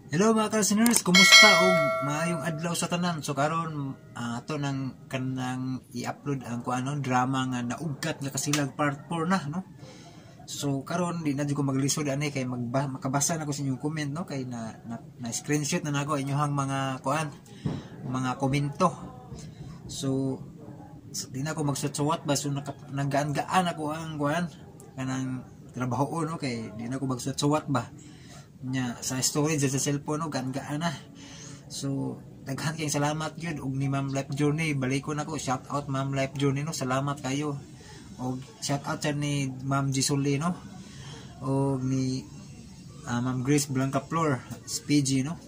Hello, mga listeners, kumusta og maayong adlaw sa tanan. So karon ato nang kanang i-upload ang kuano drama nga Naugkat nga Kasilag part 4 na, no. So karon di na jud ko maglisod ani kay makabasa na ko sa inyong comment, no, kay na screenshot na nako inyong mga kuan, mga komento. So di na ako magsuwat ba, so naggaan-gaan ako ang kuan kanang trabaho, no, kay di na ako magsuwat ba nya sa storage sa cellphone, no, gaan-gaan na. So daghan kayong salamat gyud og ni Ma'am Life Journey, balikon ako. Shout out, Ma'am Life Journey, no, salamat kayo. Og shout out sa ni Ma'am Gisoli, no, og ni Ma'am Grace Blanca Flor SPG, no,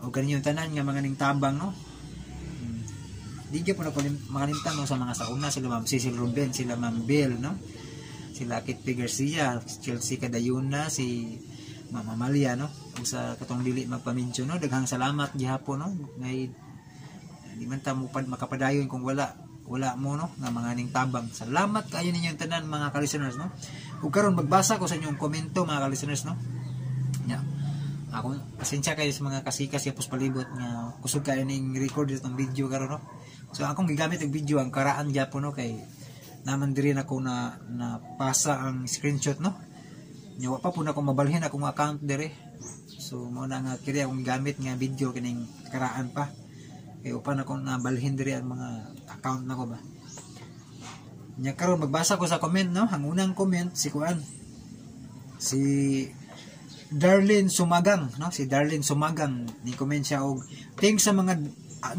og kaninyong tanan nga mga ning tabang, no. Di gyud po na makalimtan, no, sa mga sauna, sila Ma'am Cecil Ruben, sila Ma'am Bill, no, sila Kit P. Garcia, Chelsea Cadayuna, si Mama Malia, no, ug sa katong dili magpaminyo, no. Daghang salamat gihapon, no, ngay di man ta mo makapadayon kung wala wala mo, no, nga mga ning tabang. Salamat kayo ninyong tanan, mga ka-listeners, no. Ug karon magbasa ko sa inyong komento, mga ka-listeners, no. Nya ako, pasensya kayo sa mga kasikas yapos palibot nga kusog kayo ning record itong video karon, no. So akong gigamit og video ang karaan gyapon, no, kay naman diri na ko na napasa ang screenshot, no. Nya wa pa po na akong mabalhin akong account dire. So mo na nga kiri akong gamit nga video kining karaan pa. Kay upan akong nabalhin dire ang mga account nako ba. Nya karon magbasa ko sa comment, no. Ang unang comment si kuan, si Darlene Sumagang, no? Si Darlene Sumagang ni comment siya og "Thanks sa mga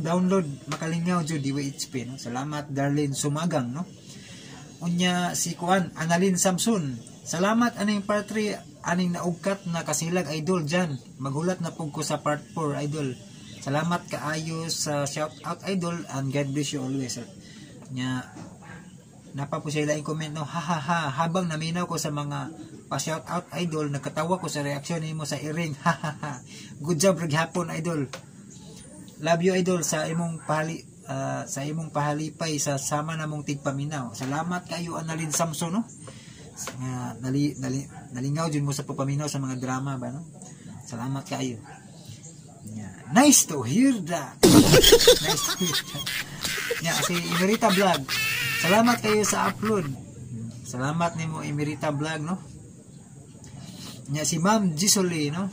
download, makalingaw jud DYHP", no. Salamat, Darlene Sumagang, no. Unya si kuan, Annalyn Samson. "Salamat aning part 3 aning Naugkat na Kasilag, idol dyan. Maghulat na pug ko sa part 4, idol. Salamat kaayo sa shout out, idol, and God bless you always." Nya napa po siya ilaing comment, no. "Ha ha ha, habang naminaw ko sa mga pa shout out, idol, nagkatawa ko sa reaksyon nimo sa iring. Ha ha ha. Good job gihapon, idol. Love you, idol, sa imong pahalipay sa sama namong tigpaminaw." Salamat kayo, Annalyn Samson, no, nga nali, nali, nalingaw jud mo sa pagpaminaw sa mga drama ba, no. Salamat kayo. Yeah. Nice to hear that. Nice to hear that. Yeah, si Emerita Vlog. "Salamat kayo sa upload." Salamat nimo, Emerita Vlog, no. Nya si Ma'am Gisoli, no.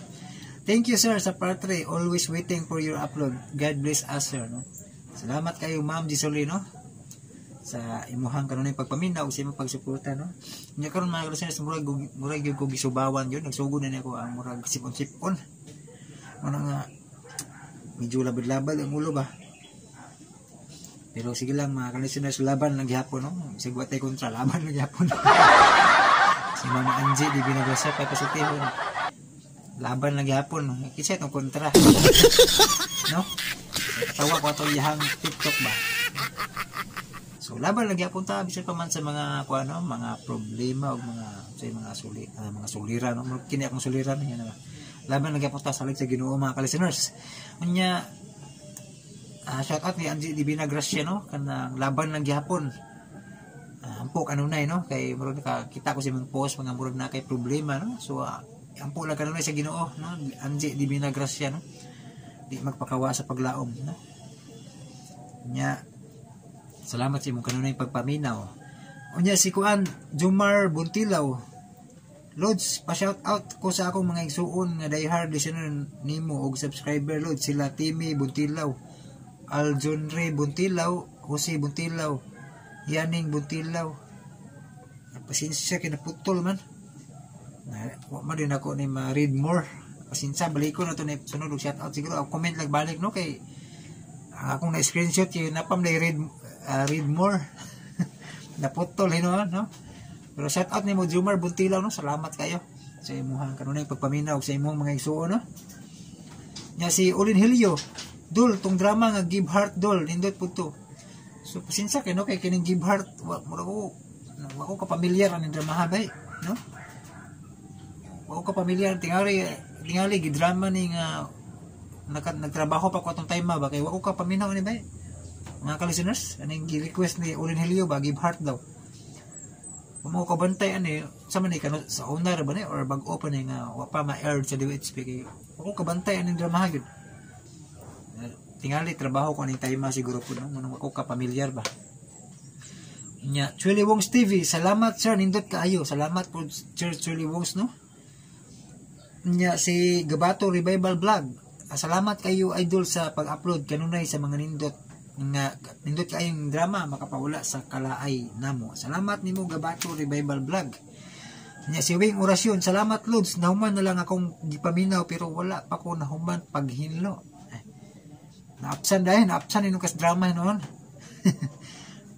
"Thank you, sir, sa part 3. Always waiting for your upload. God bless us, sir", no. Salamat kayo, Ma'am Gisoli, no, sa imuhang kanunay pagpaminaw sa imong pagsuporta, no. Nya karon, mga listeners, murag gyud ko gisubawan yun, nagsugod na niya ko ang murag sipon-sipon. Ano nga medyo labad-labad ang ulo ba. Pero sige lang, mga listeners, laban lang gihapon, no. Sig wa tay kontra, laban lang gihapon. Si Mama Angie di binagrasya pa positibo, no? Laban lang gihapon, no? Kinsa itong kontra, no? Tawa ko ato iyahang TikTok ba. So laban lagi gyapon ta bisan pa man sa mga kuano, mga problema o mga sa mga sulira, no. Kini akong suliran yan ba. Laban lagi gyapon ta salig sa Ginoo, mga ka-listeners. Unya shout out ni Angie Divina Gracia, no, kanang laban lang gyapon. Ampo kanunay, no, kay murag naka kita ko sa imong post mga murag na kay problema, no. So ampo lang kanunay sa Ginoo, no. Angie Divina Gracia, no. Di magpakawa sa paglaom, no. Nya salamat sa imong kanunay pagpaminaw. Unya si Kuan Jumar Buntilaw. "Lods, pa shout out ko sa akong mga igsuon nga diehard listener nimo og subscriber, Lods, sila Timmy Buntilaw, Aljonre Buntilaw, Jose Buntilaw, Yaning Buntilaw." Pasensya kay naputol man. Na, wa man din ako ni ma-read more. Pasensya, balik ko na to ni sunod og shout out siguro. Ako comment lang balik, no, kay ang akong na screenshot yun napam na read more, naputol hinuon, no. Pero shout out nimo, Jumar Buntilaw, no. Salamat kayo sa imuhang kanunay pagpaminaw sa imong mga igsuon, no. Nya si Olin Helio, "Dol, tong drama nga Give Heart, dol, nindot pud to." So pasensya kay, no, kay kining Give Heart wa murag ko wa ko kapamilyar aning drama ha bay, no. Wa ko kapamilyar, tingali tingali gidrama ni nga nagtrabaho pa ko atong time ba, kay wa ko kapaminaw ni bay. Mga ka-listeners, aning gi-request ni Olin Helio ba, Give Heart daw. Kung mo kabantay ani sa man ni kano sa owner ba ni or bag-o pa ni nga wa pa ma-air sa DWHP, kay wa Wa ko kabantay aning drama gyud. Tingali trabaho ko aning time siguro po, no? Manong ako ka pamilyar ba. Nya, Chuely Wongs TV, salamat sir, nindot kaayo. Salamat po, Sir Chuely Wongs, no? Nya si Gabato Revival Vlog. Salamat kayo, idol, sa pag-upload kanunay sa mga nindot nga nindot kayong drama, makapawala sa kalaay namo. Salamat nimo, Gabato Revival Vlog. Nya si Wing Orasyon, salamat Lods, nahuman na lang akong gipaminaw pero wala pa ko nahuman paghinlo. Eh, naapsan dahil, naapsan inong kas drama noon.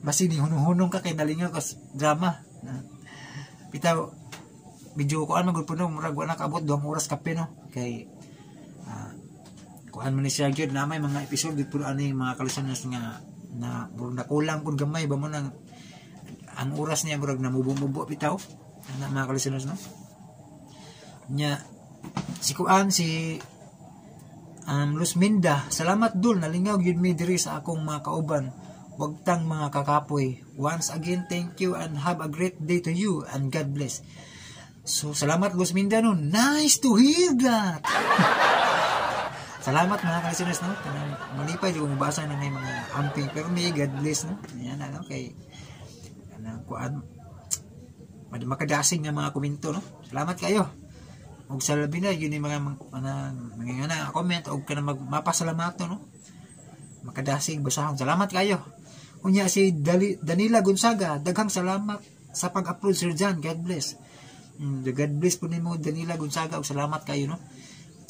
Basi ni hunong-hunong ka kay nalingaw kas drama. Bitaw, medyo kuan man gud po, no, murag wala kaabot 2 oras kape, no, kay kuan man ni siya gyud na may mga episode gyud po ani, mga ka-listeners, nga na murag nakulang pud gamay ba mo nang ang oras niya murag namubo-mubo bitaw na, mga ka-listeners, no. Nya si kuan si Luzminda, salamat dul, nalingaw gyud mi diri sa akong mga kauban, wagtang mga kakapoy. Once again, thank you and have a great day to you and God bless. So salamat, Luzminda, no. Nice to hear that. Salamat, mga ka-listeners, no. Kanang malipay di ko mabasa na may mga amping pero may God bless, no. Ayan ano kay kanang kuan makadasig nga mga komento, no. Salamat kayo. Ug sa labi na yun yung mga nga comment og kanang mapasalamato, no. Makadasig basahon. Salamat kayo. Unya si Danila Gonzaga, daghang salamat sa pag-upload, Sir John. God bless. God bless po nimo, Danila Gonzaga, ug salamat kayo, no.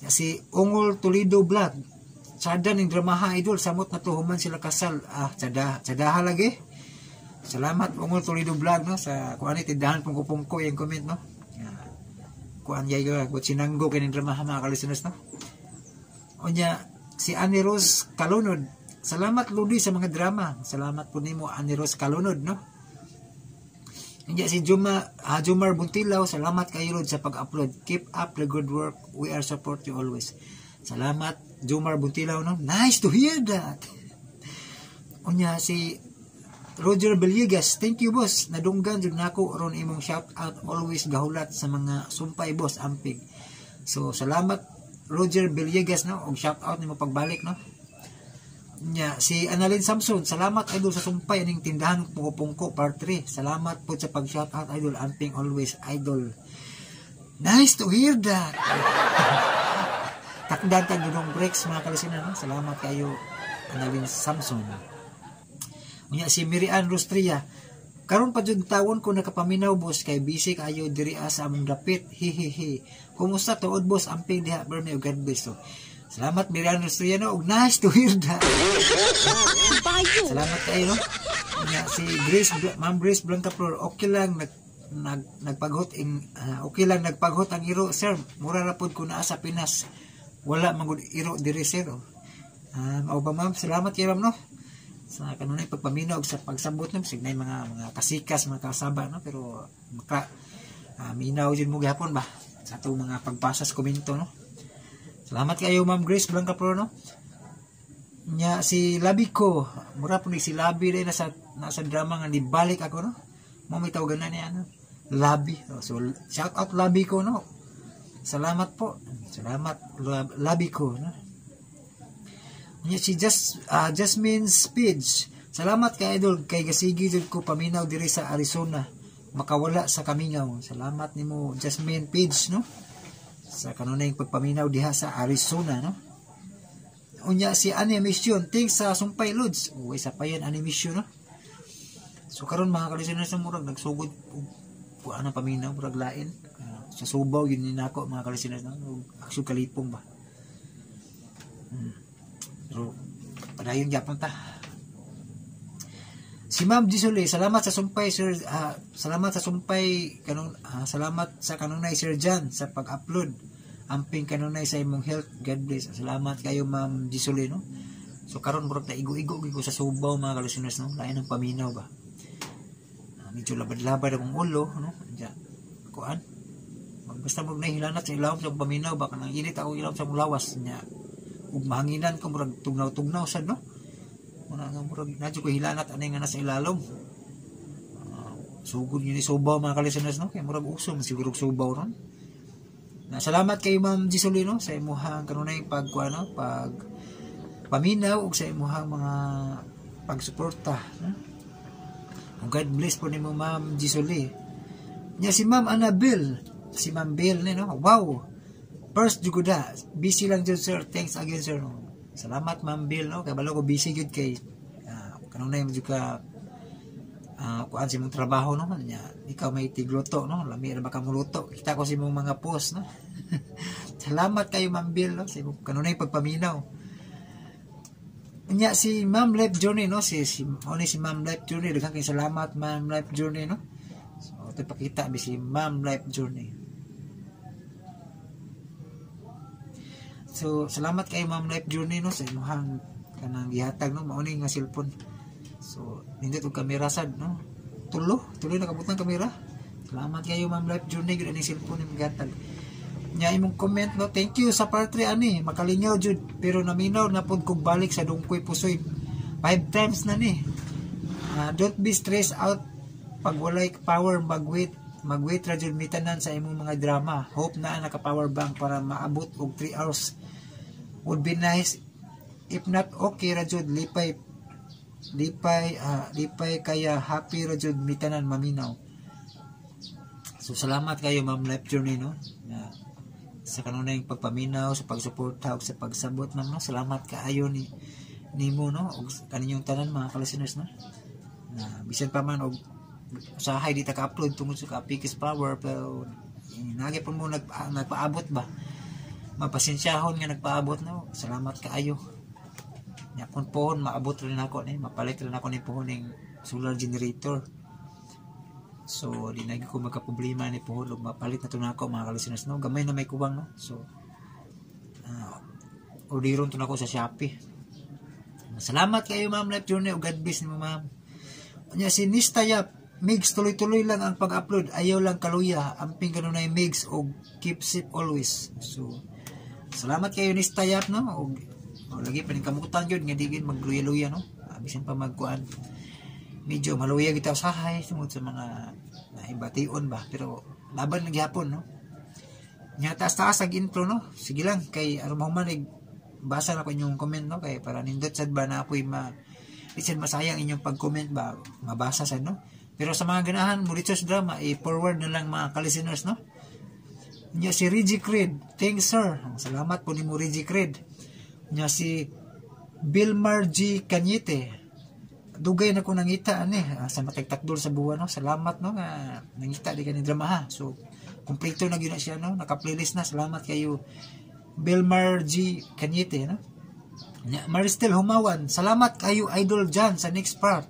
Si Ungol Toledo Vlog. Sada ning dramaha, idol, samot na to human sila kasal. Ah, sada, sadaha lagi. Salamat, Ungol Toledo Vlog, no, sa kuan ni tindahan pungko-pungko yung comment, no. Yeah. Kuan yay ko sinanggo kay ning dramaha, mga ka-listeners, no. Unya si Annie Rose Kalunod. Salamat Lodi sa mga drama. Salamat po nimo, Annie Rose Kalunod, no. Unya si Jumar Buntilaw, salamat kayo Lod sa pag-upload. Keep up the good work. We are support you always. Salamat, Jumar Buntilaw, no. Nice to hear that. Unya si Roger Villegas, thank you boss. Nadunggan jud nako ron imong shout out, always gahulat sa mga sumpay, boss, amping. So salamat, Roger Villegas, no, og shout out nimo pagbalik, no. Nya si Annalyn Samson, salamat idol sa sumpay aning Tindahan Pungko-Pungko part 3. Salamat po sa pag shout out, idol, amping always, idol. Nice to hear that. Takdan tag dunong breaks, mga ka-listener, no? Salamat kayo, Annalyn Samson. Unya si Mirian Rustria, karon pa jud tawon ko nakapaminaw boss kay busy kayo diri sa among dapit. Hihihi. Kumusta tuod boss, amping diha Bermeo, God bless. So, salamat, Mirian Rustria, no, ug nice to hear that. Bayo. Salamat kayo, no. Unya si Grace Ma'am Grace Blancaflor, okay lang nag nag nagpaghot in okay lang nagpaghot ang iro sir. Mura ra pod ko naa sa Pinas. Wala man gud iro diri, sir. Oh. Mao ba, ma'am? Salamat kay ma'am, no, sa kanunay pagpaminaw ug sa pagsabot, no, signay mga kasikas, mga kasaba, no, pero maka minaw jud mo gihapon ba sa atong mga pagbasa sa komento, no. Salamat kayo, Ma'am Grace Blancaflor, no. Nya si Labi ko, mura po ni si Labi rin nasa drama nga Nibalik Ako, no. Mo may tawagan na niya, no. Labi. Oh, so shout out Labi ko, no. Salamat po. Salamat, Labi ko, no. Nya si Jasmine Speeds. Salamat kay idol kay gasigi jud ko paminaw diri sa Arizona. Makawala sa kamingaw. Salamat nimo, Jasmine Page, no. Sa kanunay pagpaminaw diha sa Arizona, no. Unya si Animation, thanks sa sumpay, Lods. Uy, sa payan animation, no. So karon, mga ka-listeners, murag nagsugod og kuan ang paminaw, murag lain. Sa Subaw yun ni nako, mga ka-listeners, no. Ug actual kalipong ba. Pero padayon gyapon ta. Si Ma'am Gisole, salamat sa sumpay sir, salamat sa sumpay kanun salamat sa kanunay, Sir John, sa pag-upload. Amping kanunay sa imong health. God bless. Salamat kayo, Ma'am Gisole, no. So karon murag na igo-igo gyud ko sa Subaw, mga ka-listeners, no. Lain ang paminaw ba. Medyo labad-labad akong ulo, no. Diya. Kuan. Basta mo nahilanat sa ilawom sa paminaw ba, kanang init ako ilawom sa lawas nya. Ug mahanginan ko murag tugnaw-tugnaw sad, no. Muna nga murag nadyo ko hilanat ani nga nasa ilalom. Sugod yun ni Subaw, mga ka-listeners, no, kay murag uso man siguro og Subaw ron. Na salamat kay Ma'am Gisolino sa imuhang kanunay pag kuano, pag paminaw ug sa imuhang mga pagsuporta, no? God bless po nimo, Ma'am Gisoli. Nya si Ma'am Annabel, si Ma'am Bell ni, no. Wow. First juguda, busy lang jud, sir. Thanks again, sir. No? Salamat, Ma'am Bill, no. Kay balo ko busy gyud kay kanunay mo jud ka kuan sa imong trabaho, no. Nya ikaw may tigluto, no. Lami ra ba ka moluto? Kita ko sa imong mga post, no. Salamat kayo, Ma'am Bill, no, sa imong kanunay pagpaminaw. Nya si Ma'am Life Journey, no, si si oni si Ma'am Life Journey, daghan kay salamat, Ma'am Life Journey, no. So ito pakita bi si Ma'am Life Journey. So salamat kay Ma'am Life Journey, no, sa imong kanang gihatag, no, mao ni nga cellphone. So nindot og kamera sad, no. Tulo, tuloy nakabutang kamera. Salamat kayo, Ma'am Life Journey, gyud ani cellphone imong gihatag. Nya imong comment, no, thank you sa part 3 ani, makalingaw jud pero naminaw na pud kog balik sa Dungkoy Pusoy 5 times na ni. Don't be stressed out pag walay power, magwait ra jud mitanan sa imong mga drama. Hope na naka power bank para maabot og 3 hours would be nice. If not, okay ra jud, lipay lipay lipay kaya happy ra jud mitanan maminaw. So salamat kayo, Ma'am Life Journey, no, na sa kanunay pagpaminaw, sa pagsuporta ug sa pagsabot, ma'am, no. Salamat kaayo ni nimo, no, ug kaninyong tanan, mga ka-listeners, no, na bisan pa man og usahay di ta ka-upload tungod sa kaapikis power, pero nagi po mo nagpaabot ba, mapasensyahon nga nagpaabot, no. Salamat kaayo. Nya kun pohon maabot rin ako ni, mapalit rin ako ni pohon ning solar generator. So di na ko magka problema ni pohon ug mapalit na to nako, mga ka-listeners, no. Gamay na may kuwang, no. So orderon to nako sa Shopee. Salamat kayo, Ma'am Life Journey, ug God bless nimo, ma'am. Nya si Nista Yap, Migs, tuloy-tuloy lang ang pag-upload, ayaw lang kaluya, amping kanunay, Migs, og keep safe always. So salamat kayo, Nista Yap, no, og o, lagi pa ning kamutan gyud nga di gyud magluya-luya, no. Bisan pa magkuan, medyo maluya kita usahay tungod sa mga naibation ba, pero laban lang gihapon, no. Nya taas-taas ag intro, no. Sige lang kay aron mahuman basa na ko inyong comment, no, kay para nindot sad ba na apoy ma di sad masayang inyong pag-comment ba, mabasa sad, no. Pero sa mga ganahan mo dito sa drama, i-forward na lang, mga ka-listeners, no. Nya si Reggie Creed, thanks, sir. Salamat po nimo, Reggie Creed. Nya si Bilmar G. Cañete, dugay na ko nangita ani sa matagtakdol sa buwan, no. Salamat, no, nga nangita di ka ni drama, ha. So kompleto na gyud na siya, no, naka-playlist na. Salamat kayo, Bilmar G. Cañete, no. Nya Maristel Humawan, salamat kayo, idol Jan, sa next part.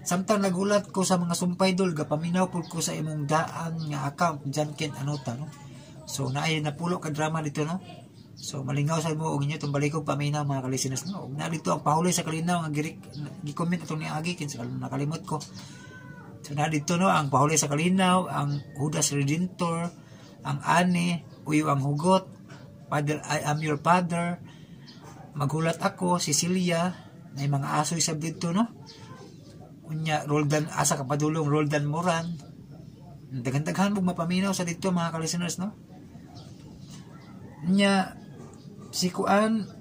Samtang nagulat ko sa mga sumpay dol, gapaminaw pud ko sa imong daan nga account, Jan Ken Anota, no. So naay napulo ka drama dito, no. So malingaw sa mo og inyo tong balikog paminaw, mga ka-listeners, no. Ug na dito ang Pahuli sa Kalinaw nga gi-comment atong niagi kinsa nakalimot ko. So na dito, no, ang Pahuli sa Kalinaw, ang Judas Redentor, ang Ani, Uyo ang Hugot, Father I Am Your Father, Maghulat Ako, Cecilia, na mga asoy sab dito, no. Unya Roldan asa ka padulong Roldan Moran. Daghan-daghan mo mapaminaw sa dito, mga ka-listeners, no. Nya si kuan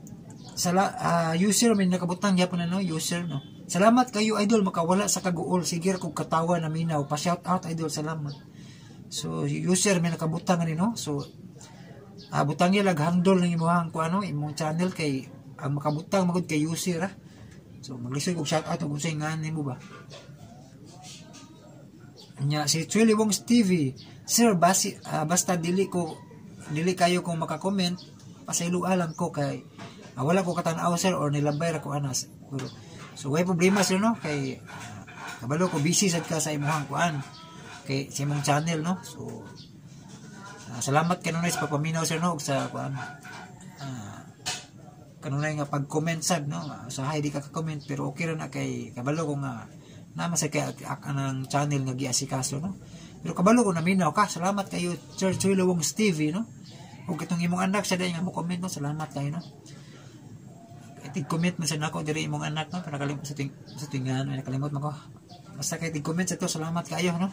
sala user may nakabutang gyapon na, no, user, no. Salamat kayo, idol, makawala sa kaguol, sige kog katawa na minaw pa, shout out, idol, salamat. So user may nakabutang ani, no. So butang lag handle ng imong kuan, no, imong channel, kay ang makabutang magud kay user, ah. So maglisod kog shout out og unsay ngan nimo ba. Nya si Chuy Wong's TV, sir, basi, basta dili kayo kung maka-comment, pasayloa lang ko kay wala ko katanaw, sir, or nilabay ra ko anas. Pero, so way problema, sir, no, kay kabalo ko busy sad ka sa imong kuan kay sa imong channel, no. So salamat kanunay sa pagpaminaw, sir, no, ug sa kuan kanunay nga pag-comment sad, no. Usahay di ka ka-comment pero okay ra na kay kabalo ko nga nama sa kay anang channel nga giasikaso, no. Pero kabalo ko naminaw ka. Salamat kayo, Sir Chuy Wong's TV, no. Ug itong imong anak sa nga mo comment, no, salamat kayo, no. Kay comment man sa nako diri imong anak, no, pero nakalimot sa ting ano, nakalimot man ko. Basta kay tig comment sa to, salamat kayo, no.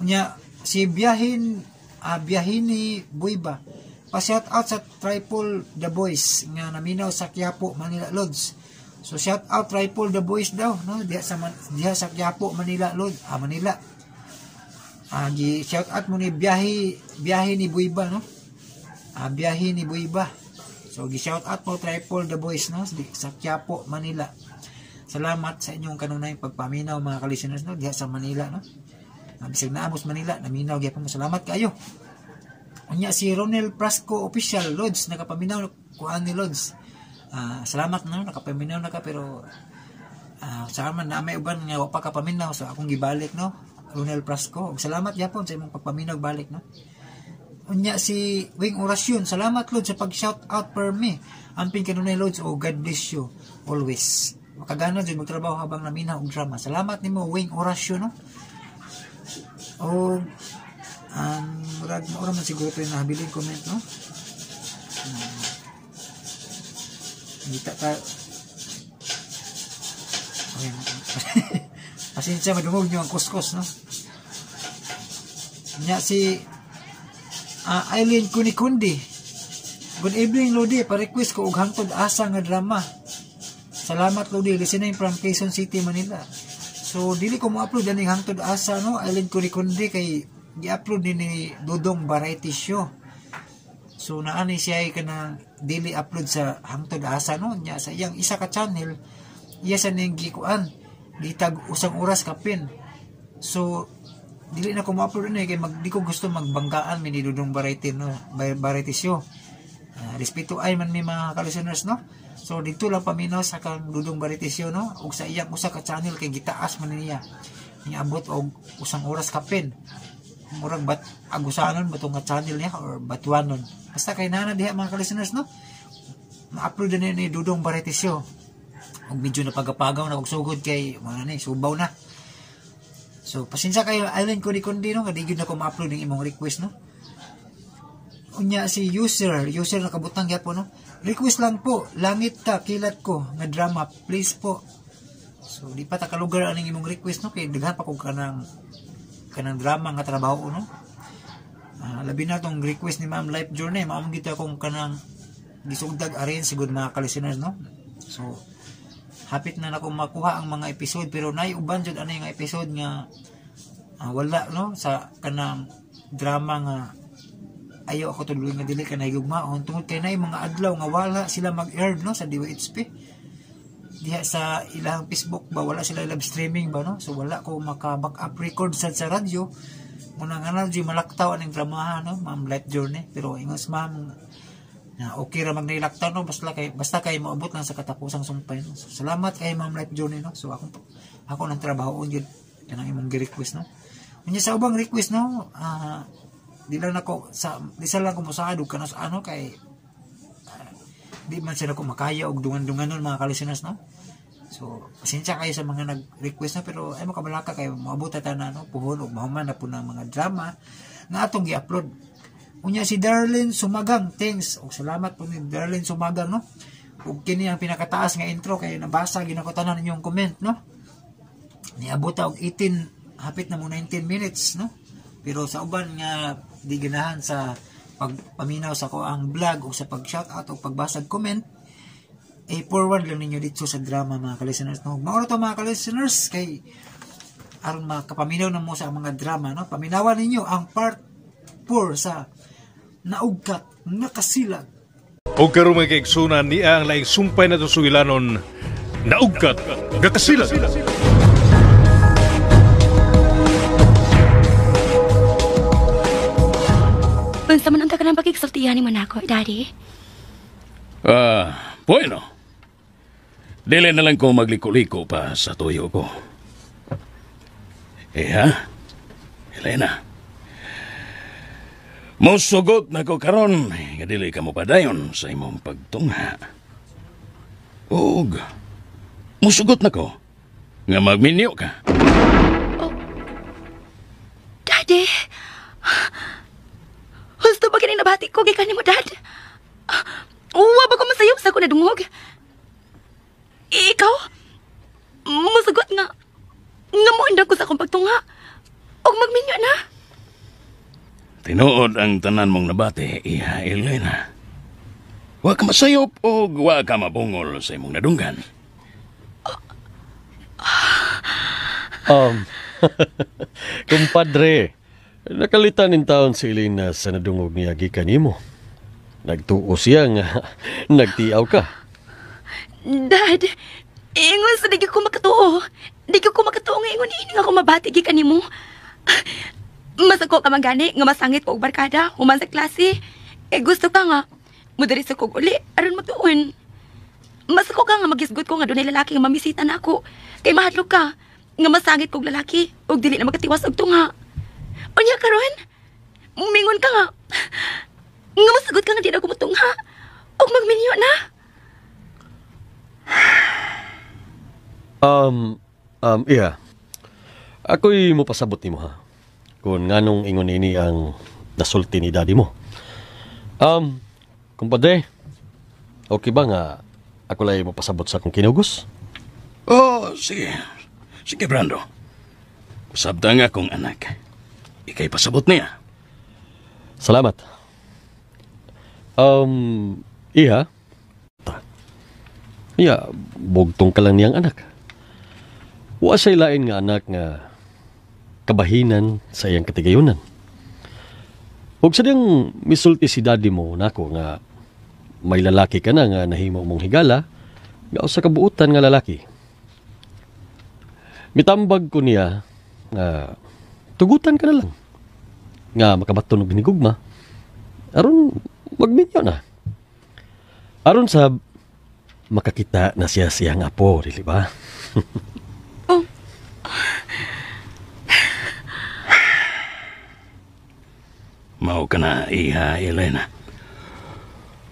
Unya si Biyahin Biyahini Buiba. Pa-shout out sa Triple The Boys nga naminaw sa Quiapo, Manila Lods. So shout out Triple The Boys daw, no, diha sa Quiapo, Manila Lods, Manila. Gi shout out mo ni biyahe ni Buiba, no? Biyahe ni Buiba. So gi shout out mo Triple The Boys, no, sa Quiapo, Manila. Salamat sa inyong kanunay pagpaminaw mga ka-listeners, no, diha sa Manila, no. Bisag naamos Manila, naminaw gyapon mo. Salamat kaayo. Unya si Ronel Prasco Official Lods, nakapaminaw kuan ni Lods. Salamat, no, nakapaminaw na ka, pero sa man na may uban nga wa pa kapaminaw, so akong gibalik, no, Ronel Prasco. Ug salamat gyapon sa imong pagpaminaw balik, no. Unya si Wing Orasyon, salamat Lods sa pag-shout out per me. Amping kanunay Lods, oh God bless you always. Makagana jud magtrabaho habang naminaw og drama. Salamat nimo Wing Orasyon, no. O murag mao man siguro to yung nahabiling comment, no. Ngita ta. Okay. Pasensya, madungog nyo ang kuskos, no. Nya si Eileen Kunikundi. Good evening Lodi, pa-request ko og hangtod asa nga drama. Salamat Lodi, listening from Quezon City, Manila. So dili ko mo-upload aning hangtod asa, no, Eileen Kunikundi, kay gi-upload ni Dodong Variety Show. So naani siya ay kanang dili upload sa hangtod asa, no. Nya sa iyang isa ka channel, iya sa ning gikuan, gitag usang oras kapin. So dili na ko mo-upload ani kay di ko gusto magbanggaan mi ni Dodong Variety, no, Variety Show. Respeto ay man mi mga ka-listeners, no. So dito lang paminaw sa kang Dodong Variety Show, no, ug sa iyang usa ka channel kay gitaas man niya. Niabot og usang oras kapin. Murag bat agusanon ba tong nga channel niya or batuanon. Basta kay nana diha mga ka-listeners, no. Ma-upload na ni Dodong Variety Show. Ug medyo napagapagaw na og sugod kay mga ni subaw na. So pasensya kayo Eileen Kunikundi, no, kay di gyud na ko ma-upload ang imong request, no. Unya si user nakabutang gyapon, no. Request lang po, Langit Ka Kilat Ko nga drama, please po. So di pa ta kalugar aning imong request, no, kay daghan pa kog kanang drama nga trabaho, no. Labi na tong request ni Ma'am Life Journey, mao man gid akong kanang gisugdag arrange sigud mga ka-listeners, no. So hapit na nako makuha ang mga episode, pero nay uban jud ani nga episode nga wala, no, sa kanang drama nga ayaw ako tuloy nga dili ka nahigugmaon tungod kay nay mga adlaw nga wala sila mag-air, no, sa DYHP diha sa ilang Facebook ba, wala sila live streaming ba, no. So wala ko maka-back up record sa radyo muna nga na malaktaw aning dramaha, no, Ma'am Life Journey. Pero ingos ma'am na okay ra magnailaktaw, no, basta kay moabot lang sa katapusang sumpay, no. So, salamat kay Ma'am Life Journey, no. So ako nang trabaho gyud kanang imong gi-request, no. Unya sa ubang request, no, di lang nako sa di sa lang ko mosaad og kanos ano kay di man sila ko makaya og dungan-dunganon mga ka-listeners, no. So pasensya kayo sa mga nag-request, no, pero ay makabalaka kayo moabot ta na, no, puhon og mahuman na po ng mga drama nga atong gi-upload. Unya si Darlene Sumagang, thanks og salamat po ni Darlene Sumagang, no. Ug kini ang pinakataas nga intro kay nabasa gyud nako tanan inyong comment, no. Niabot ta og 18, hapit na mo 19 minutes, no. Pero sa uban nga di ganahan sa pagpaminaw sa ko ang vlog o sa pag-shoutout o pagbasag comment, eh forward lang ninyo dito sa drama mga ka-listeners, no. Mao na to mga ka-listeners kay aron makapaminaw na mo sa mga drama, no. Paminawan ninyo ang part 4 sa Naugkat nga Kasilag. O karon mga kaigsunan, niya ang laing sumpay na sugilanon, Naugkat nga Kasilag. Unsa man unta ka nang pagigsultihan ni Monaco, Daddy? Bueno. Dili na lang ko magliko-liko pa sa tuyo ko. Eh ha? Elena. Musugot na ko karon nga dili ka mo padayon sa imong pagtungha. Ug musugot na ko nga magminyo ka. Oh. Daddy. Husto ba kining nabati ko gikan nimo, Dad? Uwa ba ko masayop sa ko nadungog? Ikaw, musugot nga moandang ko sa akong pagtungha. Og magminyo na. Tinuod ang tanan mong nabati, iha Elena. Wa ka masayop o wa ka mabungol sa imong nadunggan. Kumpadre, nakalitan nin taon si Elena sa nadungog niya gikan nimo. Nagtuo siya nga nagtiaw ka. Dad, ingon sa di ko makatuo. Di ko makatuo nga ingon ini nga ako mabati gikan nimo. Masako ka man gani nga masangit ko og barkada human sa klase. Eh gusto ka nga mudiri sa kog uli aron magtuon. Masako ka nga magisgot ko nga dunay lalaki nga mamisita na ako. Kay mahadlok ka nga masangit kog lalaki ug dili na makatiwas og tunga. Unya karon, mingon ka nga nga masagot ka nga di na ako mutungha ug magminyo na. Iya. Ako'y mupasabot nimo ha. Kung nganong ingon ini ang nasulti ni daddy mo. Kumpadre, okay ba nga ako lay mupasabot sa akong kinugos? Oh, sige. Sige, Brando. Usabta nga akong anak. Ika'y pasabot niya. Salamat. Iha. Iya, bugtong ka lang niyang anak. Wa siya'y lain nga anak nga kabahinan sa iyang katigayunan. Huwag sa diyang misulti si daddy mo nako nga may lalaki ka na nga nahimo mong higala nga usa ka buotan nga lalaki. Mitambag ko niya nga tugutan ka na lang nga makabaton og hinigugma aron magminyo na. Aron sa makakita na siya siyang apo, dili ba? Oh. Mao ka na, iha, Elena.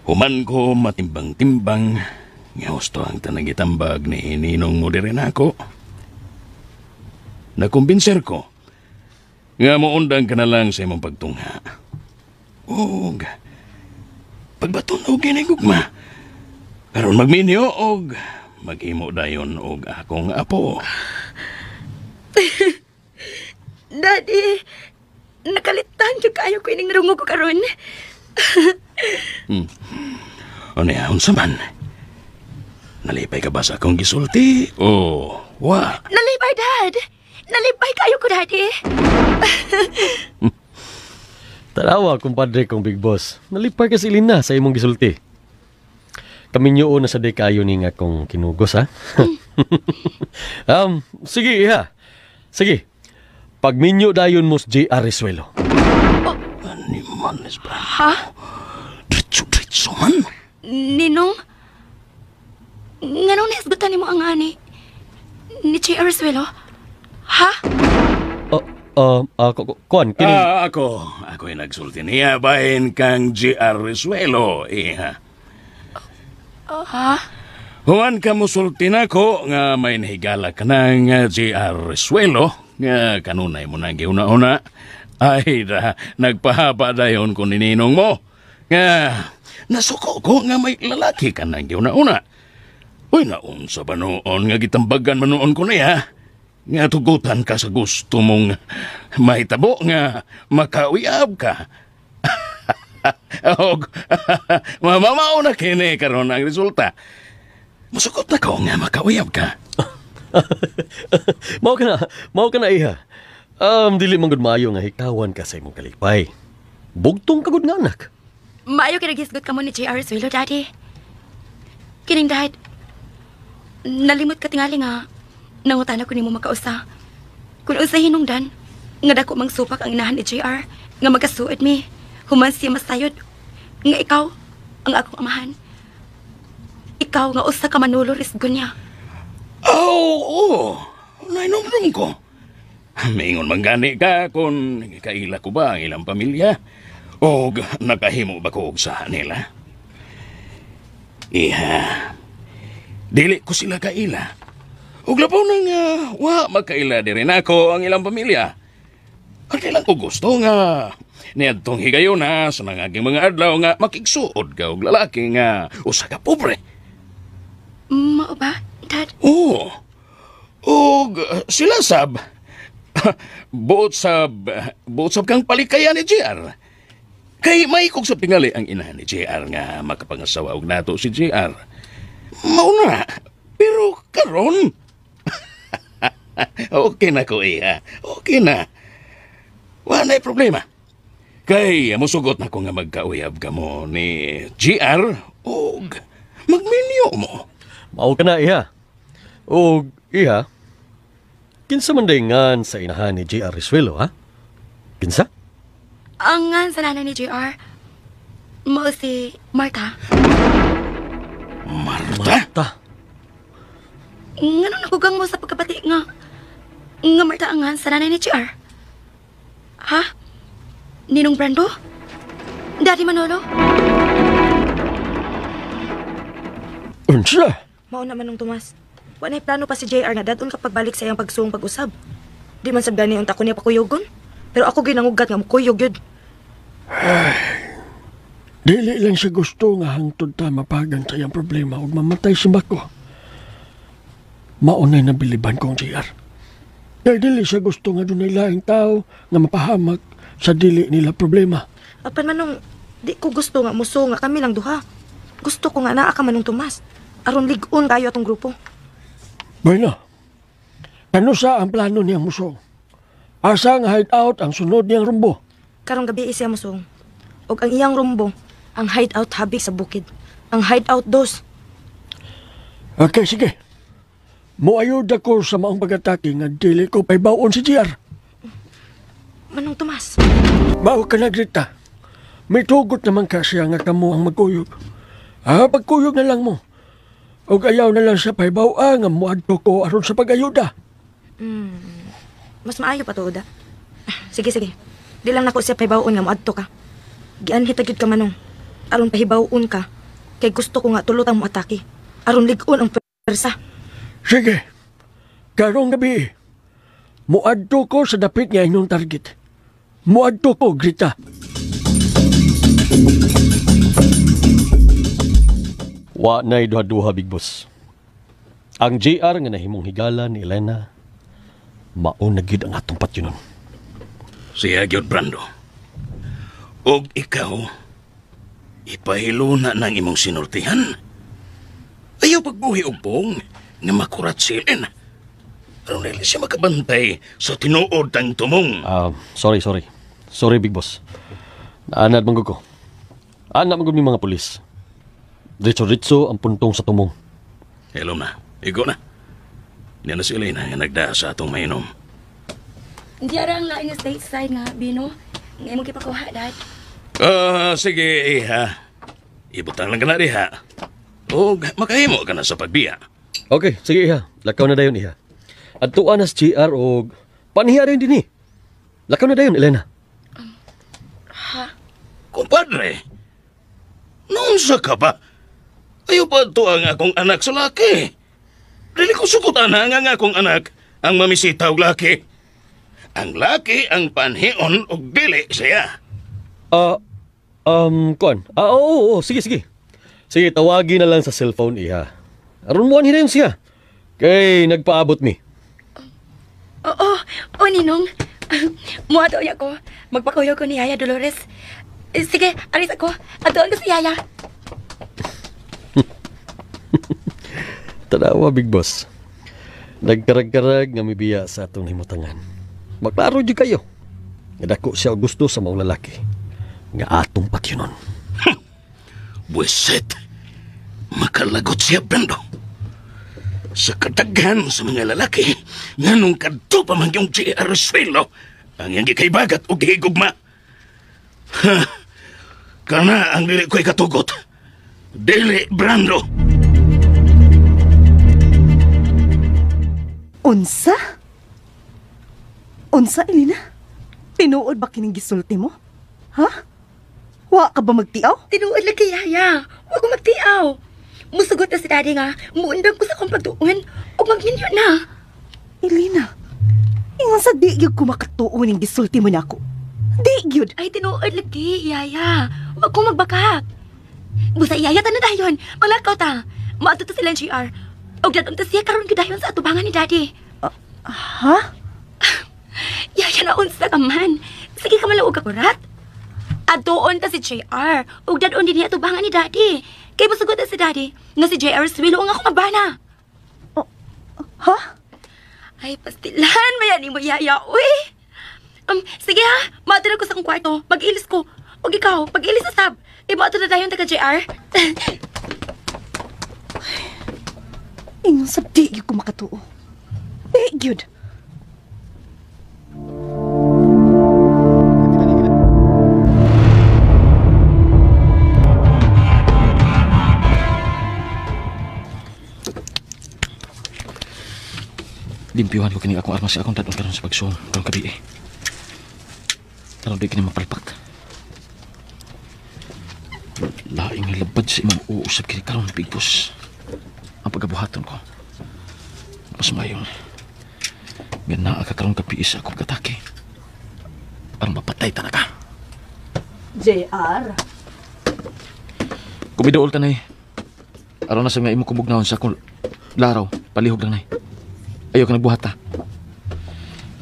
Human ko matimbang-timbang, nga husto ang tanagitambag ni Ninong mo diri nako. Nakumbinser ko, nga moundang ka na lang sa imong pagtungha. Og, pagbaton og ginigugma, aron magminyo og maghimo dayon og akong apo. Daddy, nakalitan jud kaayo ko ining narungog ko karon. Ano unsa man? Nalipay ka ba sa akong gisulti? O wa? Nalipay, Dad. Nalipay kaayo ko, Daddy. Tanawa, kumpadre kong big boss. Nalipay ka si Elena sa imong gisulti. Kaminyo na sa di kayo ni nga kong kinugos, ha? Sige, iha. Sige. Pagminyo dayon mo si J.R. Risuelo. Animales ba? Ha? Diretso-diretso man. Ninong? Nganong naisgutan nimo ang ani? Ni J.R. Risuelo? Ha? Kuan, kini... Ako'y nagsulti niya bahin kang J.R. Risuelo, iha. Ha? Huwan ka musulti nako nga may nahigala ka ng J.R. Risuelo nga kanunay mo nang giuna-una. Ay da, nagpahaba dayon ko ni Ninong mo. Nga nasuko ko nga may lalaki ka nang giuna-una. Uy, naunsa ba noon nga gitambagan man noon ko niya? Nga tugutan ka sa gusto mong mahitabo nga makauyab ka. Og mamamao na kini karon ang resulta. Musukot na ko nga makauyab ka. Mao ka na, iha. Dili man gud maayo nga hikawan ka sa imong kalipay. Bugtong ka gud nga anak. Maayo kay naghisgot ka mo ni J.R. Risuelo, Daddy. Kining Dad, nalimot ka tingali nga nangutana ko nimo makausa. Kung unsay hinungdan, nga dako mang supak ang inahan ni J.R. nga magkasuod mi, human siya masayod, nga ikaw ang akong amahan. Ikaw nga usa ka Manolo Risgo niya. Oo, oo. Nainomdom ko. Maingon man gani ka kung kaila ko ba ang ilang pamilya o nakahimo ba ko og sa nila. Iha, dili ko sila kaila. Ug labaw nang wa makaila diri nako ang ilang pamilya. Ang kailang ko gusto nga niadtong higayona sa nangaging mga adlaw nga makigsuod ka og lalaki nga usa ka pobre. Mao ba, Dad? Oo. Og sila sab. Buot sab kang palikayan ni JR. Kay may kog sa tingali ang inahan ni JR nga makapangasawa og nato si JR. Mao na. Pero karon okay na ko iha. Okay na. Wa na'y problema. Kay musugot na ko nga magkauyab ka mo ni JR og magminyo mo. Mao ka na, iha. Og iha, kinsa man day ngan sa inahan ni J.R. Risuelo, ha? Kinsa? Ang ngan sa nanay ni JR, mao si Marta. Marta? Ta. Ngano nakugang mo sa pagkabati nga nga Marta ang ngan sa nanay ni JR? Ha? Ninong Brando? Daddy Manolo? Unsa? Mao naman nung Tomas. Wa na'y plano pa si JR nga dadon kapag balik sa iyang pagsuong pag-usab. Di man sab gani unta ko niya pakuyogon. Pero ako ginangugat nga mukuyog yun. Dili lang siya gusto nga hangtod ta mapagan sa iyang problema ug mamatay si Mako. Maunay na biliban kong JR. Kaya dili siya gusto nga dunay laing tao nga mapahamak sa dili nila problema. Apan manong, di ko gusto nga muso nga kami lang duha. Gusto ko nga naa ka manong Tomas. Aron lig-on kayo atong grupo. Bueno, kano sa ang plano niyang musong? Asa nga hideout ang sunod niyang rumbo? Karong gabi siya musong. Og ang iyang rumbo, ang hideout habik sa bukid. Ang hideout dos. Okay, sige. Moayod ako sa maong pag-atake nga dili ko paibawon si JR. Manong Tomas. Mao ka na, Greta. May tugot naman ka siya nga kamo ang magkuyog. Ah, pagkuyog na lang mo. Og ayaw na lang siya paibawa nga muadto ko aron sa pag-ayuda. Mas maayo pa to, Oda. Sige, sige. Di lang nako siya pahibaw-on nga muadto ka. Gianhi ta gyud ka manong. Aron pahibaw-on ka. Kay gusto ko nga tulot ang muatake. Aron lig-on ang pwersa. Sige. Karong gabi, muadto ko sa dapit nga inyong target. Muadto ko, Greta. Wa na'y duha-duha, Big Boss. Ang JR nga nahimong higala ni Elena, mauna gyud ang atong patyunon. Siya gyud, Brando. Og ikaw, ipahiluna ng imong sinultihan. Ayaw pagbuhi og buong nga makurat si Elena. Aron dili siya makabantay sa tinuod ang tumong. Sorry, sorry. Sorry, Big Boss. Naanad man gud ko. Anak man gud mi mga pulis. Ritso-ritso ang puntong sa tumong. Hello na. Igo na. Niya na si Elena nga nagdaa sa atong mainom. Hindi ara ang laing stateside nga, Bino. Nga imong gipakuha, Dad. Sige, iha. Ibutang lang ka na diha. O makahimo ka na sa pagbiya. Okay, sige, iha. Lakaw na dayon, iha. Adtuan na si JR og panhiya rin din eh. Lakaw na dayon, Elena. Ha? Kumpadre, noon sa ka ba? Ayaw pa ito ang akong anak sa laki. Dili ko sukutan ha nga ang akong anak ang mamisita og laki. Ang laki ang panhion og dili siya. Kuan. Oo, oo, sige, sige. Sige, tawagin na lang sa cellphone, iha. Aron mo anhin siya. Kay nagpaabot mi. Oo, o Ninong. Muadto ko. Magpakuyo ko ni Yaya Dolores. Sige, alis ako. Adtoon ko si Yaya. Tanawa, Big Boss. Nagkarag-karag nga mibiya sa atong himutangan. Maklaro jud kayo. Nga dako siya og gusto sa maong lalaki. Nga atong patyunon. Buweset, makalagot siya, Brando. Sa kadaghan sa mga lalaki, nganong kadto pa man yung J.R. Suelo, ang iyang gikaybagat o gihigugma. Ha, kana ang dili ko'y katugot. Dili, Brando. Unsa? Unsa, Elena? Tinuod ba kining gisulti mo? Ha? Wa ka ba magtiaw? Tinuod lang kay Yaya. Wa ko magtiaw. Musugot na si Daddy nga, muundang ko sa akong pagtuon ug magminyo na. Elena, ingon sa di gyud ko makatuo ning gisulti mo nako. Di gyud. Ay, tinuod lagi, Yaya. Wa ko magbakak. Busa Yaya, tanan dayon. Malakaw ta. Maadto ta sila GR. Og dadon ta siya karon gyud dayon sa atubangan ni Daddy. Ha? Yaya na unsa ka man. Sige ka man lang og kakurat. Adoon ta si JR. Ug dadon din niya tubangan ni Daddy. Kay musugot na si Daddy nga si JR Suelo ang akong abana. Oh, ha? Ay, pastilan. Mayan mo, Yaya. Uy! Sige ha. Maadto na ko sa akong kwarto. Mag-ilis ko. Ug ikaw, pag-ilis sa sab. Imaadto na dayon taga JR. Ingon sa di gyud ko makatuo. Di gyud. Limpyuhan ko kini akong armas sa akong dadon karon sa pagsuong karong gabi eh. Karon di kini mapalpak. Laing labad sa imong uusap kini karon Big Boss. Ang pagabuhaton ko. Mas mayon. Nga naa ka karong gabi sa akong katake. Aron mapatay ta na ka. JR. Kumiduol ta nay. Aron na sa nga imong kubugnahon sa akong laraw, palihog lang nay. Ayaw ka nagbuhat ta.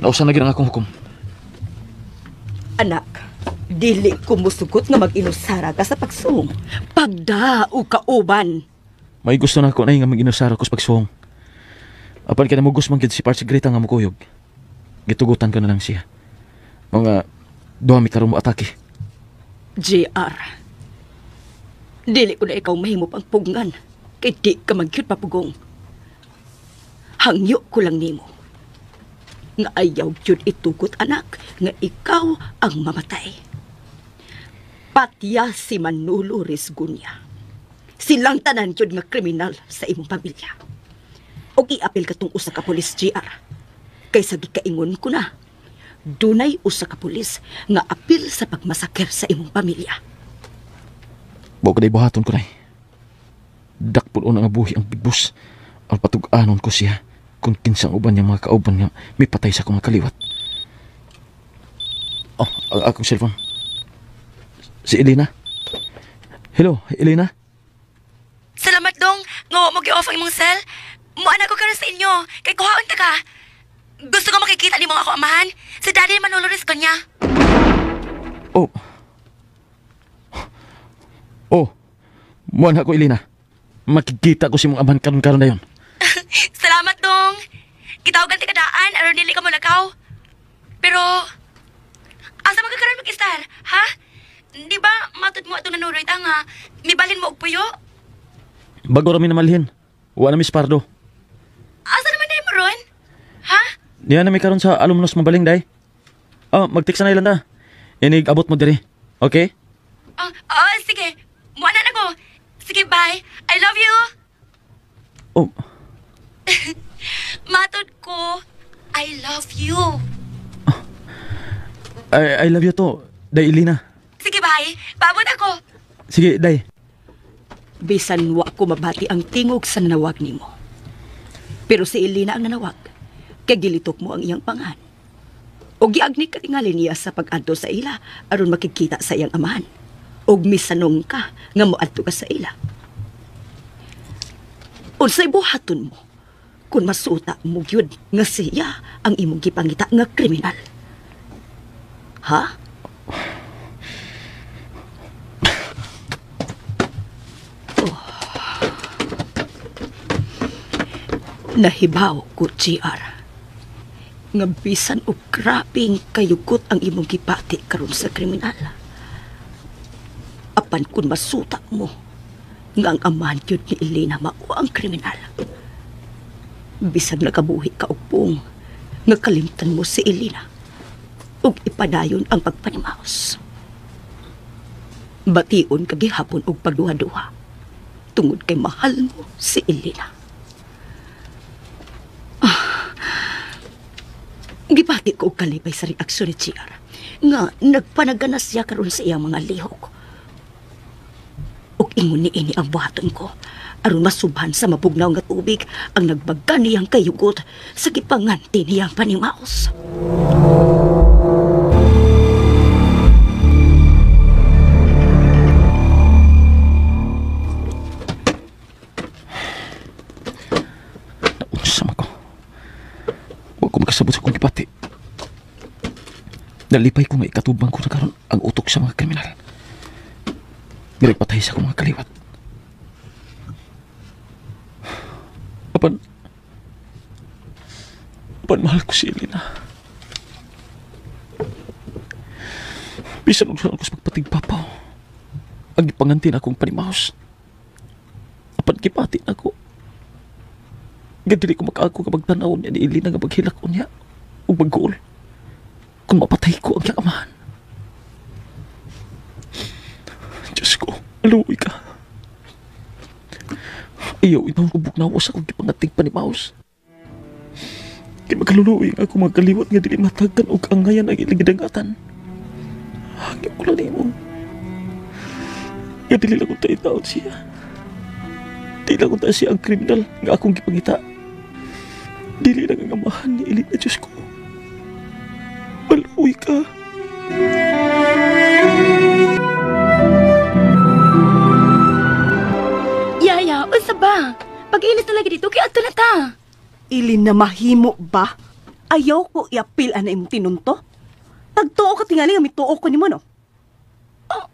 Nausa na gyud ang akong hukom. Anak, dili ko musugot nga mag-inusara ka sa pagsuong. Pagda o kauban. May gusto na ako na nga mag-inusara ko sa pagsuong. Apan ka namugos man gyud si Parsi Greta nga mukuyog. Gitugutan ko na lang siya. Mga duha mi karon mo atake. JR, dili ko na ikaw mahimo pang pugngan. Kay di ka man gyud papugong. Hangyo ko lang nimo. Nga ayaw gyud itugot anak nga ikaw ang mamatay. Patya si Manolo Resgunya. Silang tanan gyud nga kriminal sa imong pamilya. Og iapil katong usa ka pulis, JR. Kaysa gikaingon ko na, dunay usa ka pulis nga apil sa pagmasakir sa imong pamilya. Bao kaday buhaton ko nay. Dakpon una nga buhi ang Big Boss. Ang patug-anon ko siya kung kinsang uban niya mga kauban niya may patay sa akong mga kaliwat. Oh, akong cellphone. Si Elena. Hello, Elena. Salamat dong. Nga mo gi-off ang imong cell. Muana ko karon sa inyo. Kay kuhaon ta ka. Gusto ko makikita nimo ako amahan. Si Daddy Manolo Resgunya. Oh. Oh. Muana ko, Elena. Makikita ko si mong amahan karon-karon na yon. Salamat dong. Gitawagan ti kadaan aron dili ka molakaw. Pero asa man ka karon mag-istar, ha? Di ba matud mo atong nanuroy ta nga mibalhin mo og puyo? Bago ra mi namalhin. Wa na mi Pardo. Asa naman day mo ron? Ha? Diya na mi karon sa alumnos mabaling day. Oh, mag-text na ilan ta. Inig abot mo diri. Okay? Oh, sige. Muana na ko. Sige, bye. I love you. Oh. Matod ko, I love you. I love you to, Day Elena. Sige, bye. Paabot ako. Sige, Day. Bisan wa ko mabati ang tingog sa nanawag nimo. Pero si Elena ang nanawag. Kay gilitok mo ang iyang pangan. O giagni katingali niya sa pag-adto sa ila aron makikita sa iyang amahan. Og misanong ka nga moadto ka sa ila. Unsay buhaton mo kung masuta mo gyud nga siya ang imong gipangita nga kriminal? Ha? Oh. Nahibaw ko, GR, nga bisan og grabeng kayugot ang imong gipati karon sa kriminal. Apan kung masuta mo nga ang amahan gyud ni Elena mao ang kriminal. Bisan nakabuhi ka og buong nga kalimtan mo si Elena ug ipadayon ang pagpanimaos. Bation ka gihapon og pagduha-duha tungod kay mahal mo si Elena. Gipati ko og kalipay sa reaksyon ni GR nga nagpanagana siya karon sa iyang mga lihok. Ug ingon ni ini ang buhaton ko aron masubhan sa mabugnaw nga tubig ang nagbaga niyang kayugot sa gipanganti niyang panimaos. Naunsa man ko. Wa ko makasabot sa akong gipati. Nalipay ko nga ikatubang ko na karon ang utok sa mga kriminal. Nagpatay sa akong mga kaliwat. Apan mahal ko si Elena. Bisan unsa ko sa magpatigpapaw. Ang ipangantin akong panimaos. Apan gipati nako. Gadili ko makaako nga magtan-aw niya ni Elena nga maghilak ko niya ug magguol. Kung mapatay ko ang iyang amahan. Diyos ko, aluwi ka. Ayaw itong kubugnaw sa akong gipangating panimaos. Kaya makaluluwi nga ako magkaliwat nga dili matagan og angayan ang ilang gidangatan. Hangyo ko lang nimo. Nga dili lang kong taitaon siya. Dili lang kong tayo siya ang kriminal nga akong gipangita. Dili lang ang amahan ni Elena, Diyos ko. Maluwi ka. Yaya, unsa ba? Pag-ilis na lagi dito, kaya ato na ta. Ilin na mahimo ba? Ayaw ko iapil ana imong tinunto. Tagtuo ka tingali nga mituo ko nimo, no? Oh.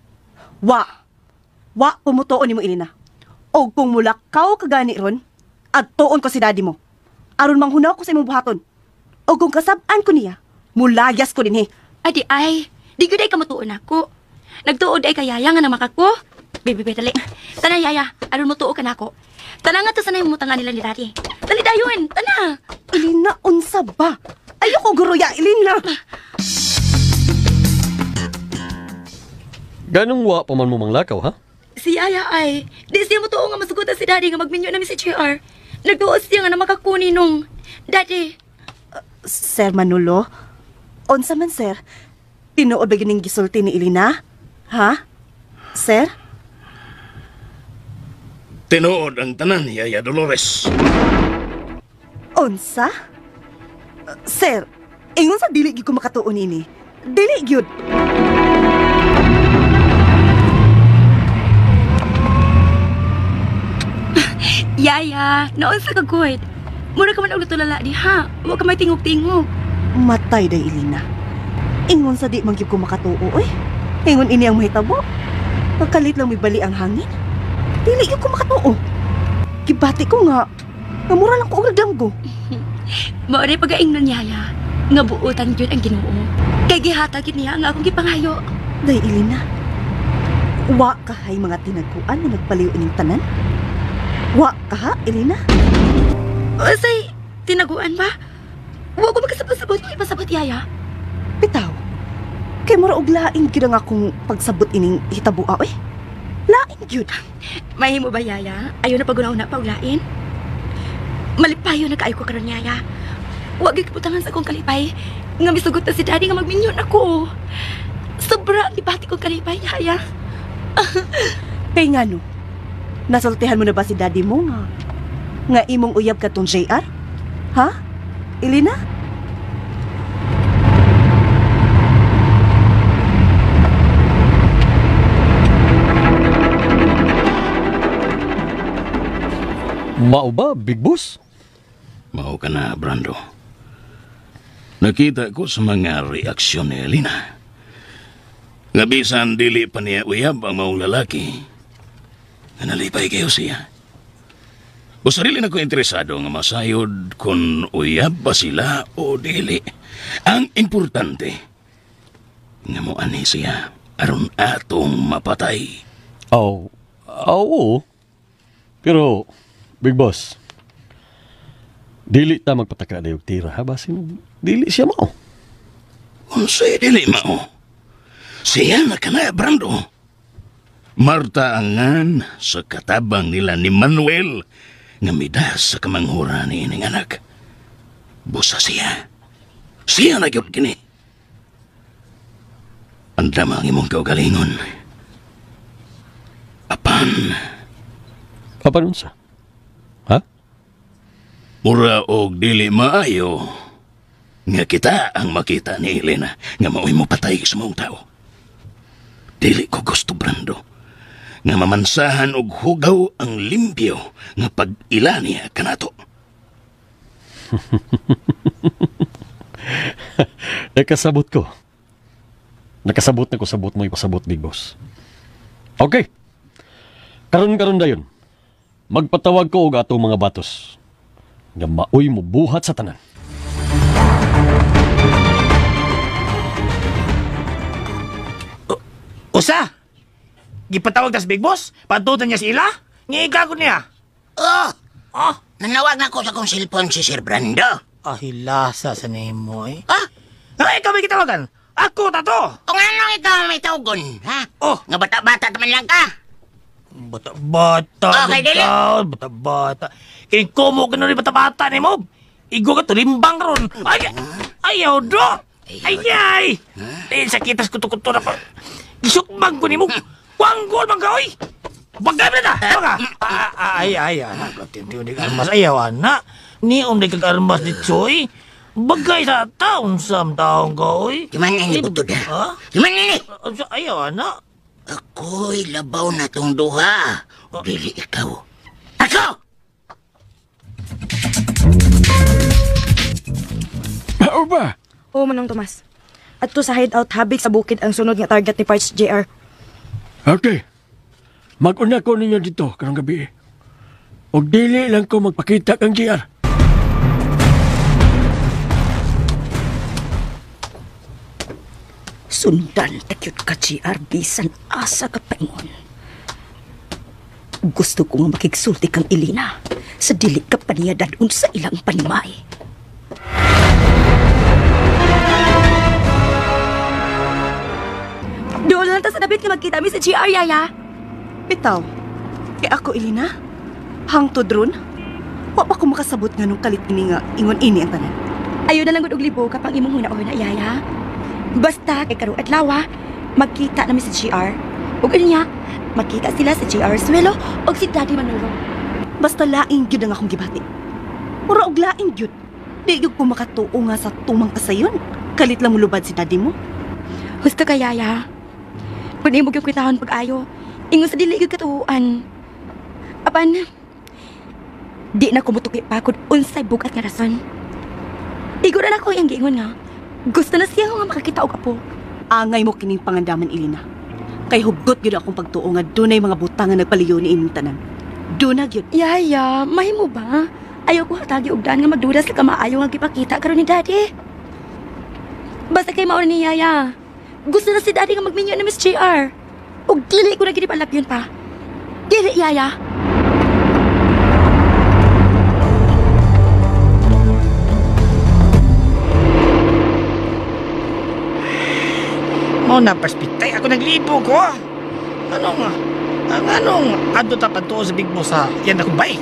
Wa. Wa ko mutuo nimo, Ilina. O kung mulakaw ka gani ron, adtuon ko si daddy mo. Aron manghunaw ko sa imong buhaton. O kung kasab-an ko niya, mulayas ko dinhi. Adi ay, di gyud ay kamutuon ako. Nagtuod ay kayaya nga namakako. Bebe, bebe, dali. Tana, yaya, aron mutuo ka nako. Tana nga to sanay mutanga nila ni daddy. Dali dayon, tana. Ilina, unsa ba? Ayoko guruya, Ilina. Ganong wa pa man mo manglakaw, ha? Si Yaya ay, di siya mutuo nga masugutan si daddy nga magminyo nami si JR. Nagtuo siya nga na makakuni nung daddy. Sir Manolo, unsa man sir? Tinuod ba gining gisulti ni Ilina? Ha? Sir? Tinuod ang tanan, Yaya Dolores. Unsa? Sir, ingon sa dili gyud ko makatuon ini. Dili gyud. Yaya, naunsa ka good. Mura ka man og natulala di ha. Wa ka may tingog-tingog. Matay day Ilina. Ingon sa di man gyud ko makatuo oy. Ingon ini ang mahitabo. Pagkalit lang may bali ang hangin. Dili gyud ko makatuo. Gibati ko nga mura lang ko og nagdamgo. Mao ray pagaingnon Yaya nga buotan gyud ang Ginoo. Kay gihatag gyud niya ang akong gipangayo. Day Ilina. Wa kahay mga tinaguan nga nagpaliw ining tanan? Wa ka ha, Elena? Usay, tinaguan ba? Wa ko makasabot-sabot ko ipasabot, Yaya. Bitaw. Kay mura og lain gyud ang akong pagsabot ining hitaboa oy. Lain gyud. Mahimo ba, Yaya? Ayaw na paguna-una pa og lain. Malipayo na kaayo ko karon, Yaya. Wa gyud kabutangan sa akong kalipay nga misugot na si Daddy nga magminyon ako. Sobra ang gibati kong kalipay, Yaya. Kay ngano? Nasultihan mo na ba si daddy mo nga? Nga imong uyab ka tong JR? Ha? Elena? Mao ba, Big Boss? Mao ka na, Brando. Nakita ko sa mga reaksyon ni Elena. Nga bisan dili pa niya uyab ang maong lalaki. Nalipay kayo siya. O sarili na ko interesado nga masayod kung uyab ba sila o dili. Ang importante, nga mo ani siya aron atong mapatay. Oo. Oo. Pero, Big Boss, dili ta magpataka na yung tira, ha? Basin, dili siya mao. Unsay dili mao? Siya na ka na, Brando. Marta angan sa katabang nila ni Manuel nga midas sa kamanghura ni ining anak. Busa siya. Siya na gyud kini. Andama ang imong kaugalingon. Apan. Apan unsa? Ha? Mura og dili maayo nga kita ang makita ni Elena nga mao'y mo patay sa maong tao. Dili ko gusto, Brando, nga mamansahan og hugaw ang limpyo nga pag-ila niya kanato. Nakasabot ko. Nakasabot na ko sabot mo ipasabot, Big Boss. Okay. Karon-karon dayon. Magpatawag ko og atong mga batos. Nga maoy mo buhat sa tanan. Usa! Gipatawag tas Big Boss? Patutan niya si Ila? Ngiigago niya. Oh! Oh! Nanawag na ko sa akong cellphone si Sir Brando. Ah, hilasa sa nimo eh. Ah? Ay, ikaw may gitawagan? Ako ta to! Kung anong ikaw may tawagon, ha? Oh! Nga bata-bata man lang ka. Bata-bata. Okay, dili. Bata-bata. Kining kumo ka nun bata-bata ni mo. Igo ka to, limbang ron. Ay! Ayaw do! Ay, ay! Eh, sakitas kuto-kuto na pa. Gisukbang ko ni mo. Wanggol man ka, oy! Bagay na ta! Baka! Ay, ay, anak. Tintiyon di armas. Ayaw, anak. Niom di kag armas ni Choy. Bagay sa taon sam taon ka, oy. Yuman na ni butod, ha? Yuman na ni! Ayaw, anak. Ako'y labaw na tong duha. Dili ikaw. Ako! Mao ba? Oo, Manong Tomas. Adto sa hideout habig sa bukid ang sunod nga target ni Parts JR. Okay. Mag-una ko ninyo dito karong gabi. Og dili lang ko magpakita kang JR. Sundan takyot ka, GR, bisan asa ka paingon. Gusto ko nga makigsulti kang Elena sa dili ka pa niya dadun sa ilang panimay. Doon lang ta sa dapit nga magkita mi sa GR, Yaya. Bitaw, kay ako, Elena, hangtod ron, wa pa ko makasabot nga nung kalit ini nga ingon ini ang tanan. Ayo na lang gud og libo kapang imong huna-huna, Yaya. Basta kay karong adlaw, magkita na mi sa GR. Ug unya, magkita sila sa GR Suelo og si Daddy Manolo. Basta laing gyud ang akong gibati. Mura og laing gyud. Di gyud ko makatuo nga sa tumang kasayon. Kalit lang mulubad si daddy mo. Husto ka, Yaya. Kun imo gyud kwitahon pag-ayo, ingon sa dili gyud katuoan. Apan, di na ko mutuki pa kun unsay bugat nga rason. Igor na ko iyang giingon nga gusto na siya nga makakita og apo. Angay mo kining pangandaman, Elena. Kay hugot gyud akong pagtuo nga dunay mga butang nga nagpaliyo ni ining tanan. Duna gyud. Yaya, mahimo ba? Ayaw ko hatagi og daan nga magduda sa kamaayo nga gipakita karon ni Daddy. Basta kay mao ni Yaya. Gusto na si Daddy nga magminyo ni Miss JR. Og dili ko na gid palapyon pa. Dili, Yaya. Mao na perspitay ako naglibo ko. Anong ang anong adto ta padtuo sa Big Boss sa yan akong bay.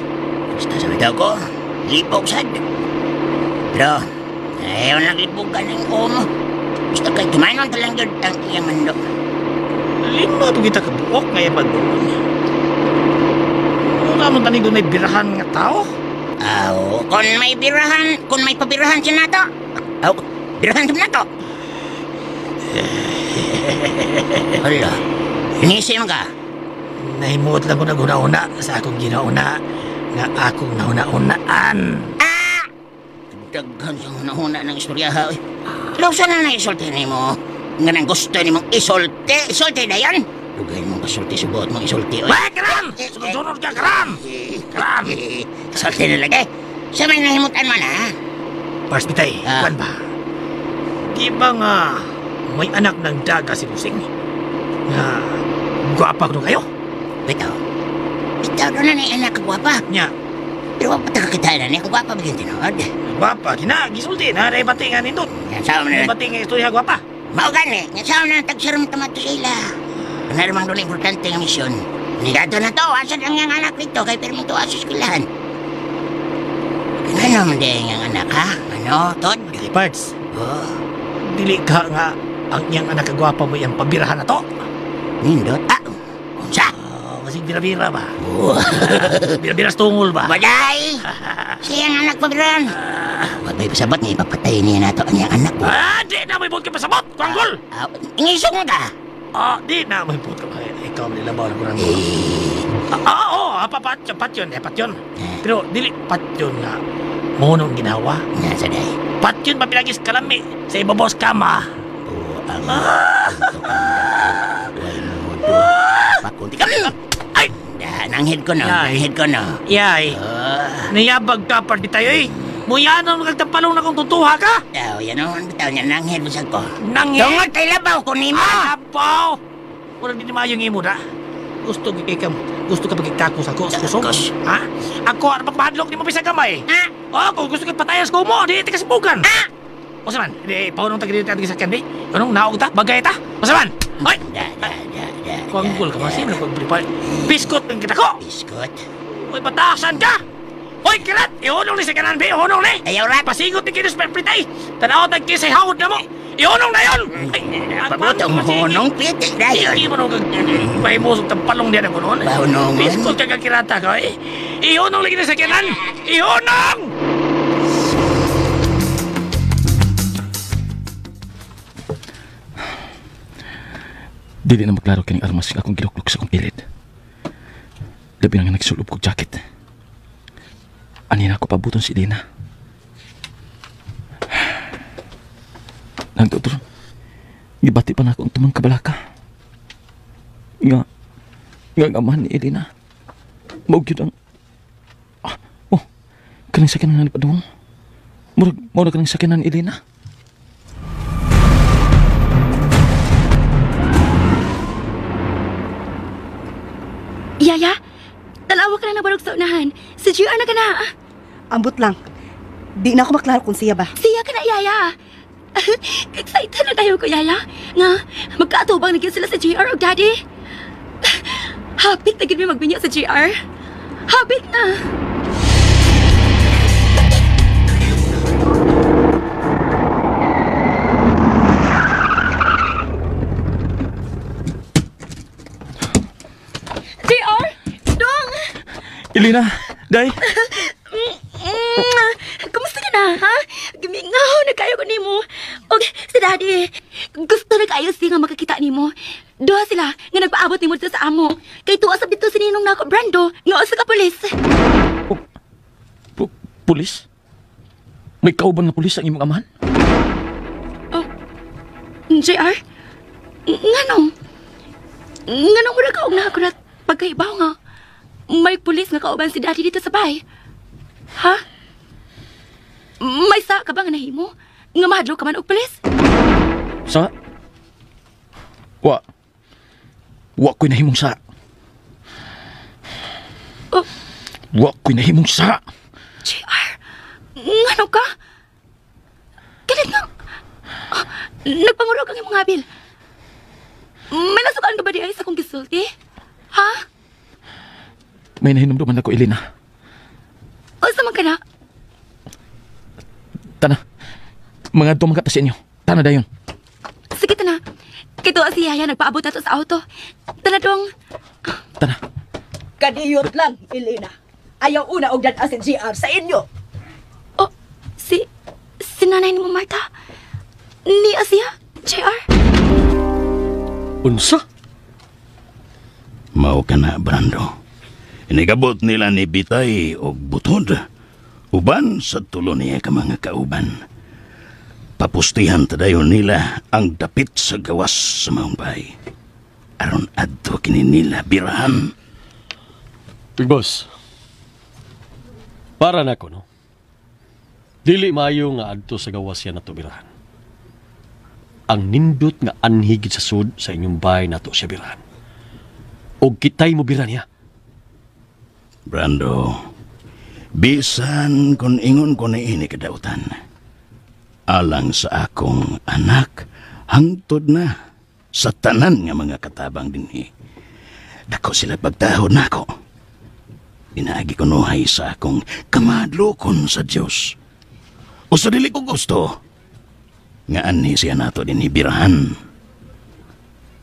Basta sa bitaw ko, libog sad. Pero ayaw lang libogan ng umo. Basta kay tumanon talang gyud ang iyang mando. Lima pa kita kabuok nga iyang pagbuon. Wala man tani dunay birahan nga tao. Aw, kung may birahan, kung may pabirahan siya nato. Aw, birahan siya nato. Hala, nisim ka. Nahimuot lang ko naghuna-una sa akong ginauna nga akong nahuna-unaan. Ah! Daghan sa huna-huna ng istorya ha. Lausa na na isulti ni mo. Nga nang gusto ni mong isulti. Isulti na yan. Dugay mong kasulti sa buot mong isulti. Weh, karam! Sunod-sunod ka, karam! Karam! Isulti na lagi. Sa may nahimutan mo na. Pars Bitay, kuwan ba? Di ba nga may anak ng daga si Lusing? Nga, gwapa ko kayo? Bitaw. Bitaw doon na ni anak gwapa. Nya. Pero wag pa takakita na niya kung gwapa baging tinuod. Gwapa, kina, gisulti na, naibati nga nindot. Yan sa na. Naibati nga istorya gwapa. Mao gani, nga sa na tagsiram tamato sila. Ano namang doon importante nga misyon. Nigado na to, asa lang yung anak nito, kay pero mo to asa eskwelahan. Ano man din ang anak, ha? Ano, Tod? Dili, Parts. Oh. Dili ka nga ang iyang anak kagwapa mo iyang pabirahan na to. Nindot? Ah, unsa? Masig bira-bira ba? Oh. Bira-bira sa tungol ba? Waday! Siyang anak pabirahan. Huwag may pasabot nga ipapatay niya na to ang iyang anak. Ah, di na may buot ka pasabot! Kwanggol! Ingisog mo ka! Ah, di na may buot ka. Ikaw nilabaw na ko ng patyon, patyon. Eh, patyon. Pero dili patyon nga. Munong ginawa. Nasa day. Patyon pa pinagis kalami sa ibabos kama. Oo, ang Kunti ka. Ay! Nanghid ko no, nanghid ko no. Yay. Niyabag ka party tayo eh. Muyanon magtapalong na kung tutuha ka. Daw, yan o. Bitaw niya, nanghid mo sa ko. Nanghid? Tungod kay labaw ko nimo. Ah, labaw! Murag di maayong imo da. Gusto ka, gusto ka pagkikako sa ko, sa kusog? Ha? Ako, ano pagmahadlok ni mo bisa gamay? Ha? Oh, kung gusto ka patayas ko mo, di tikasibugan. Ha? O saman, di, paunong tagilid tayo sa di. Anong naog ta? Bagay ta? O saman! Ay! Da, da, da, da. Kanggol ka masim, nagpagbripa. Biskot ang kita ko! Biskot? Uy, batasan ka! Uy, kirat! Ihunong ni sa kanan, be! Ihunong ni! Ayaw, rat! Pasigot ni Kinos Perpritay! Tanaw tag kisay hawod na mo! Ihunong na yun! Ay, Pabutong hunong, piti na yun! Hindi mo nung pahimusok ng palong niya na kunon. Bahunongon? Biskot ka kakirata ka, eh! Ihunong lagi na sa kanan! Ihunong! Dili na maklaro kining armas nga akong giluklok sa akong kilid. Labi na nga nagsulob kog jacket. Ani na ako pabuton si Lina. Nagdodor, gibati pa na ako ang tumang kabalaka. Nga, nga ang amahan ni Elena. Mao gyud ang... Ah, oh, kaning sakyanan nga nipadung. Murag, mao na kaning sakyanan ni Elena. Yaya, talawa ka na nabarog sa unahan. Si GR na ka na. Ambot lang. Di na ako maklaro kung siya ba. Siya ka na, Yaya. Excited na tayo ko, Yaya. Nga, magkaatubang na gyud sila sa GR o Daddy. Hapit na gyud mi magbinya sa GR. Hapit na. JR! Dong! Elena, day! Kumusta ka na, ha? Gimingaw na kayo ko nimo. Og si Daddy, gusto na kayo siya nga makakita nimo. Duha sila nga nagpaabot nimo dito sa amo. Kay tuwa sab dito si Ninong nako Brando, nga usa ka pulis. Pulis? May kauban nga pulis ang imong amahan? Oh, JR? Nganong? Nganong mura ka og na ako na pagkaibaw nga may pulis nga kauban si Daddy dito sa bahay? Ha? May sa ka ba nga nahimo? Nga mahadlok ka man og pulis? Sa? Wa. Wa ko'y nahimong sa. Oh. Wa ko'y nahimong sa. JR, ngano ka? Kalit nga. Nagpangurog ang imong habil. May nasukaan ka ba di ay sa kong gisulti? Ha? May nahinumduman ako, Elena. Unsa man ka na? Tana. Mga dumang ka ta sa inyo. Tana dayon. Sige, tana. Kito si Yaya nagpaabot na to sa auto. Tana dong. Tana. Kadiyot lang, Elena. Ayaw una og dad-a si GR sa inyo. Oh, si nanay ni mo, Marta. Niya siya, JR. Unsa? Mao ka na, Brando. Inigabot nila ni Bitay og butod. Uban sa tulo niya ka mga kauban. Papustihan tadayon nila ang dapit sa gawas sa maong bahay. Aron adto kini nila birahan. Big Boss, para nako, no? Dili maayo nga adto sa gawas siya nato birahan. Ang nindot nga anhigit sa sud sa inyong bahay nato siya birahan. Og kitay mo bira niya. Brando, bisan kung ingon ko na ini kadautan. Alang sa akong anak, hangtod na sa tanan nga mga katabang dinhi. Dako sila pagtahod nako. Inaagi ko nuhay sa akong kamadlokon sa Dios. O sa dili ko gusto, nga anhi siya nato dinhi birahan.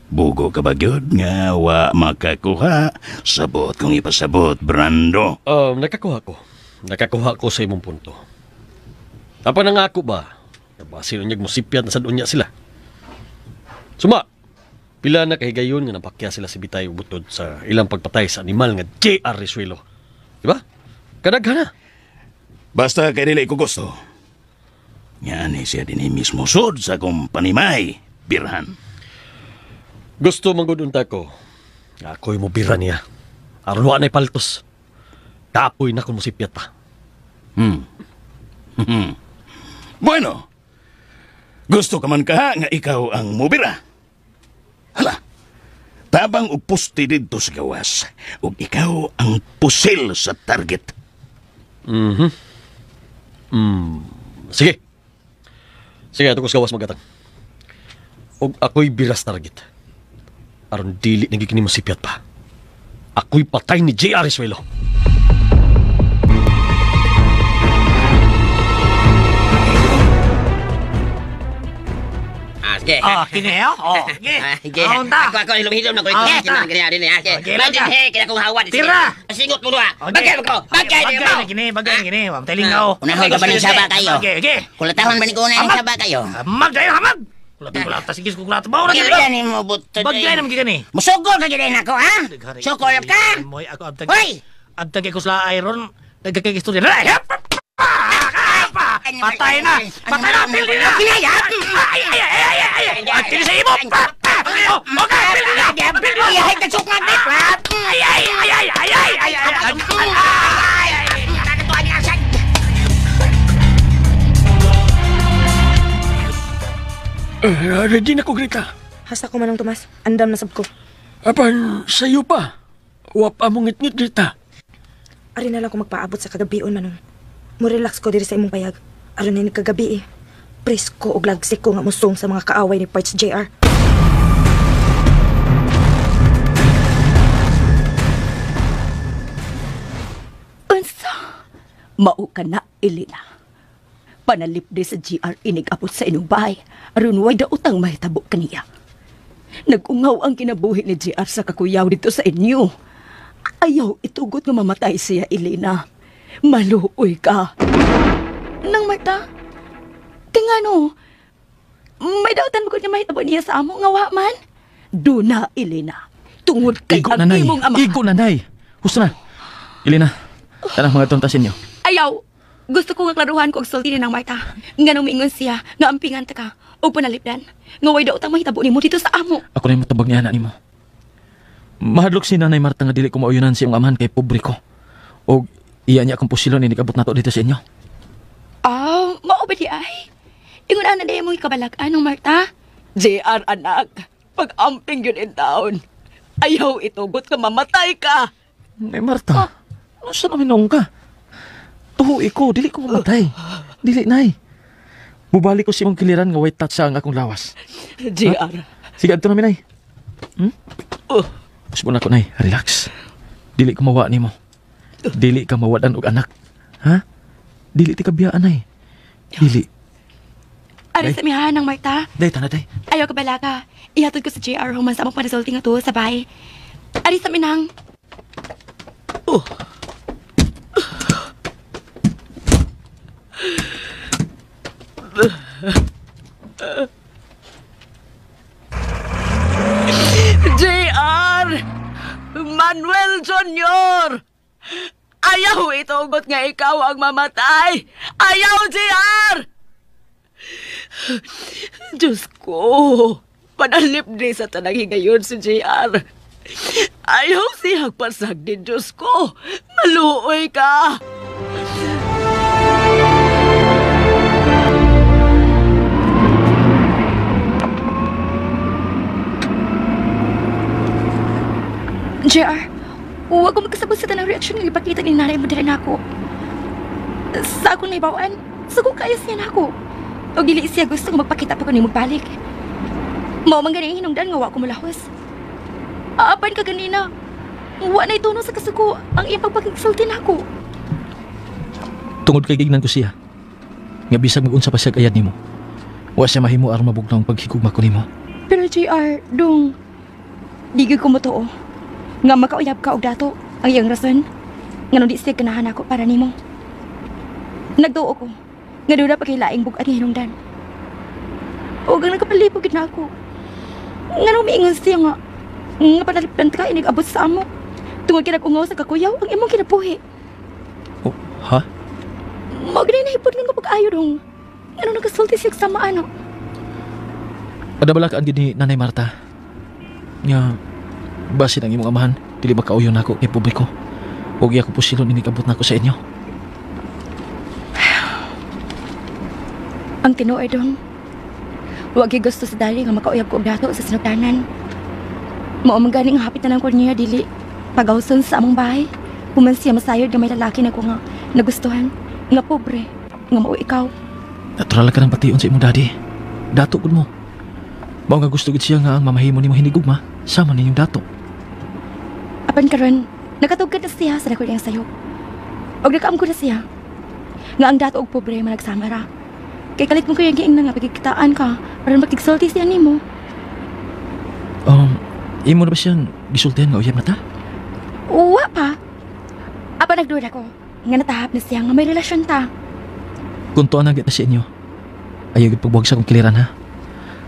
Bugo ka ba gyud nga wa makakuha? Sabot kong ipasabot, Brando. Nakakuha ko. Nakakuha ko sa imong punto. Apan nangako ba? Basin unyag mosipyat na sad unya sila. Suma, pila na kahigayon nga napakya sila si Bitay butod sa ilang pagpatay sa animal nga J.R. Risuelo. Diba? Kadaghan na. Basta kay dili ko gusto. Nga ni siya dinhi mismo sud sa akong panimay, birhan. Gusto manggod unta ko Ako'y mubira niya. Aron wa na'y paltos. Kapoy na kung musipyat pa. Bueno, gusto ka man ka nga ikaw ang mubira. Hala, tabang og poste dito sa gawas, ug ikaw ang pusil sa target. Sige. Sige, ato ko sa gawas magatang. Og ako'y biras target. Aron dili nagiging mo sipyat pa. Ako'y patay ni J.R. Suelo. Sige. Ah, kini oh. Sige. Sige. Aunta. Ako hilom-hilom na ko. Aunta. Kini kini din ha. Okay, Bagay lang he kaya kong hawan. Tira. Singot mo duha. Okay. Bagay ko. Bagay Bagay na kini, bagay na kini. Wa talingaw. Unahon ka ba ng saba kayo? Okay, okay. Kulatahon ba ni ko na ng saba kayo? Hamag dayon, hamag. Kulata kulata sige kulata ba ora Kaya ni mo buto. Bagay na gani. Musugol ka gyud nako ha? Sukol ka? Moy ako abtag. Hoy! Abtag ko sila iron. Nagkakay istorya. Patay na! Patay na! Pildi na! Ay, ay, ay, ay, ay, ay! Ay, sa imo! Okay, pildi na! Pildi na! Ay, kasukmat ni Ay, ay, ay, ay, ay, ay, ay, ay, ay, ay, Ready na ko, Greta. Hasta ko manong Tomas. Andam na sab ko. Apan, sayo pa. Wa pa mong ngit-ngit, Greta. Ari na lang ko magpaabot sa kagabion, manong. Mo-relax ko diri sa imong payag. Aron ni kagabi eh. Presko og lagsik ko nga musong sa mga kaaway ni Parts JR. Unsa? Mao ka na, Elena. Panalipdi sa GR inig-abot sa inyong bahay. Aron way daotang mahitabo kaniya. Nag-ungaw ang kinabuhi ni GR sa kakuyaw dito sa inyo. Ayaw itugot nga mamatay siya, Elena. Maluoy ka. Nang Marta, tingano, may dautan mo nga mahitabo niya sa amo nga wa man. Duna, Elena. Tungod kay Igo ang nanay. imong ama. Igo nanay. Husto na. Elena, tanang mga tontasin niyo. Ayaw, gusto ko nga klaruhan ko og sulti ni nang Marta. Nga nung miingon siya, nga ampingan ta ka, og panalipdan. Nga way daotang mahitabo nimo dito sa amo. Ako na yung matabag niya anak nimo. Mahadlok si Nanay Marta nga dili ko mauyunan si iyong amahan kay pobre ko. O iya niya akong pusilon inikabot nato dito sa inyo. Ah, mao ba di ay? Ingon ana day mong ikabalag-an ng Marta. JR, anak. Pag-amping yun in town. Ayaw itugot nga mamatay ka. Nay Marta, ano sa namin noong ka? Tuho ko, dili ko mamatay. Dili, Nay. Bubalik ko si imong kiliran nga white touch ang akong lawas. JR. Sige, adto namin, Nay. Hmm? Oh. Usbon ako, Nay. Relax. Dili ko mawa nimo. Dili ka mawadan og anak. Ha? Dili ti kabiyaan, Nay. Dili. Ari Day. sa mihahan ng Marta. Day, tana, day. Ayaw ka balaka. Ihatod ko sa JR human sa among panasulti nga tuo sa bahay. Ari sa minang. Oh. JR! Manuel Jr.! Ayaw itugot nga ikaw ang mamatay! Ayaw, JR! Diyos ko! Panalip ni sa tanang higayon si JR. Ayaw siyang pasag ni Diyos ko! Maluoy ka! JR, huwag ko magkasabot sa tanang reaksyon nga ipakita ni nanay mo diri nako. Sa akong naibawaan, sugo kayo siya nako. O dili siya gusto nga magpakita pa ko ni magbalik. Mao man gani hinungdan nga wa ko mulahos. Aapan ka ganina. Wa na ituno sa kasuko ang iyang pagpakigsulti nako. Tungod kay gignan ko siya. Nga bisag mag-unsa pa siya ayad nimo. Wa siya mahimo aron mabugnaw ang paghigugma ko nimo. Pero JR, dong, di gyud ko motoo. Nga makauyab ka og dato ang iyang rason. Nga nung di siya ganahan ako para nimo. Nagtuo ko. Nga doon na pagkailaing bugat nga hinungdan. O gang nagkapalipog gid na ako. Nga nung miingon siya nga, nga panalipdan ka inig-abot sa amo. Tungod kay nag-ungaw sa kakuyaw ang imong kinabuhi. Oh, ha? Mao gani nahipod nga pag-ayo dong. Nga nung nagasulti siya sa ano. Padabala ka ang gid ni Nanay Marta. Nga Basin ang imong amahan, dili makauyon nako kay publiko. Ug iya ko pusilon inikabot nako sa inyo. Ang tinuod dong, wa gyud gusto sa dali nga makauyab ko og dato sa sinugdanan. Mao man gani nga hapit na lang ko niya dili pagawson sa among bahay. Human siya masayod nga may lalaki na ko nga nagustuhan, nga pobre, nga mao ikaw. Natural ka ng bation sa imong daddy. Dato gud mo. Mao nga gusto gud siya nga ang mamahimo nimo hinigugma sama ninyong dato. Apan karon, nakatugkad na siya sa dako niyang sayop. Og nakaamgo na siya nga ang dato og pobre managsama ra. Kay kalit mo kaya giingnan nga pagkikitaan ka aron makigsulti siya nimo. Imo na ba siyang gisultihan nga uyab na ta? Uwa pa. Apan nagduda ko nga natahap na siya nga may relasyon ta. Kung tuan na sa inyo, ayaw gyud pagbuwag sa akong kiliran ha.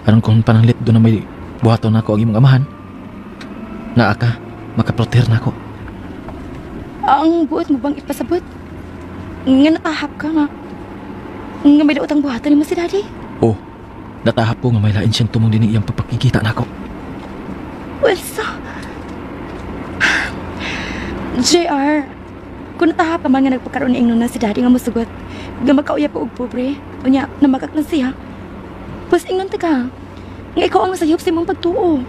Aron kung pananglit doon na may buhaton nako ang imong amahan, naa ka, makaproteher nako. Ang buot mo bang ipasabot? Nga natahap ka nga. Nga may daot ang buhaton nimo si Daddy. Oh, natahap ko nga may lain siyang tumong din iyang pagpakikita nako. Well, so... JR, kung natahap ka man nga nagpagkaroon na ingnon na si Daddy nga musugot, nga makauyab ko og pobre, unya, namakak na siya. Pas ingnon ta ka, nga ikaw ang masayop sa imong pagtuo.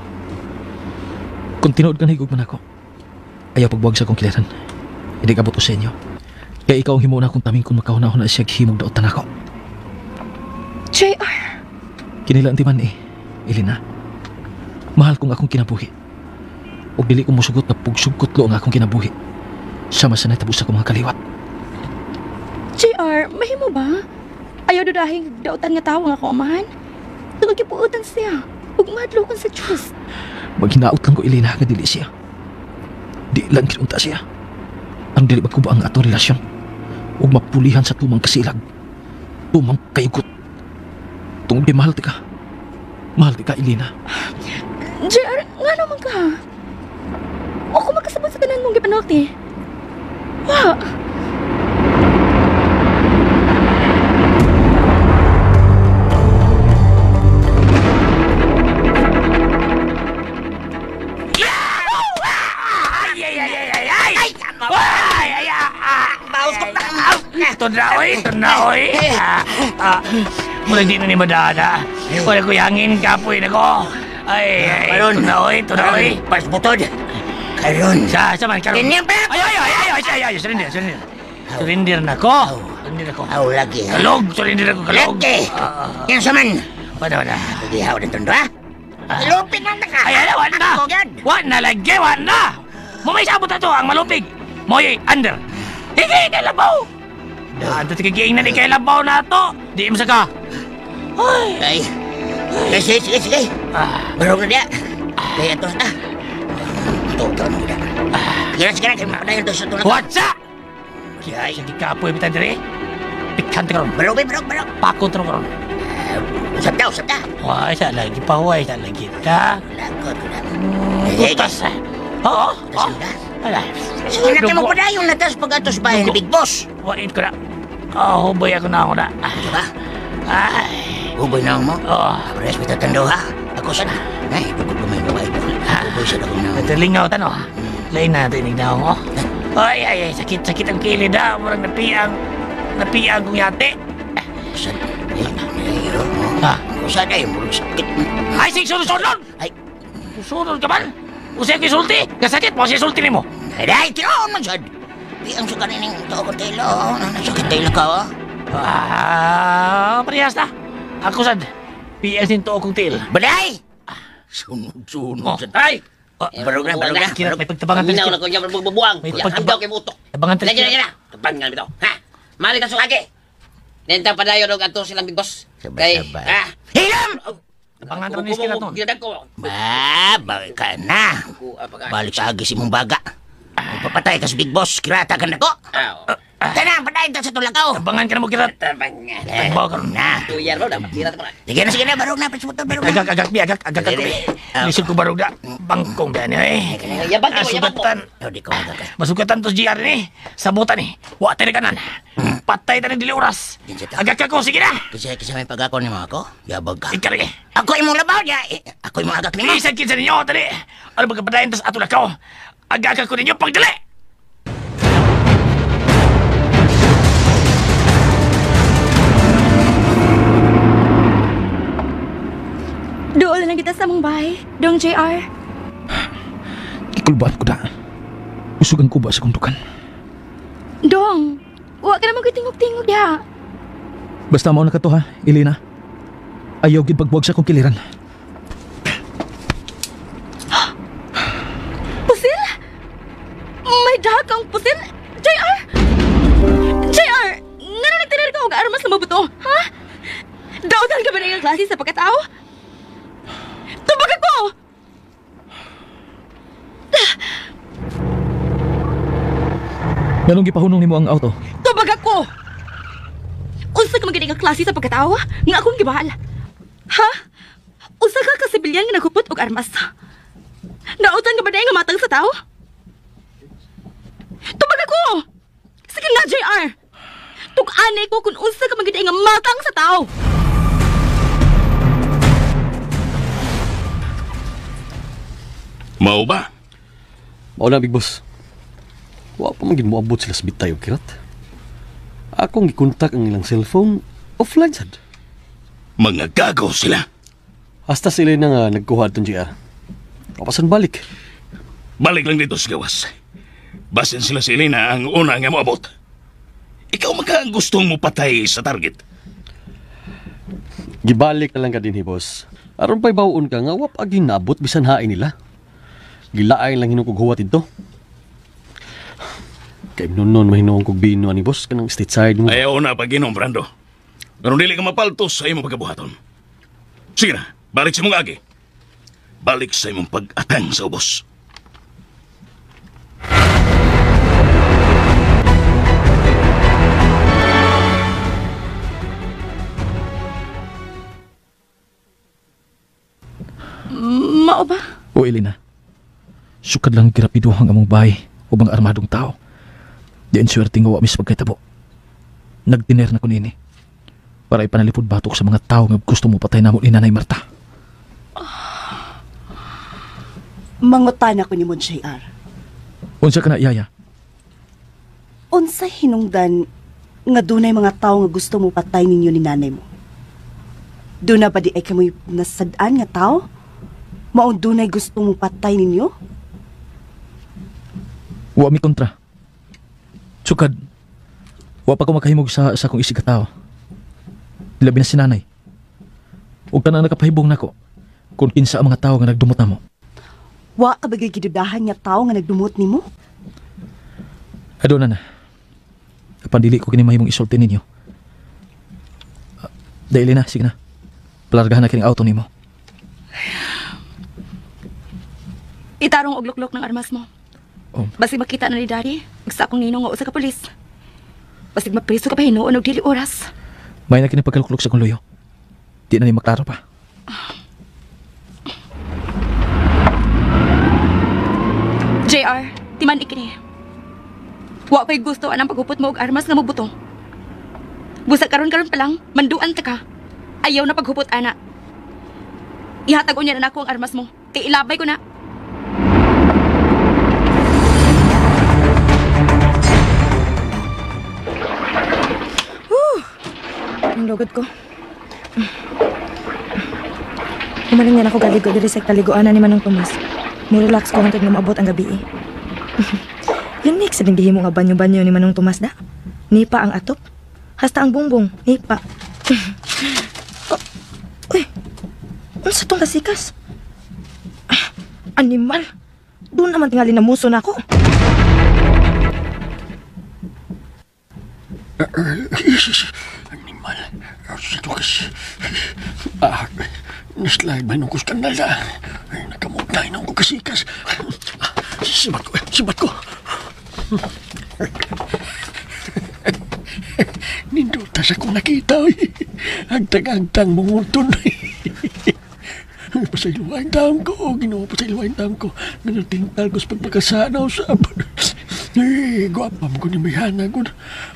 Kung tinuod ka na higugman ako, ayaw pagbuwag sa akong kiliran. Hindi kabot ko sa inyo. Kaya ikaw ang himuon akong taming kung makahuna-huna siya himog daotan ako. JR! Kinila ang timan eh, Elena. Mahal kong akong kinabuhi. O dili ko musugot na pugsugkotlo ang akong kinabuhi. Sama sa natabo sa akong mga kaliwat. JR, mahimo ba? Ayaw dudahing dautan nga tawo nga ako amahan. Tungod kipuotan siya. Ug madlokon sa Diyos. Maghinaot lang ko, Elena, nga dili siya. Di lang kinunta siya. Ang dili magkuba ang atong relasyon. Ug mapulihan sa tumang kasilag. Tumang kayugot. Tungod di mahal ti ka. Mahal ti ka, Elena. JR, nga naman ka. O kung magkasabot sa tanan mong gipanulti. Wa! Ito na, oy. Mula di na ni Madada. Wala ko yangin, kapoy na ko. Ay, ito na, oy, ito na, oy. Pas butod. Karon. Sa man, karon. Ganyan pa! Ay, surrender. Surrender na ko. Surrender ako. Aw, lagi. Kalog, surrender ako, kalog. Lagi. Yan sa man. Wala. Gihaw na tondo, ha? Lupig na ka. Ay, wala na. Wala na lagi, wala na. Mumay sabot na to, ang malupig. Moy, under. Hige, kay labaw. Ando tigigiing na ni kay labaw na to. Di mo sa ka. Ay. Sige. Barog na diya. Kaya ito na. Ito na diya. Kira sige na, kaya makadayon to sa tulad. What's up? Ay, sige ka po, ibitan dire. Pikan ta karon. Barog. Pakon ta karon. Usap ta. Why, sa lagi pa, why, sa lagi ta. Lakot ko na. Kutas. Oo. Ala. Sige na, kayo magpadayon na tas pag-atos bahay ni Big Boss. Wait ko na. Oh, huboy ako na ako na. Diba? Ay. Huboy na mo? Oo. Pares, may tatando ha? Ako sana. Ay, pagod ko may babae ko. Huboy sa ako na. Natalingaw tano. Lain natin ignaw mo. Ay, sakit ang kilid ha. Murang napiang kong yate. Saan? Ay, ha? Saan ay, murang sakit. Ay, sige, sunod! Ay. Sunod ka man? Usay ko isulti? Kasakit mo, isulti ni mo. Ay, tinoon man sad. Piang sa kanining tao ko tilo. Sakit tilo ka, oh. Ah, parehas na. Ako sad. Piang sin tao kong til. Balay! Sunod-sunod sad. Ay! Barog na. May pagtabangan tayo. Minaw na ko niya magbubuang. May pagtabangan kay butok. Tabangan tayo. Lagi na. Tabangan bitaw. Ha? Mali ka sukage. Nenta padayon og adto silang Big Boss. Kay, ha? Hilam! Tabangan tayo ni sila ton. Ba, balik ka na. Balik sa agis imong baga. Magpapatay ka sa Big Boss, kirata ka na ko. Tanang, padayon ta sa tulakaw. Tabangan ka na mo, kirat. Tabangan. Tabangan na. Tuyar mo na, kirat mo na. Sige na, barog na. Pasmutan, barog na. Agak, agak. Lisod ko barog na. Bangkong ba niya eh. Yabang ko, yabang ko. Masugatan. Masugatan to GR ni. Sabutan ni. Wa tiri kanan. Patay ta ng dili oras. Agak ka ko, sige na. Kasi kasi may pag-ako nimo ako. Yabag ka. Ikaw lagi. Ako imong labaw niya. Ako imong agak nimo. Bisan kinsa ninyo, dali. Ano magkapadayon tas ato lakaw. Agak ko ninyo pagdali. Dool na lang kita sa mong bahay, Dong JR. Gikulbaan ko da. Usugan ko ba sa kundukan? Dong, wa ka naman tingog-tingog diha. Basta mao na ka to ha, Elena. Ayaw gid pagbuwag sa akong kiliran. Pusil? May dahag kang pusil? JR! JR! Nga na nagtinar ka og armas na mabuto, ha? Dautan ka ba na iyang klase sa pagkatao? Tubag ako! Nganong gipahunong nimo ang auto? Tubag ako! Unsa ka magaling ang klase sa pagkatao? Nga akong gibahal. Ha? Unsa ka kasibilyan nga naghupot og armas? Nautan ka ba na nga matang sa tao? Tubag ako! Sige nga, JR! Tug-anay ko kung unsa ka magaling nga matang sa tao! Mao ba? Mao na, Big Boss. Wa pa man gid moabot sila sa bitay og kirat. Akong gikontak ang ilang cellphone offline sad. Mga gago sila. Hasta sila na nga nagkuha atong GR. Kapasan balik. Balik lang dito sa gawas. Basin sila si Elena ang una nga moabot. Ikaw maka ang gustong mo patay sa target. Gibalik na lang ka din, boss. Aron pa'y bawon ka nga wa pa ginabot bisan hain nila. Gilaay lang hinuong kog huwat dito. Kay noon mahinuong kog bino ani boss kanang stateside mo. Ayaw na pag inom, Brando. Pero dili ka mapaltos sa imong pagkabuhaton. Sige na, balik sa imong agi. Balik sa imong pag-atang sa ubos. Mao ba? O Elena, sukad lang girapido ang among bahay ubang armadong tao. Diyan swerte nga wa mis pagkatabo. Nagdiner na ko nini para ipanalipod batok sa mga tao nga gusto mo patay namo ni Nanay Marta. Mangutan ako ni mo, JR. Unsa ka na, Yaya? Unsa hinungdan nga dunay mga tao nga gusto mo patay ninyo ni nanay mo? Duna ba di ay kamoy nasadaan nga tao? Maong dunay gusto mo patay ninyo? Wa mi kontra. Sukad, wa pa ko makahimog sa akong isig ka tao. Labi na si nanay. Ug kanang nakapahibong nako kung kinsa ang mga tao nga nagdumot namo. Wa ka bagay gidudahan nga tao nga nagdumot nimo? Aduna na. Apan dili ko kini mahimong isulti ninyo. Dahil na, sige na. Palargahan na kining auto nimo. Itarong og luklok ng armas mo. Oh. Basig makita na ni Daddy, sa akong ninong nga usa ka pulis. Basig mapriso ka pa hinuon og dili oras. May na kini pagkaluklok sa akong luyo. Di na ni maklaro pa. JR, timan ikini. Wa ko'y gusto anang paghupot mo og armas nga mobuto. Busa karon-karon pa lang, manduan ta ka. Ayaw na paghupot ana. Ihatag unya na nako ang armas mo. Kay ilabay ko na. Ang lugod ko. Umaling na ako galigo diri sa kaliguanan ni Manong Tomas. Mo-relax ko hangtod nga maabot ang gabi. Unique sa gihimo nga banyo-banyo ni Manong Tomas da. Nipa ang atop. Hasta ang bongbong, nipa. Oh, uy. Unsa tong kasikas? Animal. Doon naman tingali na muso na ako. Animal. Ah, naslide ba nung kuskandal na? Ay, nakamugtay nung kasikas. Sibat ko, sibat ko. Nindutas ako nakita. Agtang-agtang munguton. Pasayluan taon ko. Ginoo, pasayluan taon ko. Nanatingtal ko sa pagpakasanaw sa Eh, gwapa mo ko ni Mihana.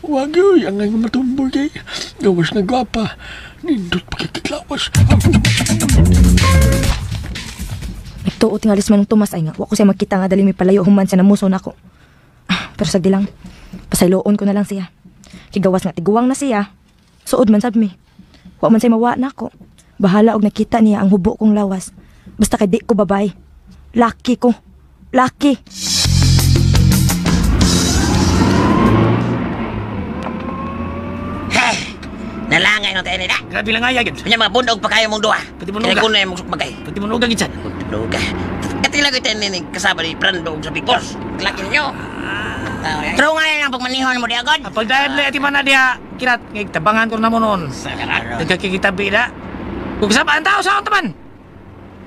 Wag yun, ang nga matumboy kay. Gawas na gwapa. Nindot pakikiklawas. Nagtuo tingalis man ng Tomas ay nga. Wa ko siya magkita nga dali may palayo human sa namuso nako. Pero sagdi lang, pasayloon ko na lang siya. Kigawas nga tiguang na siya. Suod man sab mi. Wa man siya mawa nako. Bahala og nakita niya ang hubo kong lawas. Basta kay di ko babay. Laki ko. Laki. Nalangay no tayo nila. Grabe lang ay agad. Kanya mga bundog pa kayo mong duha. Pati mo nuga. Kaya kunay mong sukmagay. Pati mo nuga gid sad. Nuga. Katila ko tayo nini kasama ni Brando sa Big Boss. Laki ninyo. True nga lang ang pagmanihon mo di agad. Pagdahil na ati man na diha, kirat ngay tabangan ko na mo noon. Nagkakikitabi na. Kung kasabaan tao sa akong taban.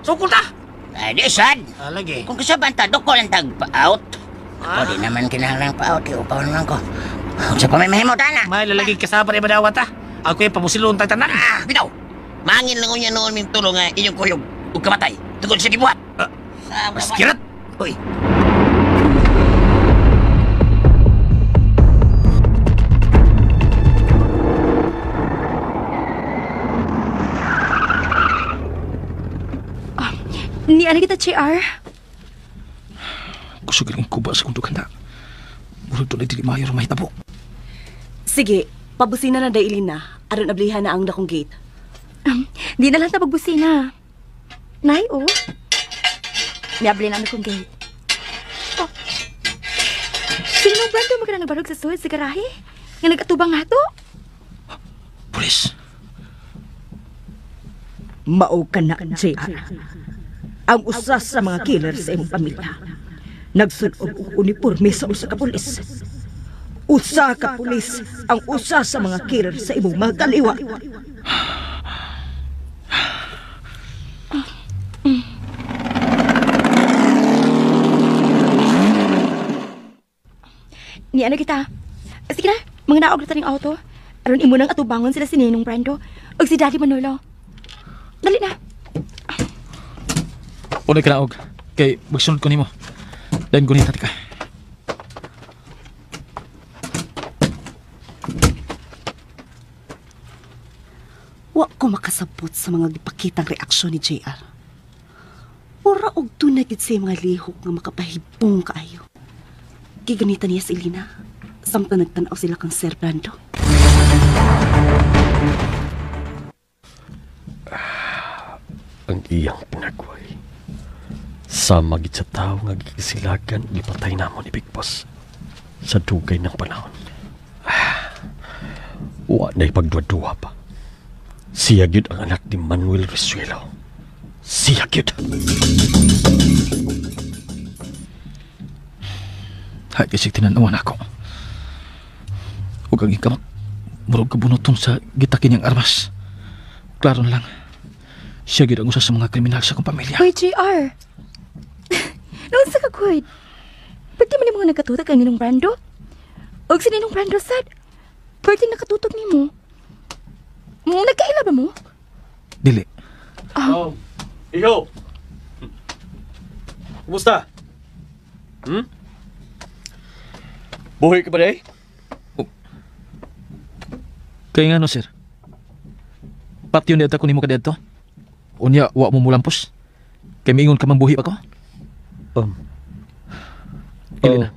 Sukol ta. Ay, di sad. Lagi. Kung kasabaan ta, doko lang tag pa-out. Ako di naman kinahanglan pa-out. Upaw naman ko. Sa pamimahimo ta na. May lalagi kasaba ni madawat ta. Ako yung pamusilon tag tanan. Ah, bitaw. Mangin lang unya noon ming tulong nga inyong kuyog ug kamatay. Tungod sa gibuhat. Mas kirat. Uy. Ni ano kita, JR? Kusog ang kuba sa kong duganda. Murag doon ay dili maayo mahitabo. Sige, pabusina na dahil na. Aron ablihan na ang dakong gate. Di na lang ta pagbusina. Nay, oh. Miabli na ang dakong gate. Oh. Sino nung Brando magka nagbarog sa suod sa garahe? Nga nag-atubang nga to? Pulis. Mao ka na, JR. Ang usa sa mga killer sa imong pamilya. Nagsunog og uniforme sa usa ka pulis. Usa ka pulis ang usa sa mga killer sa imong mga kaliwa. Ni ano kita? Sige na, mga naog na taning auto. Aron imo nang atubangon sila si Ninong Brando ug si Daddy Manolo. Dali na. Unay ka naog. Kay magsunod ko nimo. Dayon gunita ka. Wa ko makasabot sa mga gipakitang reaksyon ni JR. Ora og dunay gid sa mga lihok nga makapahibong kaayo. Giganita niya si Elena. Samtang nagtan-aw sila kang Sir Brando. Ang iyang pinagway. Sama gid sa tao nga gikisilagan gipatay namo ni Big Boss sa dugay ng panahon. Wa na'y pagduwa-duwa pa. Siya gyud ang anak ni Manuel Risuelo. Siya gyud. Hay kasi tinanawan ako. Ug ang ikamot, murag kabunuton sa gitakin niyang armas. Klaro na lang. Siya gyud ang usa sa mga kriminal sa akong pamilya. Hoy, JR. Noon sa kagoy. Pwede man yung mga nagkatutok ang Ninong Brando? Og si Ninong Brando sad. Pwede nakatutok nimo. Nagkaila ba mo? Dili. Oh. Iho! Kumusta? Hmm? Buhi ka ba day? Oh. Kaya nga no, sir. Patyon dito ko nimo ka dito. Unya, wa mo mulampos. Kay miingon ka mang buhi pa ko. Elena,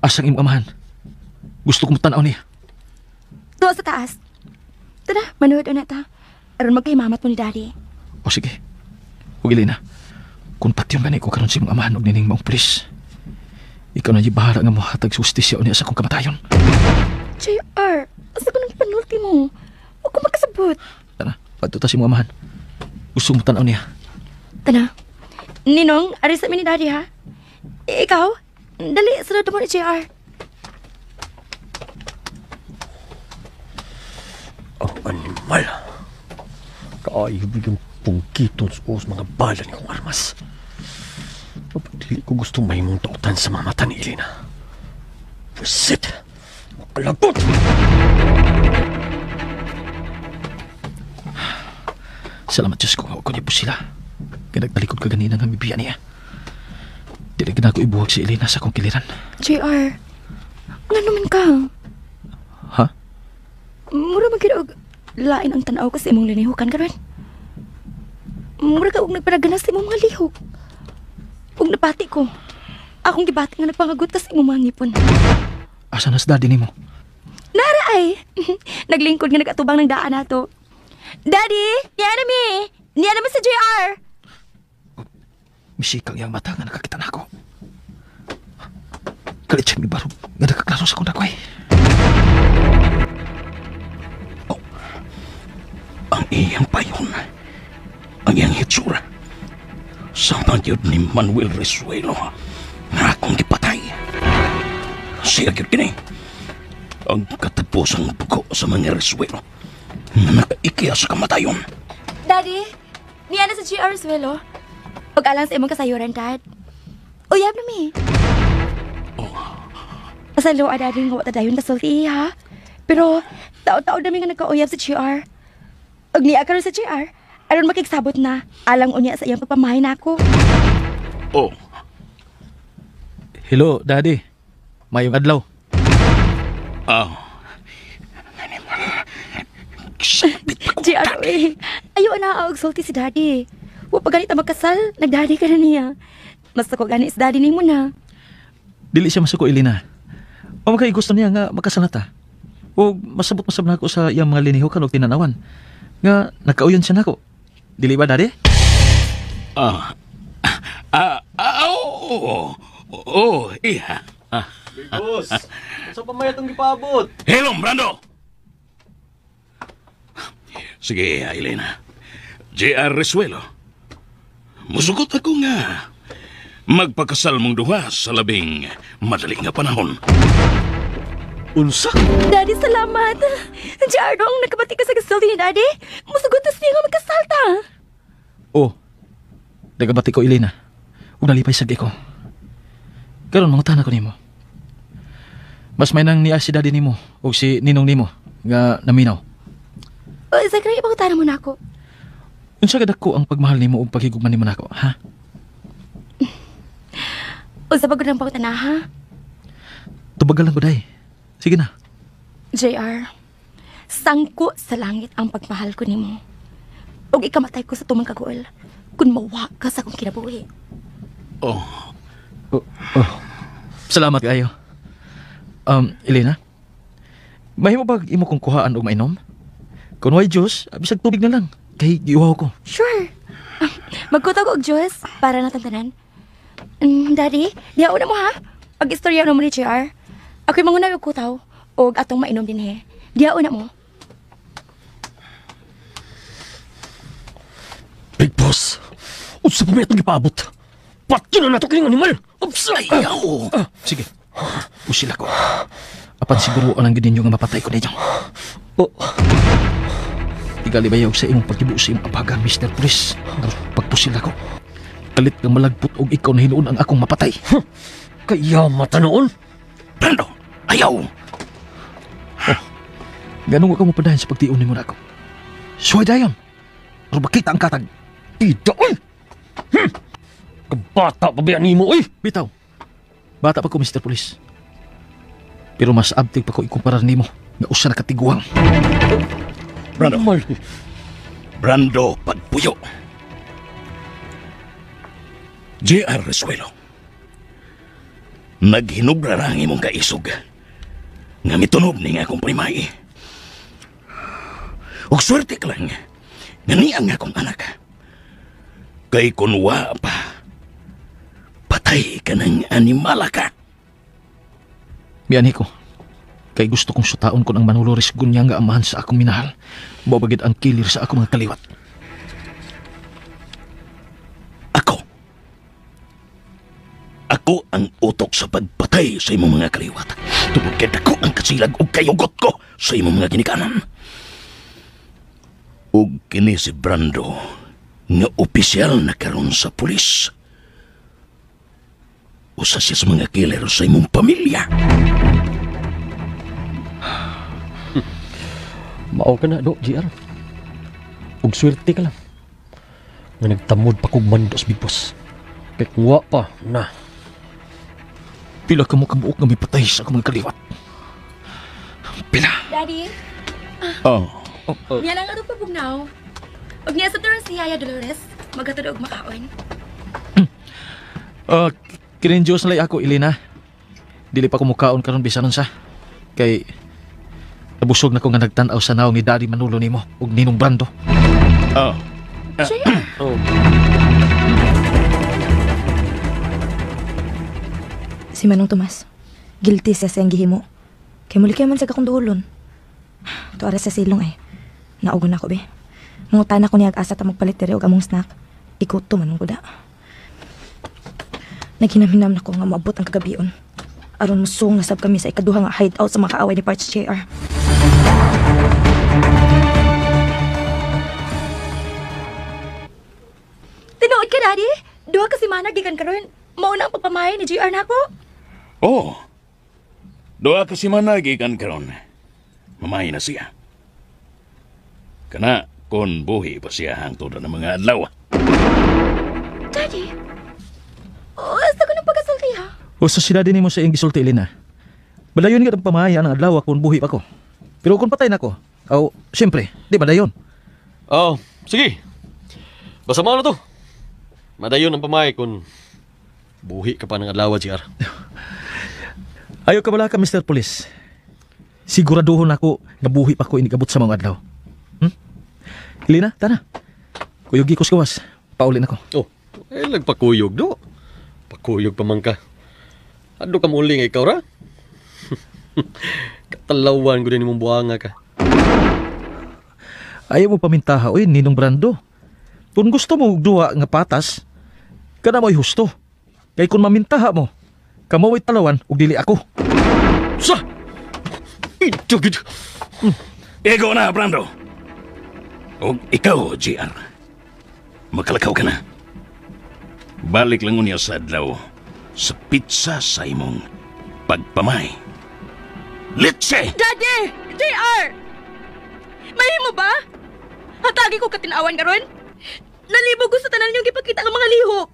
asang imong amahan? Gusto ko mo tan-aw niya. Tuwa sa taas. Tara, manuod na ta. Aron magkaimamat mo ni Daddy. O sige. Ug Elena, kung patyon gani ko karon sa imong amahan og nining maong pulis, ikaw na bahala nga mohatag sa hustisya unya sa akong kamatayon. JR, asa ko nang panulti mo? Huwag ko magkasabot. Tara, padto ta sa imong amahan. Gusto mo tan-aw niya. Tara. Ninong, ari sa mi ni Daddy ha. Ikaw, dali, sunod mo ni JR. Ang animal. Kaayo biglang pungkiton sa os mga bala ni kong armas. Dili ko gusto mahimong tautan sa mga mata ni Elena. Pusit! Makalagot! Salamat Diyos ko nga ako niya po sila. Kaya nagtalikod ka ganina nga mibiya niya. Dili gid na ako ibuhag si Elena sa akong kiliran. JR, nga naman ka? Ha? Mura man gyud og lain ang tan-aw ko sa imong linihukan karon. Mura ka og nagpanaganas sa imong mga lihok. Ug napati ko. Akong gibati nga nagpangagot ka sa imong mga ngipon. Asa na si daddy nimo? Nara ay! Naglingkod nga nag-atubang ng daan nato. Daddy! Niya na mi! Niya naman si JR! Misikang iyang mata nga nakakita na ako. Kalit siya mibarog nga nakaklaro sa akong dagway. Oh, ang iyang payon, ang iyang hitsura. Sama gyud ni Manuel Resuelo nga akong gipatay. Siya gyud kini. Ang katapusang buko sa mga Resuelo nga nakaikiya sa kamatayon. Daddy! Niya na si JR Suelo. Pag-alang sa imong kasayuran, Dad. Uyab na mi. Pasalo, Daddy, nga wata dayon kasulti, ha? Pero, tao-tao dami nga nagkauyab sa GR. Ug niya karon sa GR, aron makigsabot na, alang unya sa iyang pagpamahay nako. Oh. Hello, Daddy. Mayong adlaw. Ah. GR, oy. Ayo na, og sulti si Daddy. Wa pa ganit magkasal, nagdaddy ka na niya. Mas ako gani si Daddy nimo na. Dili siya masuko, Elena. O makay gusto niya nga magkasal na ta. O masabot-masab na ako sa iyang mga linihukan o tinanawan. Nga nagkauyon siya nako. Dili ba, Daddy? Oo. Oo, iya. Big Boss, sa pa may atong gipaabot? Hello, Brando! Sige, Elena. J.R. Resuelo. Musugot ako nga. Magpakasal mong duha sa labing madali nga panahon. Unsa? Daddy, salamat. JR, dong, nakabati ka sa kasulti ni Daddy. Musugot na siya nga magkasal ta. Oh, nagabati ko, Elena. Ug nalipay sa ko. Karon mangutana ko nimo. Mas may nang niya si Daddy nimo o si Ninong nimo nga naminaw. O, Zachary, ipangutana mo na ako. Unsa kadako ang pagmahal nimo ug paghigugma nimo nako, ha? Unsa pa gud ang pangutana, ha? Tubagal lang ko, day. Sige na. JR, sangko sa langit ang pagmahal ko nimo. Ug ikamatay ko sa tumang kaguol kung mawa ka sa akong kinabuhi. Oh. Oh. Salamat kayo. Elena, mahimo ba imo kong kuhaan og mainom? Kung way juice, bisag tubig na lang. Kay giuhaw ko. Sure. Magkutog og juice para natantanan. Daddy, diha una mo ha. Pag-istorya na mo ni JR. Ako'y mangunag og kutaw og atong mainom din he. Diha una mo. Big Boss, unsa pa may atong gipaabot? Patyo na nato kining animal! Ups! Ayaw! Sige, pusil ako. Apan siguro ang gid ninyo nga mapatay ko ninyo. Oh. Tigali bayaw sa imong pagtibo sa imong abaga, Mr. Police. Pagpusil ako. Kalit kang malagpot og ikaw na hinuon ang akong mapatay. Huh. Kaya mata noon? Brando, ayaw! Oh. Ganun ka mo padayon sa pagtiun nimo nako. Suway dayon. Pero makita ang katag. Ida, oy! Kabata pa ba nimo, oy? Bitaw. Bata pa ko, Mr. Police. Pero mas abtig pa ko ikumpara nimo nga usa na katiguang. Brando. Brando, pagpuyo. J.R. Resuelo. Naghinubra ra ang imong kaisog. Nga mitunob ni nga akong primay. Og swerte ka lang nga niya ang akong anak. Kay kunwa pa, patay ka ng animala ka. Mianhi ko. Kay gusto kong sutaon kon ang Manolo Resgunya nga amahan sa akong minahal. Mao bagid ang kilir sa akong mga kaliwat. Ako. Ako ang utok sa pagpatay sa imong mga kaliwat. Tungod kay dako ang kasilag ug kayugot ko sa imong mga ginikanan. Ug kini si Brando nga opisyal na karon sa pulis. Usa siya sa mga killer sa imong pamilya. Mao ka na, do, GR. Ug swerte ka lang. Nga nagtamod pa kog mando sa Big Boss. Kay kung wa pa, na. Pila ka mo kabuok nga mipatay sa akong mga kaliwat. Pila. Daddy, Oh. niya lang ato pabugnaw. Og niya sa turon si Yaya Dolores, magatod og makaon. Kining Diyos na ako, Elena. Dili pa ko mukaon karon bisan unsa. Kay nabusog na ko nga nagtan-aw sa naong ni Daddy Manolo nimo ug Ninong Brando. Oh. Oh. Si Manong Tomas, guilty siya sa iyang gihimo. Kay muli kay man sa akong duolon. Tuara sa silong ay. Naugon ako be. Mangutan ako niya asa ta magpalit diri og among snack. Ikuto man ang kuda. Naghinam-hinam na ko nga moabot ang kagabion. Aron musung nasab kami sa ikaduha nga hideout sa mga kaaway ni Parts JR. Tinuod ka, Daddy? Duha ka semana gikan karon. Mao na ang pagpamahay ni JR nako. Oh. Duha ka si managikan karon. Mamahay na siya. Kana kon buhi pa siya hangtod na mga adlaw. Daddy. Oh, asa ko nang pagkasulti ha? Usa sila din nimo sa iyang gisulti, Elena. Balayon nga ang pamahay ang adlaw kung buhi pa ko. Pero kung patay na ko, aw, siyempre, di ba dayon? Oh, sige. Basta mao na to. Madayon ang pamahay kung buhi ka pa ng adlaw, JR. Ayaw ka bala ka, Mr. Police. Siguraduhon ako nga buhi pa ko inigabot sa mga adlaw. Elena, tana. Kuyog ko sa gawas. Pauli na ko. Oh, eh, nagpakuyog do. Pakuyog pa man ka. Ado ka muli nga ikaw ra? Katalawan ko din imong buhanga ka. Ayaw mo pamintaha, oy, Ninong Brando. Kung gusto mo og duha nga patas, kana mo'y husto. Kay kung mamintaha mo, kamo mo'y talawan ug dili ako. Sa! Ito gid. Ego na, Brando. Og ikaw, JR. Makalakaw ka na. Balik lang unya sa adlaw sa pizza sa imong pagpamay. Litse! Daddy! JR! Mahimo ba? Hatagi ko katinawan karon. Nalibog ko sa tanan niyong gipakita nga mga lihok.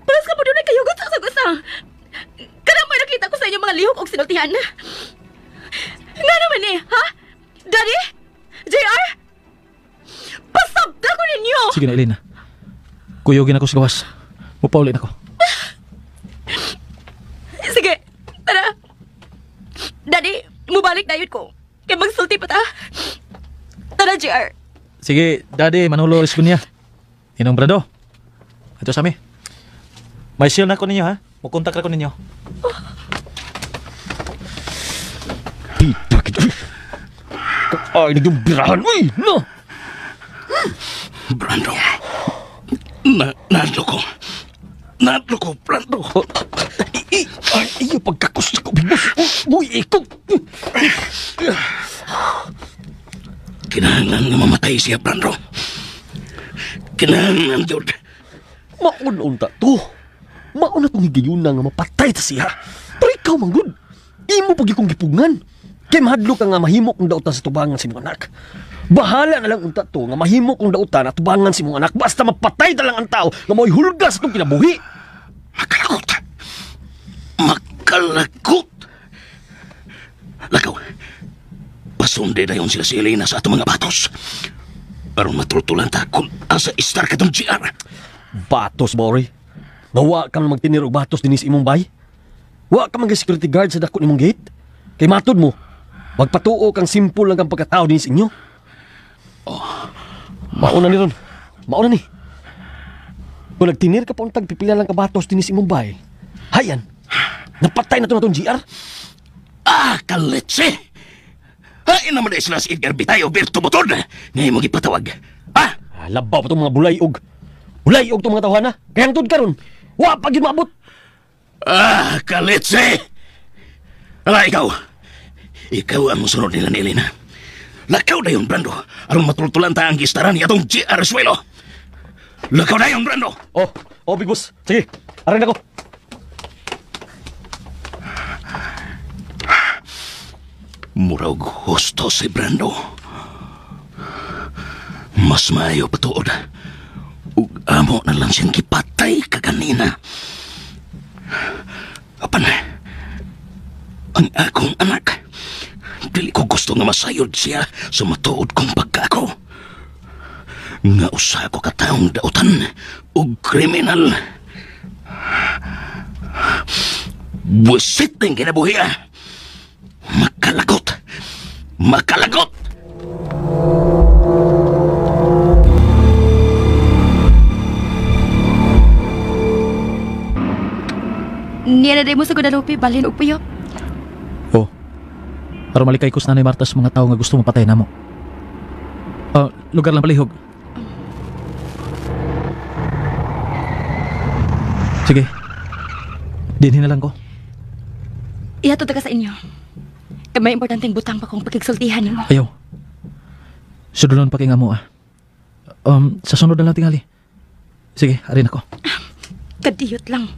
Paras ka mo doon ay kayugot sa usag-usa. Kanang may nakita ko sa inyong mga lihok og sinultihan. Nga naman eh, ha? Daddy? JR? Pasabda ko ninyo! Sige na, Elena. Kuyogin ako sa gawas. Mupauli na ko. Sige, tara. Daddy, mubalik na yun ko. Kaya magsulti pa ta. Tara, JR. Sige, Daddy, Manolo Escunia. Ninong Brando. Ito sa mi. May seal na ko ninyo, ha? Mukontak ra ko ninyo. Ito gid. Ay, nagyong birahan, uy! No! Brando. Naadlo ko. Naadlo ko, Brando. Ay, iyo pagkakus ko, big boss. Uy, ikaw. Kinahanglan nga mamatay siya, Brando. Kinahanglan, Jod. Mauna-unta to. Mauna tong higayuna nga mapatay ta siya. Pero ikaw, manggod. Imo pag ikong gipugngan. Kay mahadlo ka nga mahimo kong dautan sa tubangan sa imong anak. Bahala na lang unta to nga mahimo kong dautan at tubangan sa imong anak. Basta mapatay ta lang ang tao nga mo'y hulga sa itong kinabuhi. Makalagot. Makalagot. Lakaw. Pasundi na yun sila si Elena sa atong mga batos. Aron matultulan ta kung asa istar ka tong GR. Batos, Bori. Nga wa ka man magtinir og batos dinis imong bay. Wa ka man security guard sa dako nimong gate. Kay matod mo, magpatuo kang simple lang kang pagkatao dinis inyo. Oh. Mauna ni ron. Mauna ni. Kung nagtinir ka pa untag pipila lang ka batos dinis imong bay. Hayan. Napatay na to na tong GR. Ah, kaletse! Hain naman na sila si Edgar Bitayo, Berto Botod. Ngayon mo gipatawag. Ah! Labaw pa itong mga bulayog. Bulayog itong mga tawhana. Kaya ang tud karon, wa pa gyud maabot. Ah, kaletse! Ala, ikaw. Ikaw ang musunod nila ni Elena. Lakaw na yun, Brando. Aron matultulan ta ang gistaran ni atong G.R. Suelo. Lakaw na yun, Brando! Oh, oh, big boss. Sige, aran ako. Murag husto si Brando. Mas maayo patuod. Ug amo na lang siyang gipatay kaganina. Apan, ang akong anak, dili ko gusto nga masayod siya sa matuod kong pagkaako. Nga usa ko kataong dautan og kriminal. Busit ng kinabuhi ah. Makalagot! Makalagot! Niya na mo sa Guadalupe, balhin og puyop. Oh. Aron malikay ko sa Nanay Marta sa mga tao nga gusto mapatay namo. Lugar lang palihog. Sige. Dinhin na lang ko. Ihatod ka sa inyo. Kay may importanteng butang pa kong pakigsultihan nimo. Ayaw. Sudulon pa kay nga mo ah. Sa sunod na lang tingali. Sige, arin ako. Kadiyot lang.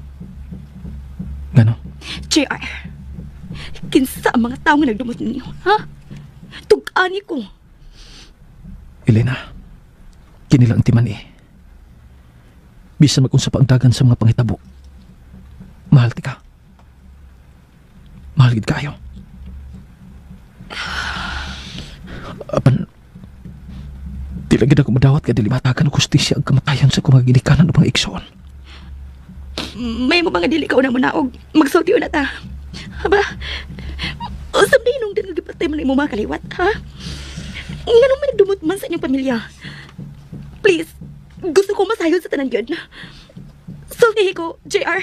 Ngano? JR, kinsa ang mga tao nga nagdumot ninyo, ha? Tug-ani ko. Elena, kinila ang timan eh. Bisan mag-unsa pa ang dagan sa mga panghitabo. Mahal ti ka. Mahal gid kayo. Apan, di lang gid ako madawat kay dili matagan og hustisya ang kamatayan sa akong mga ginikanan o mga igsoon. May mo mga dili ka unang munaog. Magsulti una ta. Aba, usab na inong din gipatay man imo mga kaliwat, ha? Nganong may nagdumot man sa inyong pamilya? Please, gusto ko masayod sa tanan yun. Sultihi ko, JR.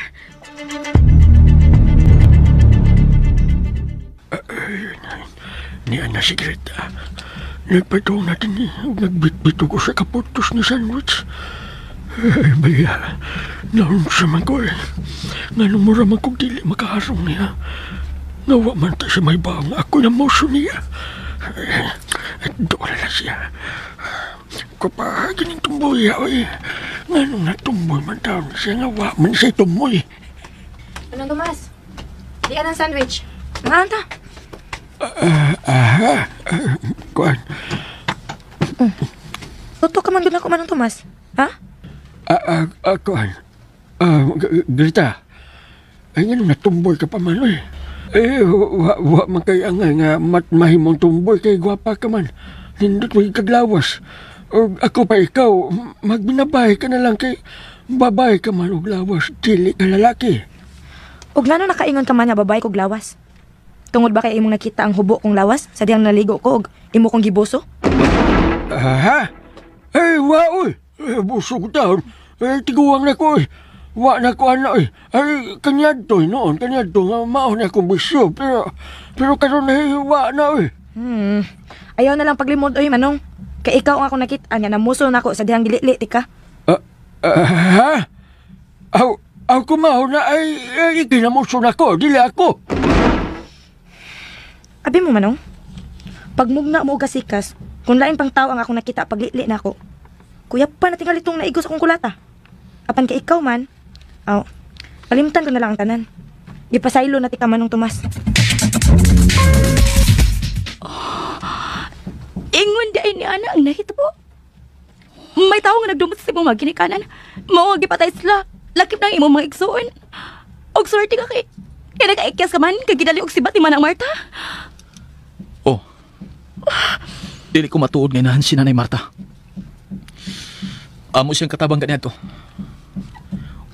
Niya na si Greta. Nagpatong natin ni, nagbitbit ko sa kaputos ni sandwich. Ay, baya, naunsa man ko eh. Nga nung mura man kong dili makaharong niya. Nawa man ta sa may baong ako na moso niya. At doon na siya. Kapag gining tumboy, oy. Nga nung natumboy man taon siya, nga wa man siya tumoy. Anong Tomas? Di ka ng sandwich. Nangahan ta? Kuan. Totoo ka man doon ako manong Tomas? Ha? Kuan. Greta. Ay, nga nung natumboy ka pa man, oy. Eh, wa man kay angay nga matmahimong tumboy kay gwapa ka man. Nindot mo kaglawas. O ako pa ikaw, magbinabay ka na lang kay babae ka man og lawas, dili ka lalaki. Og ngano nakaingon ka man nga babae kog lawas? Tungod ba kay imong nakita ang hubo kong lawas sa diyang naligo ko og imo kong gibuso? Aha! Eh, wa oy! Eh, buso ko taon. Eh, tiguang na ko oy. Wa na ko ana oy. Ay, kanyadto noon, kanyadto nga mao na akong bisyo. Pero karon ay wa na oy. Ayaw na lang paglimod oy manong. Kay ikaw ang ako nakita nga namuso nako sa dihang gilili ti ka. Ha? Aw kumaw na ay kinamuso nako, dili ako. Abi mo manong. Pagmugna mo og kasikas, kung lain pang tao ang akong nakita paglili nako. Kuya pa na tingali tong naigos akong kulata. Apan kay ikaw man, aw, kalimtan ko na lang ang tanan. Gipasaylo na ti ka manong Tomas. Ingon di ay ni Ana ang nahitabo. May tao nga nagdumot sa imong mga ginikanan. Mao nga gipatay sila. Lakip ng imong mga igsuon. Og swerte ka kay nagaikyas ka man kay gidali og sibat ni Manang Marta. Oh. Dili ko matuod nga inahan si Nanay Marta. Amo siyang katabang kaniadto.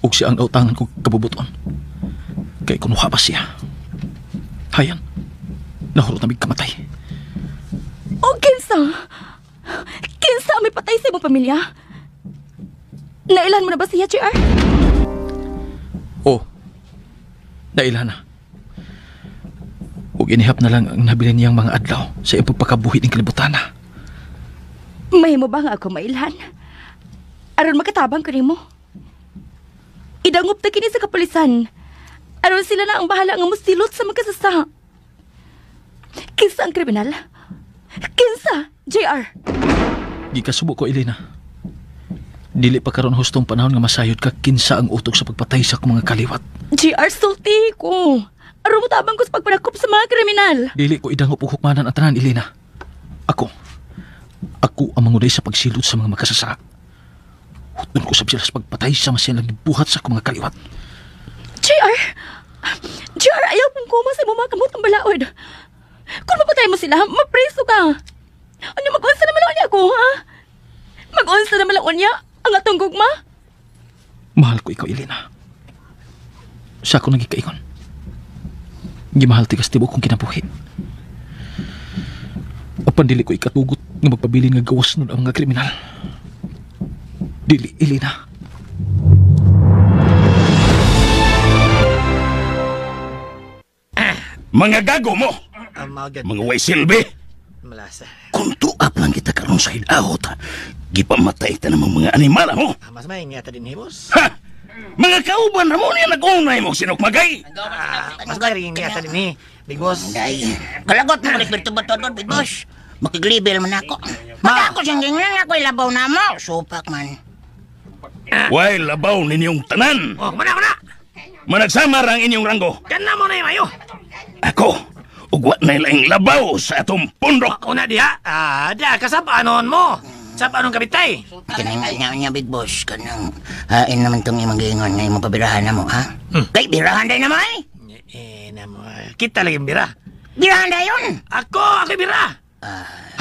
Ug siya ang nautangan kong kabubuton. Kay kunuha pa siya. Hayan, nahurot na mig kamatay. O kinsa? Kinsa may patay sa imong pamilya? Nailan mo na ba siya, JR? Oh, nailan na. Ug inihap na lang ang nabilin niyang mga adlaw sa iyang pagpakabuhi ng kalibutan na. Mahimo ba nga ako mailhan? Aron makatabang ko nimo. Idangop ta kini sa kapulisan. Aron sila na ang bahala nga mosilot sa magkasasa. Kinsa ang kriminal? Kinsa, JR? Gikasubo ko, Elena. Dili pa karon hustong panahon nga masayod ka kinsa ang utok sa pagpatay sa akong mga kaliwat. JR, sulti ko. Aron motabang ko sa pagpanakop sa mga kriminal. Dili ko idangop og hukmanan ang tanan, Elena. Ako ang manguday sa pagsilot sa mga makasasa. Huton ko sab sila sa pagpatay sa mga silang gibuhat sa akong mga kaliwat. JR! JR, ayaw kong kuma sa mga kamot ang balaod. Kung mapatay mo sila, mapreso ka. Ano, mag-unsa naman lang niya ako, ha? Mag-unsa naman lang niya ang atong gugma? Mahal ko ikaw, Elena. Siya ko nagikaingon. Gimahal tigas tibok kong kinabuhi. Apan dili ko ikatugot nga magpabilin nga gawas nun ang mga kriminal. Dili, Elena. Mga gago mo! Mga way silbi! Malasa. Kung tuap lang kita karon sa hilaot, gipamatay ta ng mga animal mo. Mas may nga ta din, boss. Ha! Mga kauban na mo niya nag-unay mo sinukmagay. Mas may nga ta din, eh. Big boss. Day. Kalagot mo ulit bato doon, Big Boss. Makiglibel man ako. Maka ako siyang gingnan, ako'y labaw na mo. Supak man. Way labaw ninyong tanan. Oh, mana, mana. Managsama ang inyong ranggo. Kana mo na yung ayo. Ako, ugwa na ilaing labaw sa atong pundok. Una diha, diha, kasabanon mo. Sabanon kabitay. Kanang nga niya, Big Boss. Kanang hain naman itong imong giingon nga imong pabirahan na mo, ha? Kay, birahan din naman, eh. Namo, kita lagi bira. Birahan na yun! Ako, ako'y bira.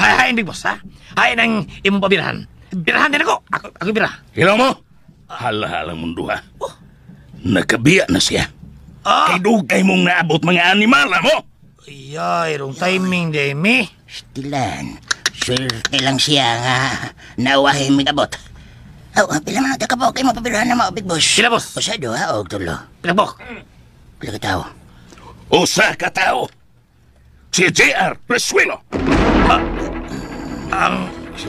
Hain, Big Boss, ha? Hain ang imong pabirahan. Birahan din ako. Ako'y bira. Hilaw mo? Hala-halang mundo, ha? Oh. Nakabiya na siya. Ah. Kay dugay mong naabot mga animal, mo! Ayay, wrong timing, Demi. Stilan, swerte lang siya nga nawahin may abot. Aw, pila man ang takabok kay mapabirahan na mo, Big Boss. Pila, boss? Usa, duha, o tulo. Pila, bok? Pila ka tao? Usa ka tao. Si J.R. Resuelo.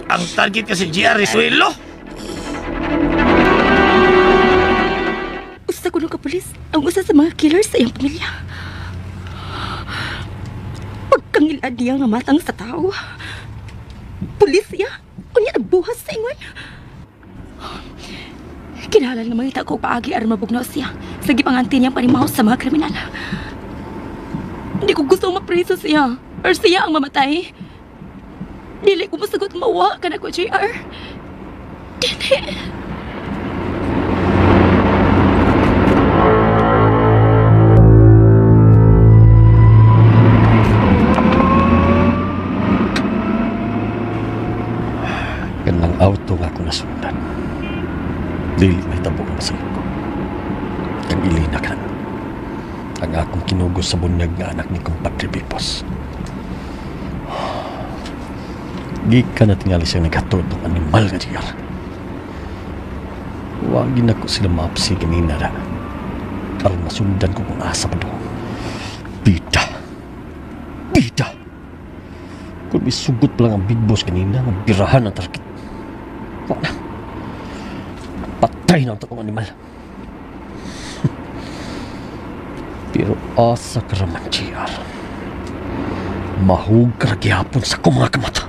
Ang target kasi J.R. Resuelo? Usa ko nung kapulis ang usa sa mga killers sa iyang pamilya. Pagkangilad niya nga matang sa tao. Pulis siya. Unya nagbuhas sa ingon. Kinahanglan nga mangita ko paagi aron mabugnaw siya sa gipanganti niyang panimaw sa mga kriminal. Hindi ko gusto mapreso siya or siya ang mamatay. Dili ko masagot mawa ka na ko, JR. Dili. Kanang auto nga ako nasundan. Dili may tabok ang masayop ko. Kang Elena ka na. Ang akong kinugos sa bunyag nga anak ni kumpadre Big Boss. Gikan na tingali siyang naghatod ng animal nga jigar. Wagin ako sila maapsi kanina na. Aron masundan ko kung asa pa doon. Bida! Bida! Kung may sugot pa lang ang Big Boss kanina, mabirahan ang target. Wala na. Patay na ang takong animal. Pero asa karaman, GR. Mahug karagyapon sa kong mga kamata.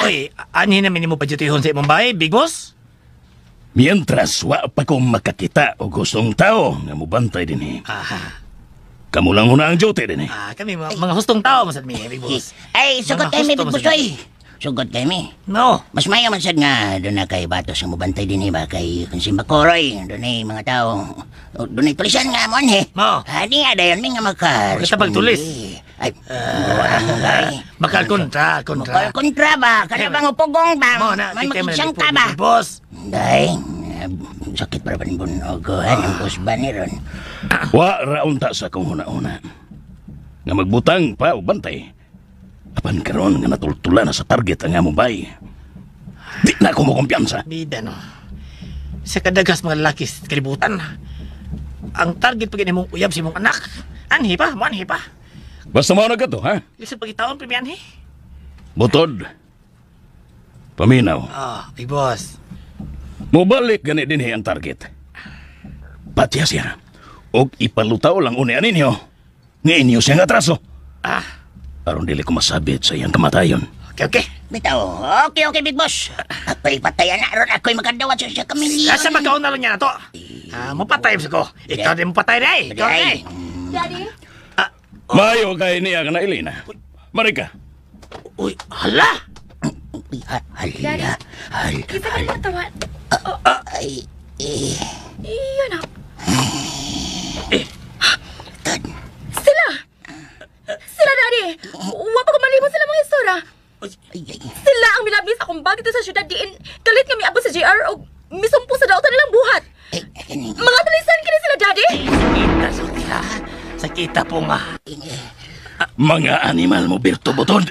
Uy, anhin namin mo padyutihon sa imong bahay, Big Boss? Mientras, wa pa ko makakita o gustong tao nga mubantay din eh. Kamu lang huna ang duty din eh. Kami, mga hustong tao masad mi, Big Boss. Ay, sugot kay mi, Big Boss, oy. Sugot kay mi. No. Mas mayo man sad nga doon na kay Batos nga mubantay din eh ba kay Simba Koroy. Doon ay mga tao. Doon ay tulisan nga mo eh. No. Di nga dayon mi nga maka. Magkita tulis. Ay, buang Makalkontra, kontra. Makalkontra ba? Kada bang upugong ba? Mo na, Man makigsang ka ba? Boss. Day, sakit para ba ng bunog ko? Ang boss ba ni ron? Wa raunta sa kong huna-huna. Nga magbutang pa o bantay. Apan karon nga natultula na sa target ang among bay. Di na ako mo kumpiyansa. Bida no. Sa kadagas mga lalaki sa kalibutan, ang target pag imong uyab sa imong anak. Anhi pa, mo anhi pa. Basta mao na ka to, ha? Lisod pagitaon primi anhi. Butod. Paminaw. Big Boss. Mobalik gani dinhi ang target. Patya siya. Og ipalutaw lang uni ninyo. Nga inyo siyang atraso. Aron dili ko masabit sa iyang kamatayon. Okay. Bitaw. Okay, Big Boss. Ako'y patayan na aron ako'y makadawat sa siya kamilyon. Asa magkaon na lang niya na to? Mapatay sa ko. Ikaw din mapatay na eh. Ikaw na eh. Daddy? Mayo kay niya ka na, Elena. Marika. Uy, hala! Hala. Hala. Kinsa ka nang tawa? Ay, eh. Iya na. Sila! Sila, Daddy! Wa pa ko malimot sila mga istorya. Sila ang milabi sa akong bag dito sa syudad diin. Kalit nga miabot sa JR og misumpo sa dautan nilang buhat. Mga tulisan kini sila, Daddy! Sakita, sakita. Sakita po nga. Mga animal mo, Berto Botod.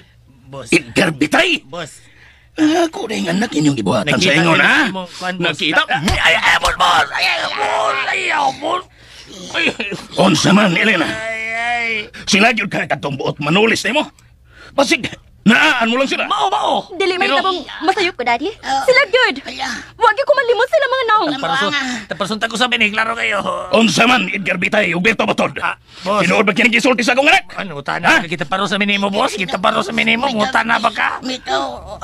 Boss. Edgar Bitay. Boss. Ako na yung anak inyong gibuhatan sa Nakita ingon, ko ha? na mo, kuan, boss. Nakita? Ay, ay, boss, boss! Ay, ay, boss! Ay, ay, boss! Ay, Unsa man, Elena. ay, ay. Sila gyud ka katong buot manulis nimo. Basig, naaan mo lang sila. Mao, mao! Dili may Pero- tabang masayop ko, Daddy. Sila good. Wag ko malimot sila mga naong. Taparsun, taparsun ko sa binig, klaro kayo. Unsa man, Edgar Bitay ug Berto Botod. Boss. Tinuod ba kini gisulti sa akong anak? Ano, utana ka kita paro sa minimo, boss. Kita paro sa minimo, utana ba ka? Bitaw.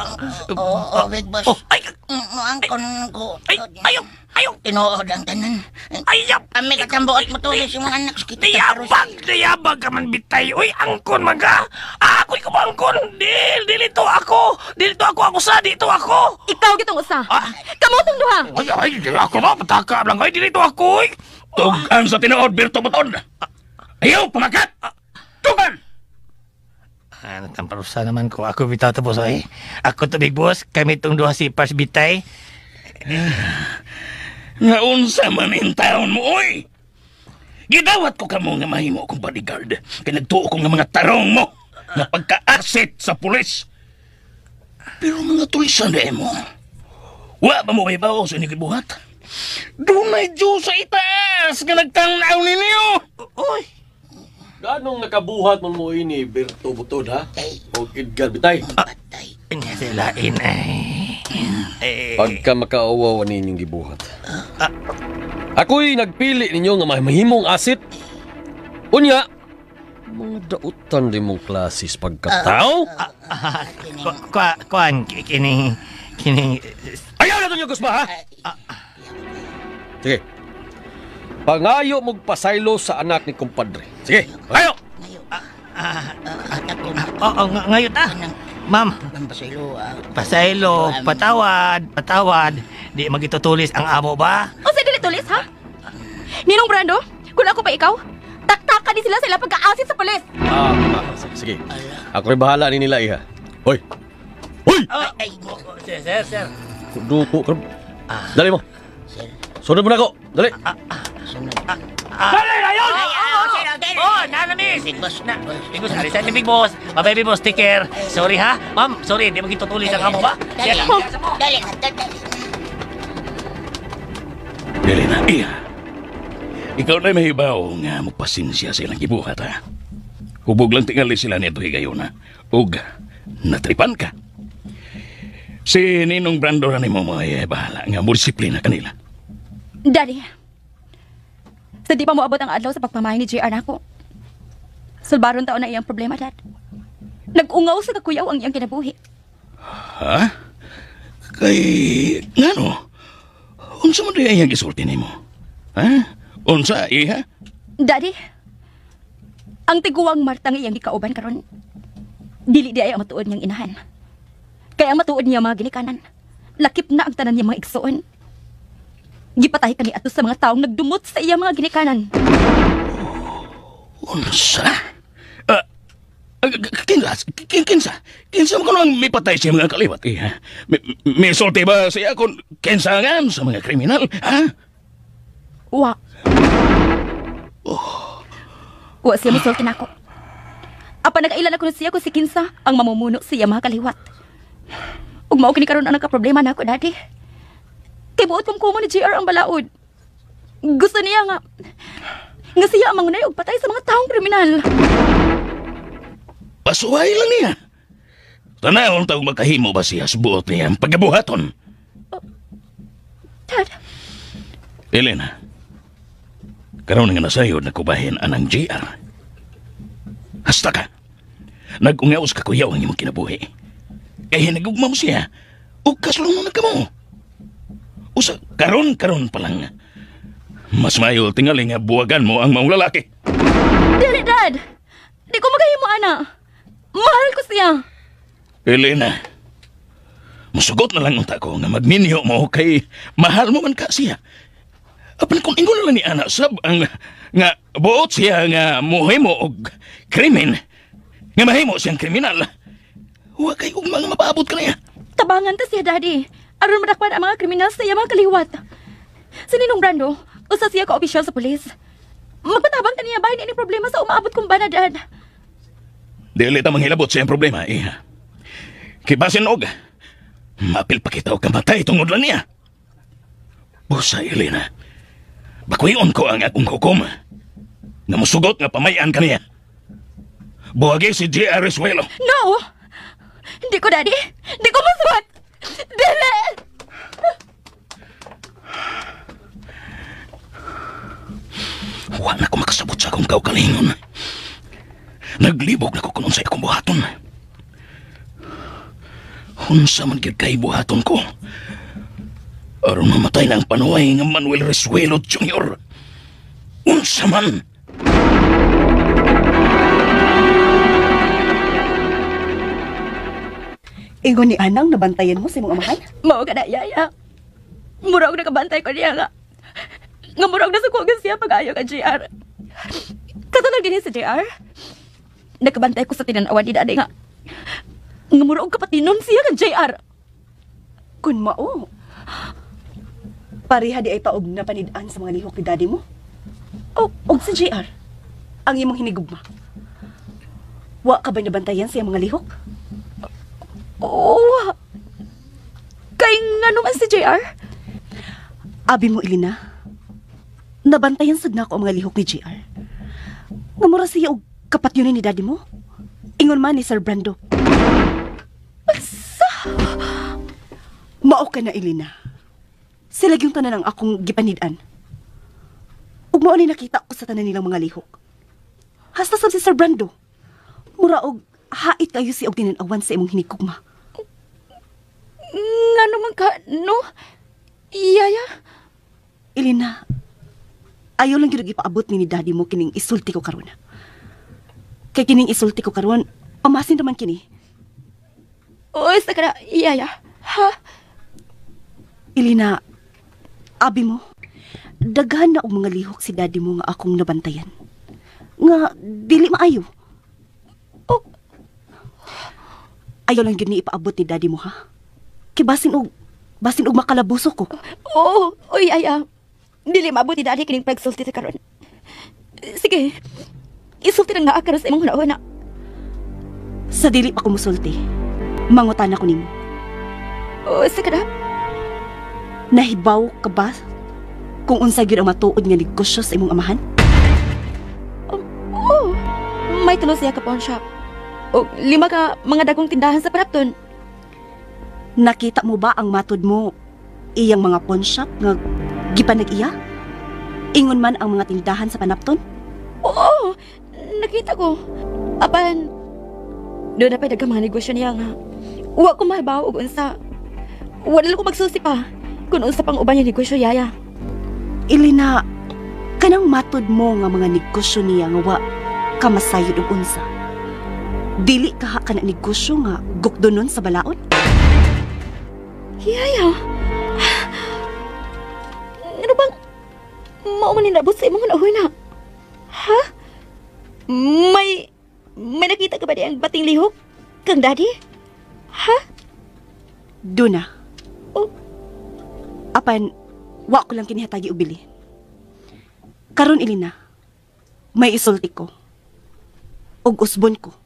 Oo, big boss. Oh, ay, Muangkon ko. Ay, ayaw, ayaw. Tinuod ang tanan. Ayaw. Kami katambuot mo tulis yung mga anak. Kita Niyabag, niyabag ka man bitay. Uy, angkon man ka. Ako'y kumangkon. Dil, dili to ako. Dili to ako, ako sa, dito ako. Ikaw gitong usa. Kamo tong duha. Ay, ay, dili ako ba? Pataka lang. Ay, dili to ako. Uy. Tugan sa tinuod, Berto Botod. Ayaw, pamakat! Tugan! Ano, tamparusa naman ko. Ako bitaw to, boss. Ay. Ako to, big boss. Kami itong duha si Pars Bitay. Nga unsa man in taon mo, oy! Gidawat ko kamo nga mahimo akong bodyguard. Kay nagtuo ko nga mga tarong mo na pagka-asset sa pulis. Pero mga tulisan na mo, wa ba mo ibaw sa inyong gibuhat? Dunay Diyos sa itaas nga nagtanaw ninyo! Uy! Ganong nakabuhat man mo ini, Berto Butod, ha? O Edgar Bitay. Sila in ay. Pagka makaawaw ninyong gibuhat. Ako'y nagpili ninyo nga mahimong asit. Unya, mga dautan din mong klasis pagkatao. Kuan, kining, kining... Ayaw na ito Gusma, ha? Sige. Pangayo mong pasaylo sa anak ni kumpadre. Sige, pangayo! Oo, ngayon ta. Ma'am. Pasaylo. Pasaylo, patawad, patawad. Di magitutulis ang amo ba? O sa dili tulis, ha? Ninong Brando, kung ako pa ikaw, taktaka ni sila sa ilang pagkaasit sa pulis. Sige, sige. Ako rin bahala ni nila, iha. Hoy! Hoy! Sir, sir, sir. Duko ka. Dali mo. Sunod mo na ako. Dali. Dali na yun! Oh, nanami! Big boss na. Big boss, alis natin, big boss. Bye-bye, big boss. Take care. Sorry, ha? Ma'am, sorry. Di magitutulis ang amo ba? Dali, dali, dali. Dili na, iya. Ikaw na may hibaw nga magpasensya sa ilang gibuhat, ha? Hubog lang tingali sila nito higayon, ha? Ug, natripan ka. Si Ninong Brando na nimo mo ay bahala nga mo disiplina kanila. Daddy, sa di pa moabot ang adlaw sa pagpamahay ni JR nako. Sulbaron taon na iyang problema, Dad. Nag-ungaw sa kakuyaw ang iyang kinabuhi. Ha? Kay, ngano? Unsa man diay iyang gisulti nimo? Ha? Unsa, iha? Daddy, ang tiguang Marta nga iyang gikauban karon. Dili di ay ang matuod niyang inahan. Kaya ang matuod niya mga ginikanan. Lakip na ang tanan niya mga igsoon. Gipatay kani ato sa mga taong nagdumot sa iya mga ginikanan. Unsa? Kinsa? Kinsa? Kinsa mo kuno ang mipatay sa mga kaliwat, iha? May sulti ba siya kung kinsa nga sa mga kriminal, ha? Wa. Wa siya misulti nako. Apa nagailan ako siya kung si Kinsa ang mamumuno siya mga kaliwat. Ug mao kini karon ang nagka-problema nako, Daddy. Kay buot kong kumo ni JR ang balaod. Gusto niya nga siya ang mangunay og patay sa mga taong kriminal. Pasuway lang niya. Tanawon taong magkahimo ba siya sa buot niya ang pagkabuhaton? Dad, Elena, karon nga nasayod na kubahin anang JR. Hasta ka. Nag-ungaos ka kuyaw ang imong kinabuhi. Kaya nagugma mo siya, o kasulong na kamo. Usa, karon pa lang. Mas mayo tingali nga buwagan mo ang maong lalaki. Dili, Dad! Di ko magahimo, ana. Mahal ko siya. Elena, Musugot na lang unta ko nga magminyo mo kay mahal mo man ka siya. Apan kung ingon lang ni Ana sab ang nga buot siya nga muhimo og krimen, nga mahimo siyang kriminal. Wa kay og mga mapaabot ka niya. Tabangan ta siya, Daddy. Aron madakpan ang mga kriminal sa iya mga kaliwat. Si Ninong Brando, usa siya ka opisyal sa pulis. Magpatabang ta niya bahin ini problema sa umaabot kong bana, Dad. Dili ta manghilabot sa iyang problema, iha. Kay basin og mapil pa kita og kamatay tungod lang niya. Busa, Elena. Bakwion ko ang akong hukom. Nga musugot nga pamayan ka niya. Buhagi si J.R. Resuelo. No! Hindi ko, Daddy. Hindi ko masuot. Dili! Wa na ko makasabot sa akong kaugalingon. Naglibog na ko kung unsay akong buhaton. Unsa man gyud kay buhaton ko. Aron mamatay na ang panuway nga Manuel Resuelo Jr. Unsa man? Ingon ni Anang, nabantayan mo sa imong amahan? Mao ka na, Yaya. Murag nakabantay ko niya nga. Nga murag nasukugan siya pag-ayo ka, JR. Katalag din sa JR. Nakabantay ko sa tinanawan ni Daddy nga. Nga murag kapatinon siya ka, JR. Kun mao. Pareha di ay taob na panid-an sa mga lihok ni Daddy mo. Oh, og si JR. Ang imong hinigugma. Wa ka ba nabantayan sa iyang mga lihok? Oo. Kay nga naman si JR? Abi mo, Elena. Nabantayan sad na ako ang mga lihok ni JR. Nga mura siya og kapatyonin ni Daddy mo. Ingon man ni Sir Brando. Asa? Mao ka na, Elena. Sila yung tanan ang akong gipanid-an. Ug mao ni nakita ko sa tanan nilang mga lihok. Hasta sab si Sir Brando. Mura og hait kayo si og tinan-awan sa imong hinigugma. Nga naman ka, no? Yaya? Elena, ayaw lang gyud ipaabot ni Daddy mo kining isulti ko karon. Kay kining isulti ko karon, pamasin naman kini. Oy, sa kana, Yaya. Ha? Elena, abi mo, daghan na og mga lihok si Daddy mo nga akong nabantayan. Nga dili maayo. Oh. Ayaw lang gyud ni ipaabot ni Daddy mo, ha? Kay basin og makalabuso ko. Oo, oy, Yaya. Dili maabot ni Daddy kining pagsulti sa karon. Sige, isulti na nga karon sa imong hunauna. Sa dili pa ko musulti, mangutan ako nimo. Oo, sa kada. Nahibaw ka ba kung unsa gyud ang matuod nga negosyo sa imong amahan? Oo, may tulo siya ka pawn shop. O 5 ka mga dagong tindahan sa Panapton. Nakita mo ba ang matod mo iyang mga pawn shop nga gipanag-iya? Ingon man ang mga tindahan sa Panapton? Oo, nakita ko. Apan, doon na pa'y daghang mga negosyo niya nga. Wa ko mahibaw og unsa. Wala lang ko magsusi pa kung unsa pang uban niya negosyo, Yaya. Elena, kanang matod mo nga mga negosyo niya nga wa kamasayod og unsa. Dili kaha ka na negosyo nga gukdonon sa balaod? Yaya, ano bang mao man ninabot sa imong hunauna? Ha? May nakita ka ba di ang bating lihok kang Daddy? Ha? Duna. Oh. Apan, wa ko lang kinihatagi og bili. Karon, Elena, may isulti ko. Og usbon ko.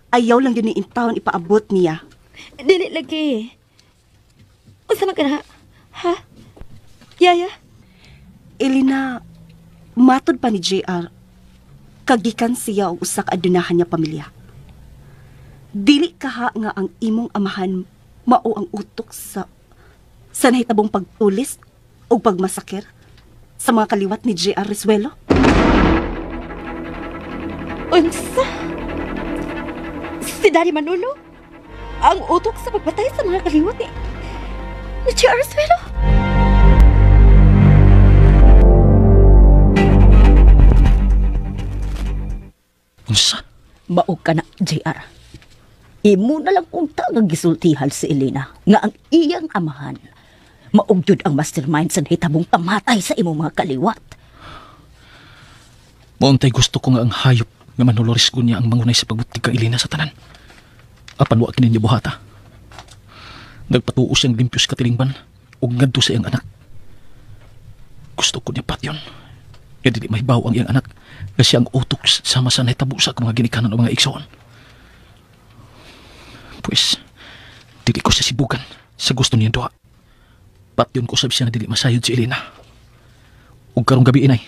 Ayaw lang yun ni intawon ipaabot niya. Dili lagi. Unsa man ka na? Ha? Yaya? Elena, matod pa ni JR, kagikan siya og usa ka adunahan niya pamilya. Dili kaha nga ang imong amahan mao ang utok sa nahitabong pagtulis o pagmasakir sa mga kaliwat ni J.R. Resuelo? Unsa? Si Daddy Manolo? Ang utok sa pagpatay sa mga kaliwat ni J.R. Resuelo? Unsa? Mao ka na, J.R. Imo na lang unta nga gisultihan si Elena nga ang iyang amahan maugdod ang mastermind sa hitabong pamatay sa imong mga kaliwat. Mauntay gusto ko nga ang hayop nga Manolo Resgunya ang mangunay sa pagbutig kang Elena sa tanan. Apan wa kini niya buhata. Nagpatuo siyang limpyos katilingban ug ngadto sa iyang anak. Gusto ko niya patyon. Nga dili mahibaw ang iyang anak nga siya ang utok sama sa nahitabo sa akong mga ginikanan o mga igsoon. Pues, dili ko siya sibugan sa gusto niya duha. Patyon ko sab siya na dili masayod si Elena. Ug karong gabi inay,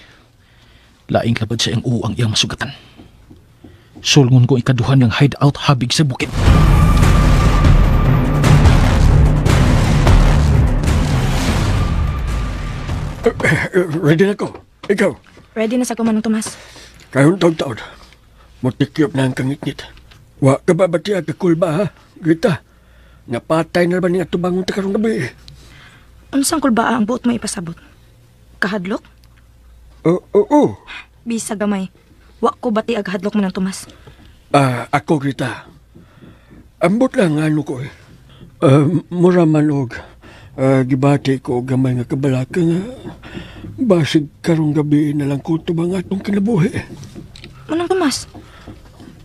laing labad sa iyang uo ang iyang masugatan. Sulngon ko ikaduhan ng hideout habig sa bukid. Ready na ko. Ikaw. Ready na sa ko, Manong Tomas. Karon taon-taon. Mutikyop na ang kangitngit. Wa ka ba ba tiya kakulba ha? Grita. Napatay na ba niya tubangon ta karong gabi? Unsang kulbaa ang buot mo ipasabot? Kahadlok? Oo. Bisa gamay. Wa ko bati ag hadlok mo ng Tomas. Ako, Grita. Ambot lang ano ko eh. Mura man og gibati ko og gamay nga kabalaka nga basig karong gabi na lang ko tubang atong kinabuhi. Manong Tomas?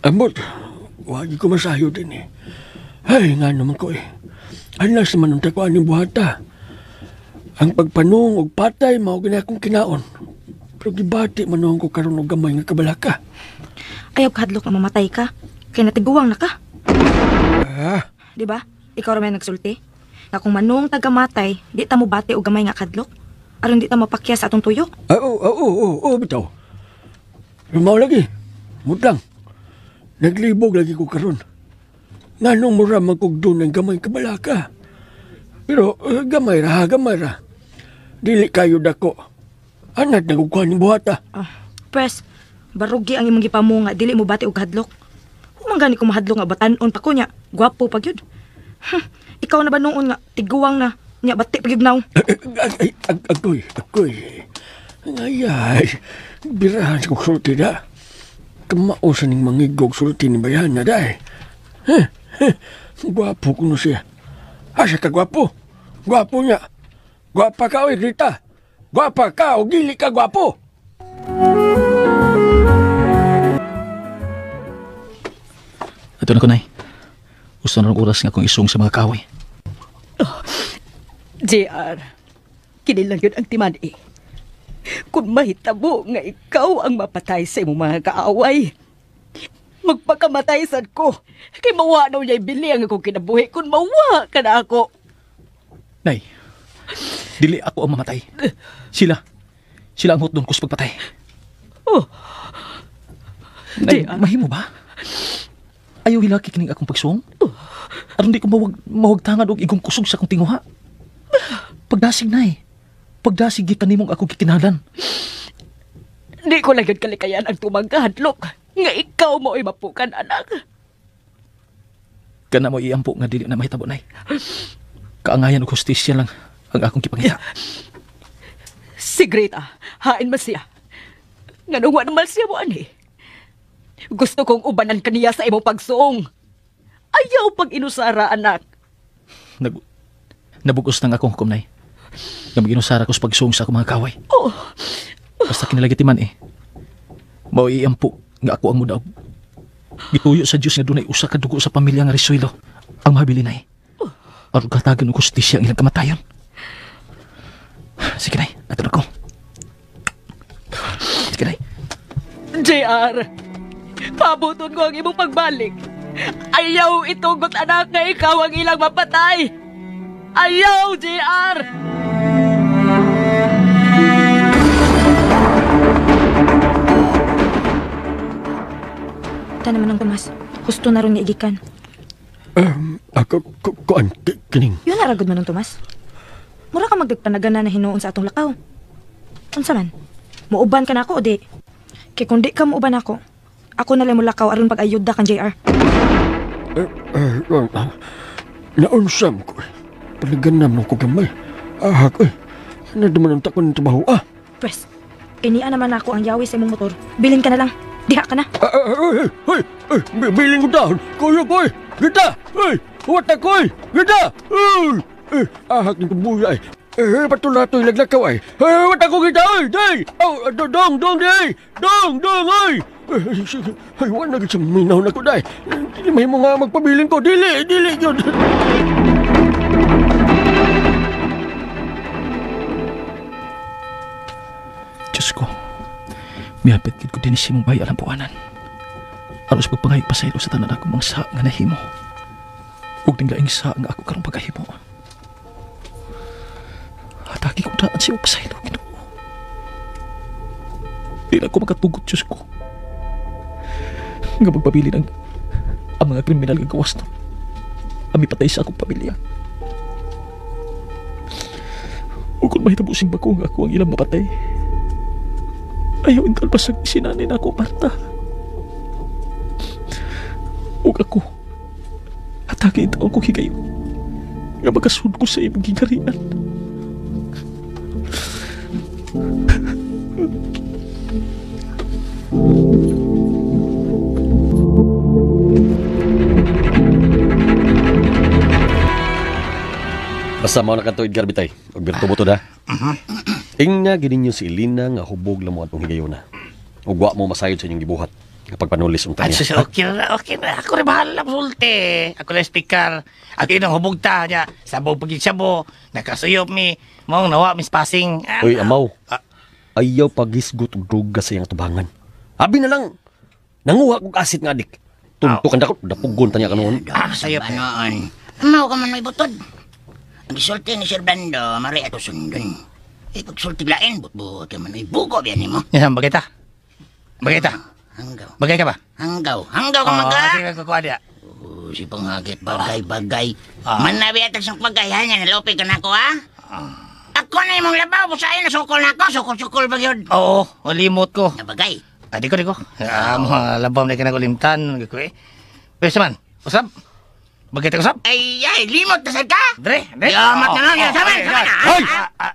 Ambot, wagi ko masayo din eh. Ay, nga naman ko eh. Alas naman ang takuan ng buhata. Ang pagpanong og patay, mao gani akong kinaon. Pero gibati man ko karon og gamay nga kabalaka. Ayaw kahadlok nga mamatay ka. Kay natiguwang na ka. Ah? Di ba? Ikaw ra may nagsulti. Nga kung manong tagamatay, di ta mo bati og gamay nga kadlok. Aron di ta mapakya sa atong tuyo. Oo, bitaw. Lumaw lagi. Mutlang. Naglibog lagi ko karon. Nganong mura man kog dun ang gamay kabalaka. Pero gamay ra, gamay ra. Dili kayo dako. Anat nagkukuha ni buhata. Pres, barugi ang imong gipamunga, dili mo bati og hadlok. Humang gani ko mahadlok nga batan-on pa ko niya. Gwapo pa gyud. Ikaw na ba noon nga tiguwang na nya bati pa gyud naw? Ay, agoy, agoy. Ayay, birahan sa kong sulti da. Kamao sa ning mangigog sulti ni bayan na day. Gwapo kuno siya. Asa ka gwapo? Gwapo niya. Gwapa ka, oy, Rita. Gwapa ka, o gili ka gwapo. Ito na ko, Nay. Gusto na ng oras nga akong isung sa mga kaaway. Oh, JR, kinilang yun ang timani. Kung mahitabo nga ikaw ang mapatay sa imong mga kaaway, magpakamatay sad ko. Kay mawa na niya'y bili ang akong kinabuhi kung mawa ka na ako. Nay, dili ako ang mamatay. Sila ang hotdon ko sa pagpatay. Oh. Nay, mahimo ba? Ayaw hilaki kining akong pagsuong? Oh. Aron di ko mawagtangan og igong kusog sa akong tinguha. Pagdasig, Nay. Pagdasig gikan nimong akong gikinahanglan. Di ko lang yun kalikayan ang tumang kahadlok nga ikaw mo'y mapukan, anak. Kana mo iampo nga dili na mahitabo, Nay. Kaangayan og hustisya lang ang akong gipangita. Si Greta, hain man siya. Nganong wa naman siya mo ani. Gusto kong ubanan kaniya sa imong pagsuong. Ayaw pag inusara, anak. Nabugos nang akong hukom, Nay. Nga mag-inusara ko sa pagsuong sa akong mga kaway. Oh. Basta kinalagitiman eh. Mao iampo nga ako ang mudaog. Gituyo sa Dios nga dunay usa ka dugo sa pamilya nga Risuelo ang mahabili, Nay. Aron katagan og hustisya ang ilang kamatayon. Sige, Nay. Ato na ko. Sige, Nay. JR, pabuton ko ang imong pagbalik. Ayaw itugot, anak, nga ikaw ang ilang mapatay. Ayaw, JR! Ta naman ang Tomas. Gusto na ron nga igikan. Ako, kuan, kining. Yun na ragod man ang Tomas. Mura ka magdagpanagan na hinuon sa atong lakaw. Unsa man? Muuban ka na ako o di? Kay kung di ka muuban ako, ako na lang mo lakaw aron pag-ayuda kang JR. Naunsam ko. Panaganam ng ko gamay. Ahak, eh. Naduman ang takon ng trabaho, ah. Pwes, kinian naman ako ang yawi sa imong motor. Bilin ka na lang. Diha ka na. Ay, ay, ay, bilin ko taon. Kuya ko, Gita! Ay, wata ko, Gita! Ay, ahak ng kubuya, ay. Eh, patulatoy laglakaw, ay. Ay, wata ko, Gita, ay, day! Oh, dong, dong, day! Dong, dong, ay! Ay, wala na sa minaw na ko, day. Dili may mga magpabilin ko. Dili, dili, yun. Diyos ko, mihapit gid ko din si mong bayo alang buwanan. Aros pagpangayog pasaylo sa tanan ako mga sa nga nahimo. Ug ning laing sa nga ako karong pagkahimo. Ataki ko daan siya pasaylo, Ginoo. Di na ko makatugot, Diyos ko. Nga magpabili ng ang mga kriminal nga gawas nun. Ami patay sa akong pamilya. Ug kung mahitabo sing bako nga ako ang ilang mapatay, ayaw intal pasag sinanay na ako, Marta. Ug ako, atake taon ko higayon nga makasud ko sa imong gingarian. Basta mao na kadto Edgar Bitay. Og birto mo to da. Ingna gid ninyo si Elena nga hubog lang mo atong higayuna. Ug wa mo masayod sa inyong gibuhat nga pagpanulis unta Ay, niya. sus, okay na, okay na. Ako rin bahala sulti. Ako lang speaker. Ako yun ang hubog ta niya. Sabog pagid sabo. Nakasuyop mi. Mong nawa, mis passing. Ah, Uy, amaw. Ayaw pagisgot og droga sa iyang tubangan. Abi na lang nanguha kog asit nga adik. Tunto kan dako dapugon ta niya kanon. Ah, sayop. Anoon. Mau ka man may butod. Ang gisulti ni Sir Brando, mari ato sundon. Eh, pagsulti lain, but-but ka man. Ay, bugo biyan nimo. Yan, bagay ta. Bagay ta. Hanggaw. Bagay ka ba? Hanggaw. Hanggaw ka maga. Sige, kukuha diya. Oh, si panghagit, bagay-bagay. Manabi atag sa pagkayahan niya, nalopi ka na ako, ha? Ako na imong labaw, busayin na sukol na ako. Sukol-sukol ba yun? Oo, limot ko. Nabagay. Ah, di ko, di ko. Ah, mga labaw na kinagulimtan. Ko eh. Pwede man, usap. Bagay ta usap. Ay, ay, limot na sad ka? Dre, dre. Yamat na lang, Oh, saman, oh, saman, ay, Hoy! ah,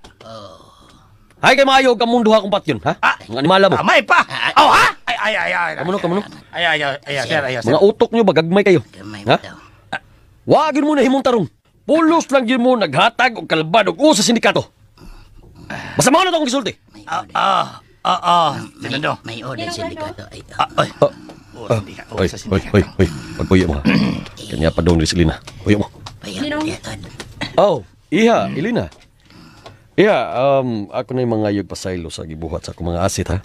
Hay kay maayo ka mundo ha kung patyon, ha? Mga animala mo. May pa. Oh, ha? Ay, ay, ay, ay. Kamuno, kamuno. Ay, ay, ay, ay, sir, ay, sir. Mga utok nyo ba gagmay kayo? Ha? Wa gyud mo na himong tarong. Pulos lang gyud mo naghatag og kalbad og usa sa sindikato. Basta mao na to akong gisulti. Sino May order sindikato. Ay, ay. Oy, oy, oy, oy. Pagpuyo mo ha. Kanya pa dong ni Selena. Puyo mo. Ninong, Oh, iha, Elena. Iha, ako na yung mga yug pasaylo sa gibuhat sa akong mga asit ha.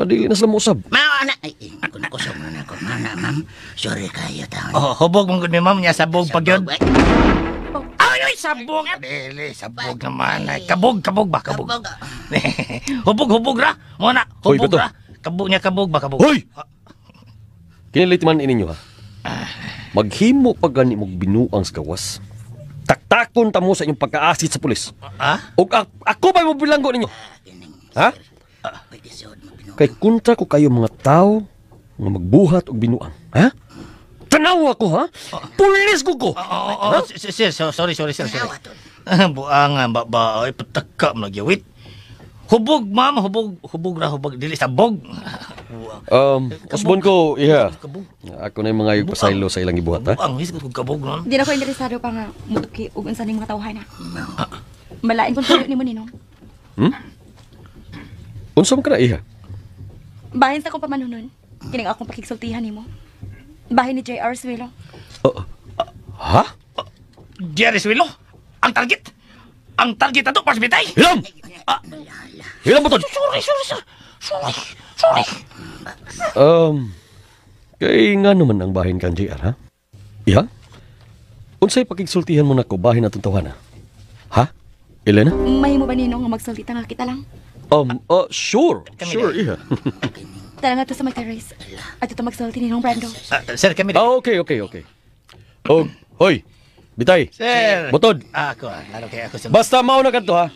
Dili na sila mousab. Mao na. Ay, ay, kung kusog na ako. Mao na, ma'am. Sorry kayo, taon. Oh, hubog mong gud mi ma'am niya sabog pag yun. Ay, ay, sabog. Dili, sabog naman. Ay, kabog, kabog ba, kabog. Hubog, hubog ra. Mo na, Hoy, hubog bato. ra. Kabog niya, kabog ba, kabog. Hoy! Kinilit man ininyo ha. Maghimo pa gani mong binuang sa gawas. Taktakon ta mo sa inyong pagkaasit sa pulis. Ha? Og ako pa mo bilanggo ninyo. Ha? Kay kontra ko kayo mga tao nga magbuhat og binuang. Ha? Tanaw ako ha? Pulis ko ko. Oo, oo, sir, sorry, sorry, sir, sorry. Buang, ba, ba, ay, pataka mo nagyawit. Hubog, ma'am, hubog, hubog ra, hubog. Dili, sabog. Usbon ko, iha. Ako na yung mga yung pasaylo sa ilang ibuhat, ha? Buang, hisgot kog kabog nun. di na ko interesado pa nga mutuki ug unsa ning mga tawhan ha. Malain kung tuyo nimo Ninong. Hmm? Unsa man ka na, iha? Bahin sa akong pamanunon. Kining akong pakigsultihan nimo. Bahin ni JR Suelo. Ha? Jerry Suelo, ang target. Ang target ato, pas bitay. Hilam! Hilam butod! Sorry, sorry, sir. Sorry, sorry. Kay nga naman ang bahin kan JR, ha? Iha? Unsay pakigsultihan mo nako bahin atong tawhana? Ha? Elena? Mahimo ba Ninong nga magsulti ta nga kita lang? Sure. Sure, iha. Tara nga to sa may terrace. At ito magsulti Ninong Brando. Sir, kami Ah, okay, okay, okay. Oh, hoy. Bitay. Sir. Butod. Ah, ako, ah, lalo kay ako sa... Basta mao na kadto ha.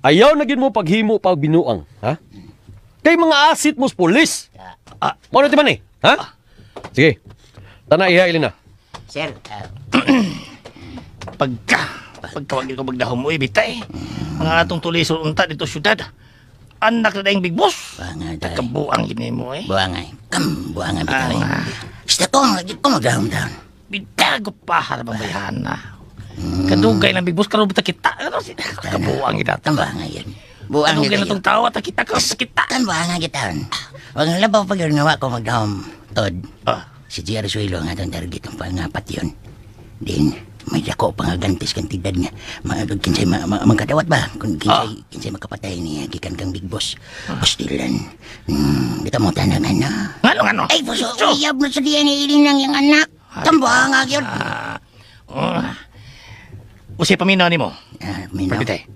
Ayaw na gid mo paghimo pa og binuang, ha? Kay mga asit mo sa pulis. Ah, mao na ti man eh, ha? Sige. Tana iha Elena. Sir, Pagka, pagkawagin ko magdahom mo, bitay. Mga atong tulisod unta dito syudad. Anak na dayang Big Boss. Buangay. Kabuang gini mo eh. Buangay. Kam, buangay bitaw eh. Basta ko, lagi ko magdahom-dahon. Bitago pa harap ang bayhana. Kadugay ng Big Boss, karoon ba kita? Ano si kabuang gina. Buangay yun. Buang Kadugay na tong tao at kita ka kita. Kan buangay kita. Wag nga labaw pag yun nga ko magdahom. Tod. Si G.R. Suelo nga itong target ng pangapat yun. Din, may dako pa nga gantis kantidad nga. Mga kinsay magkadawat ba? Kung kinsay makapatay niya gikan kang Big Boss. Pastilan. Kita mo tanang ano. Ngano? Ay, puso, uyab na sa diyan ni lang yung anak. Tambuha nga yun. Usay paminaw ni mo. Minaw. Pagpitay.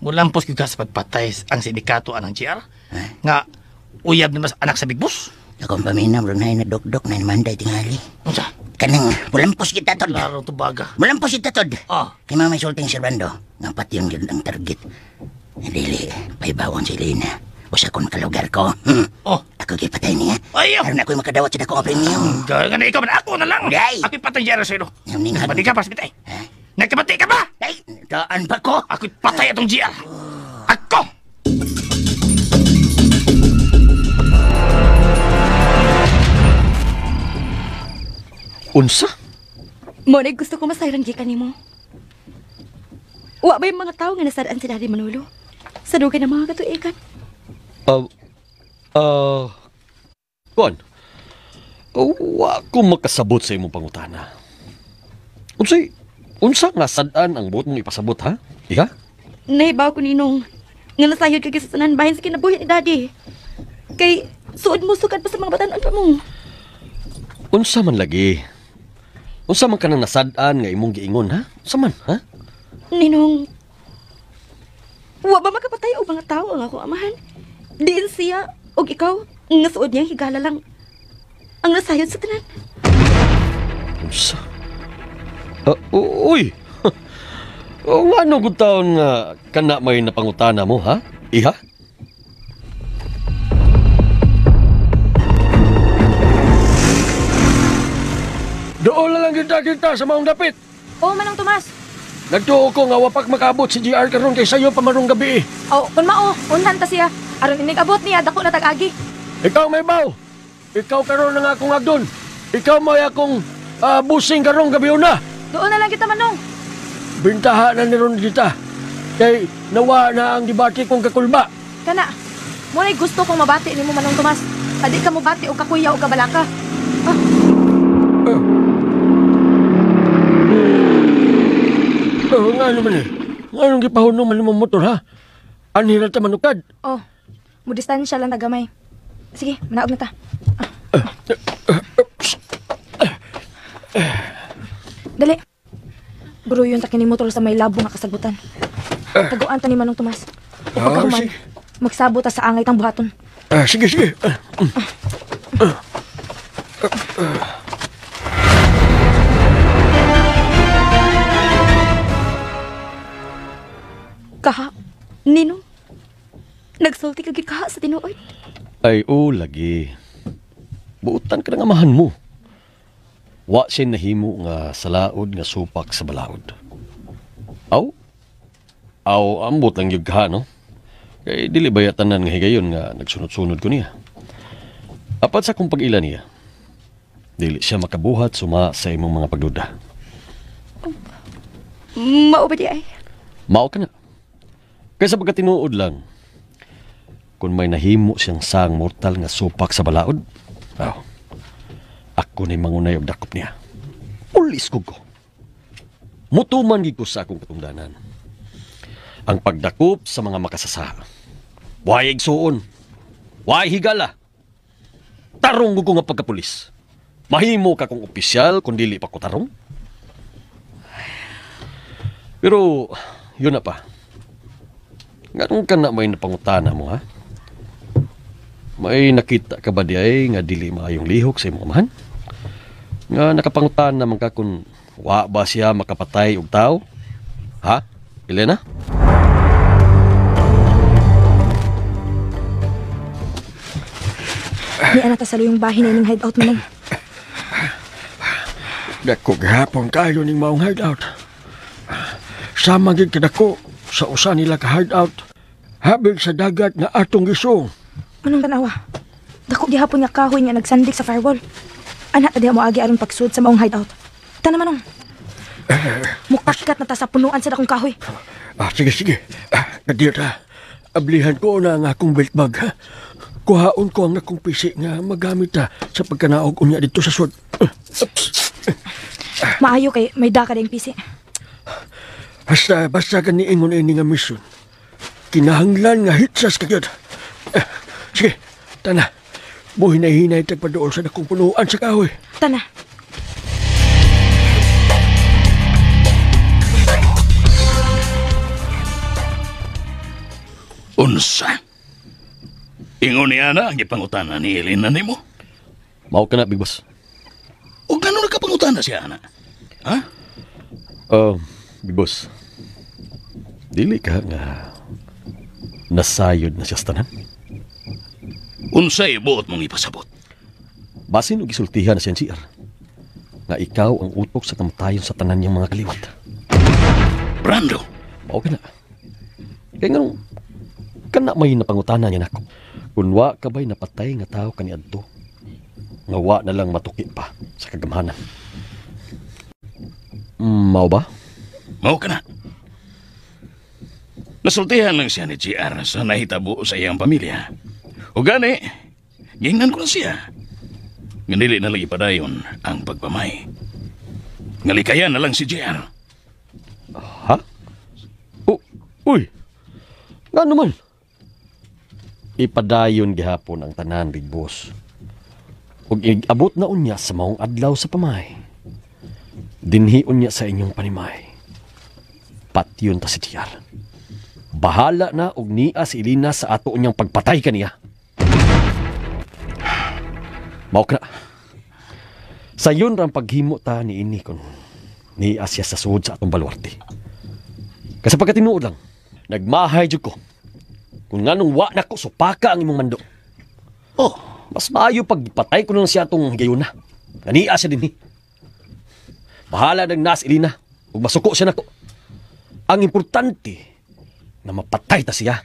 Mulampos gyud ka sa pagpatay ang sindikato anang GR. Nga uyab na mas anak sa Big Boss. Akong paminaw, bro, na dok-dok na manday tingali. Unsa? Kanang, mulampos kita, Tod. Laro tubaga. Mulampos kita, Tod. Ah. Kay mama sulting si Brando, nga patyon yun ang target. Dili, paibawon si Elena. Usa kon kalugar ko. Oh. Ako gipatay niya. Ayaw! Aron ako'y makadawat sa dako nga premium. Nga na ikaw man, ako na lang. Day! Ako'y patay GR sa ilo. Nagkabati ka pa, Bitay. Nagkabati ka ba? Ay, daan pa ko. Ako'y patay atong GR. Ako! Unsa? Mo na gusto ko masayran gikan nimo. Wa ba yung mga tao nga nasadaan si Daddy Manolo? Sa dugay ng mga katuigan. Kuan. Wa ko makasabot sa imong pangutana. Unsa nga sad-an ang buot mong ipasabot, ha? Iha? Nahibaw ko ninong nga nasayod ka sa tanan bahin sa kinabuhi ni Daddy. Kay suod mo sukad pa sa mga batan-on pa mo. Unsa man lagi? Unsa man ka nang nasad-an nga imong giingon, ha? Unsa man, ha? Ninong, wa ba makapatay og mga tao ang akong amahan? Diin siya og ikaw nga suod niyang higala lang ang nasayod sa tanan. Unsa? Uy! O nga no gud taon nga kana may napangutana mo, ha? Iha? Doon na lang kita sa maong dapit. Oo, Manong Tomas. Nagtuo ko nga wapak makaabot si GR karon kay sayo pa marong gabi. Oh, kun mao, unhan ta siya. Aron inig abot niya dako na tag-agi. Ikaw may baw. Ikaw karon ang akong agdon. Ikaw may akong busing karong gabi una. Doon na lang kita, Manong. Bintaha na ni ron kita. Kay nawa na ang debate kong kakulba. Kana, mo na'y gusto kong mabati nimo, Manong Tomas. Adi ka mo bati og kakuya o kabalaka. Ah. Nga naman eh. Nga nung gipahunong man imong motor, ha? Anhira ta manukad. Oh, mo distansya lang tagamay. Sige, manaog na ta. Dali. Buruyon ta kini motor sa may labo nga kasagutan. Taguan ta ni Manong Tomas. O pagkahuman, magsabot ta sa angay tang buhaton. Sige, sige. Kaha, Ninong, nagsulti ka gid kaha sa tinuod. Ay, o, lagi. Buutan ka ng amahan mo. Wa siya nahimo nga salaod nga supak sa balaod. Aw? Aw, ambot lang yun kaha, no? Kay dili ba tanan nga higayon nga nagsunod-sunod ko niya. Apat sa kong pag-ila niya, dili siya makabuhat suma sa imong mga pagduda. Mao ba di ay? Mao ka na. Kaysa pagkatinuod lang, kung may nahimo siyang sang mortal nga supak sa balaod, aw, ako na'y mangunay og dakop niya. Pulis ko ko. Mutuman gid ko sa akong katungdanan. Ang pagdakop sa mga makasasa. Way igsuon. Way higala. Tarong ko nga pagkapulis. Mahimo ka kong opisyal kung dili pa ko tarong. Pero, yun na pa. Ganun ka na may napangutana mo, ha? May nakita ka ba di ay nga dili maayong lihok sa imong amahan? Nga nakapangutana man ka kung wa ba siya makapatay og tao? Ha, Elena? Ni anak ta sa luyong bahin na ining hideout mo nang. Dako gihapon kayo ning maong hideout. Sama gid kadako sa usa nila ka hideout. Habig sa dagat nga atong gisong. Manong tanawa? Dako gihapon nga kahoy nga nagsandik sa firewall. Ana ta diha mo agi aron pagsud sa maong hideout. Tana manong. Mukatkat na ta sa punuan sa dakong kahoy. Sige, sige. Kadira. Ablihan ko na ang akong belt bag. Ha? Kuhaon ko ang akong pisi nga magamit ta sa pagkanaog unya dito sa sud. Maayo kay may daka ding pisi. Basta kaniingon ini nga mission. Kinahanglan nga hitsas ka gyud. Sige, tana. Buhinay-hinay tagpaduol sa dakong punuan sa kahoy. Tana. Unsa? Ingon niya na ang ipangutana ni Elena nimo. Mao ka na, Big Boss. O gano'n nagkapangutana siya, ana? Ha? Big Boss, dili ka nga nasayod na siya sa tanan? Unsay buot mong ipasabot? Basin og gisultihan na siya NCR nga ikaw ang utok sa kamatayon sa tanan niyang mga kaliwat. Brando! Mao ka na. Kaya nga kana may napangutana niya nako. Kung wa ka ba'y napatay nga tao kaniadto, nga wa na lang matuki pa sa kagamhanan. Mao ba? Mao ka na. Nasultihan lang siya ni GR sa nahitabo sa iyang pamilya. O gani, gingnan ko na siya. Nganili na lang ipadayon ang pagpamay. Ngalikayan na lang si GR. Ha? Uy! Nga naman? Ipadayon gihapon ang tanan, Big Boss. Ug abot na unya sa maong adlaw sa pamay. Dinhi unya sa inyong panimay. Patyon ta si GR. Bahala na og niya si Elena sa ato unyang pagpatay kaniya. Mao ka na. Sayon ra ang paghimo ta ni ini kun niya siya sa suod sa atong baluarte. Kasi pagkatinuod lang, nagmahay jud ko. Kung nganong wa nako supaka ang imong mando. Oh, mas maayo pagpatay ko na lang siya atong higayuna. Ganiya siya dinhi. Bahala nang nas Elena ug masuko siya nako. Ang importante na mapatay ta siya.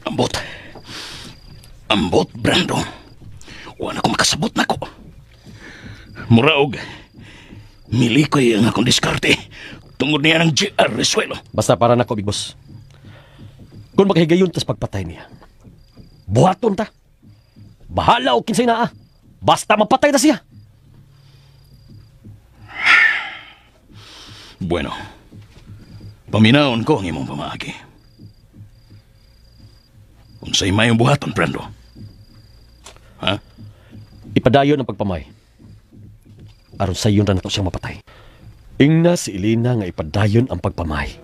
Ambot. Ambot, Brando. Wala ko makasabot nako. Muraog, milikoy ang akong diskarte tungod niya ng GR Resuelo. Basta para nako, Big Boss. Kung makahigayon tas pagpatay niya, buhaton ta. Bahala o kinsay naa. Basta mapatay ta siya. Bueno, paminaon ko ang imong pamaagi. Unsay mayong buhaton, Brando? Ha? Ipadayon ang pagpamay. Aron sayon ra nato siyang mapatay. Ingna si Elena nga ipadayon ang pagpamay.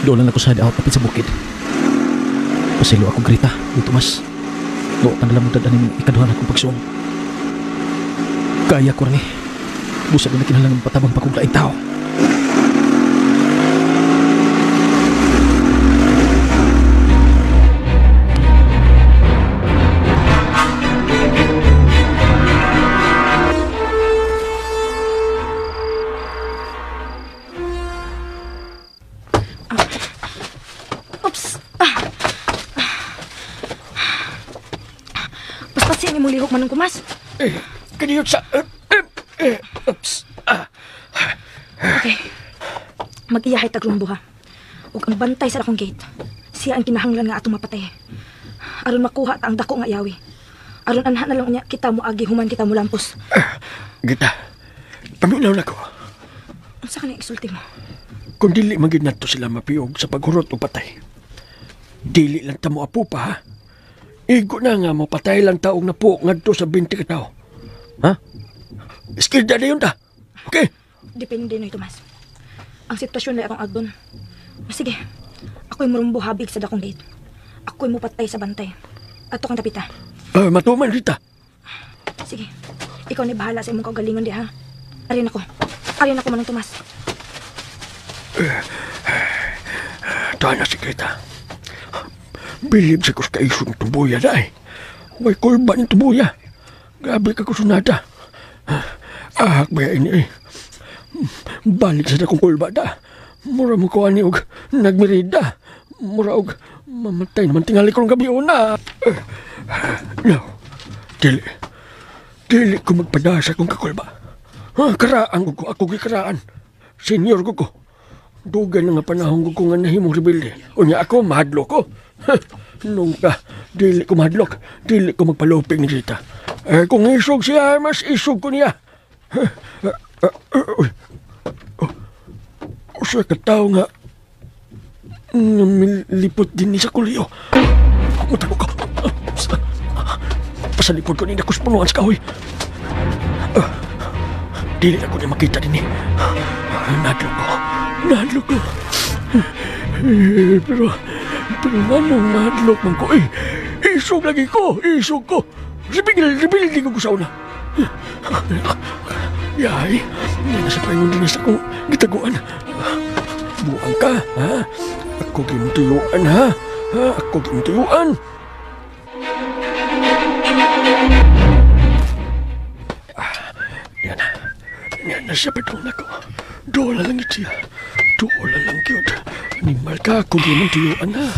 Doon lang ako sa hideout kapit sa bukid. Pasilo ako Greta, dito mas. Doon ang lamutad aning ikaduhan akong pagsuong. Kaya ko rin eh. Busa na kinalang patabang pa kong laing tao. Oops! Paspasin imong lihok manong kumas. Kaniyot sa... Oops! Okay. Mag-iyahay taglumbo ha. Ug ang bantay sa akong gate. Siya ang kinahanglan nga atong mapatay. Aron makuha ta ang dako nga yawi. Aron anha na lang niya kita mo agi human kita mo lampos. Gita, paminaw na ko. Unsa ka na isulti mo? Kung dili man gid nato sila mapiog sa paghurot o patay. Dili lang ta mo apo pa ha. Igo na nga mapatay lang taong napo ngadto sa 20 ka tao. Ha? Iskilda na yun ta. Okay? Depende na Tomas. Ang sitwasyon na atong agdon. Sige, ako'y murumbo habig sa dakong gate. Ako'y mupatay sa bantay. Ato kang tapita. Matuman, Rita. Sige, ikaw na bahala sa imong kaugalingon di ha. Arin ako. Arin ako manong Tomas. Tuhan na si Greta. Bilib sa kus kaisong tubuya na eh. Way kulba ni tubuya. Grabe ka kusunada. Ahak ba ini eh. Balik sa akong kulba da. Mura mo ko ani og nagmirida. Mura og mamatay naman tingali ko ng gabi una. No. Dili. Dili ko magpadasa kong kakulba. Karaan ko. Ako gikaraan. Senior ko ko. Dugay na nga panahon ko nga nahimong rebelde. Unya ako, mahadlok ko. Nung ka, dili ko mahadlok. Dili ko magpalupig ni Rita. Eh, kung isog siya, mas isog ko niya. Usa ka tao nga milipot din ni sa kuliyo. Mutago ko. Pasalipod ko ni ako sa punuan sa kahoy. Dili ako ni makita din eh. Nadlok ko. Nadlok ko. Pero anong madlok man ko eh. Isog lagi ko. Isog ko. Rebelde ko sa una. Yay, nasa paingon din sa akong gitaguan. Buang ka, ha? Ako gintuyuan, ha? Ako gintuyuan. Yan. Yan na siya patong na ko. Dola lang ito siya. Dola lang yun. Animal ka, ako gintuyuan, ha?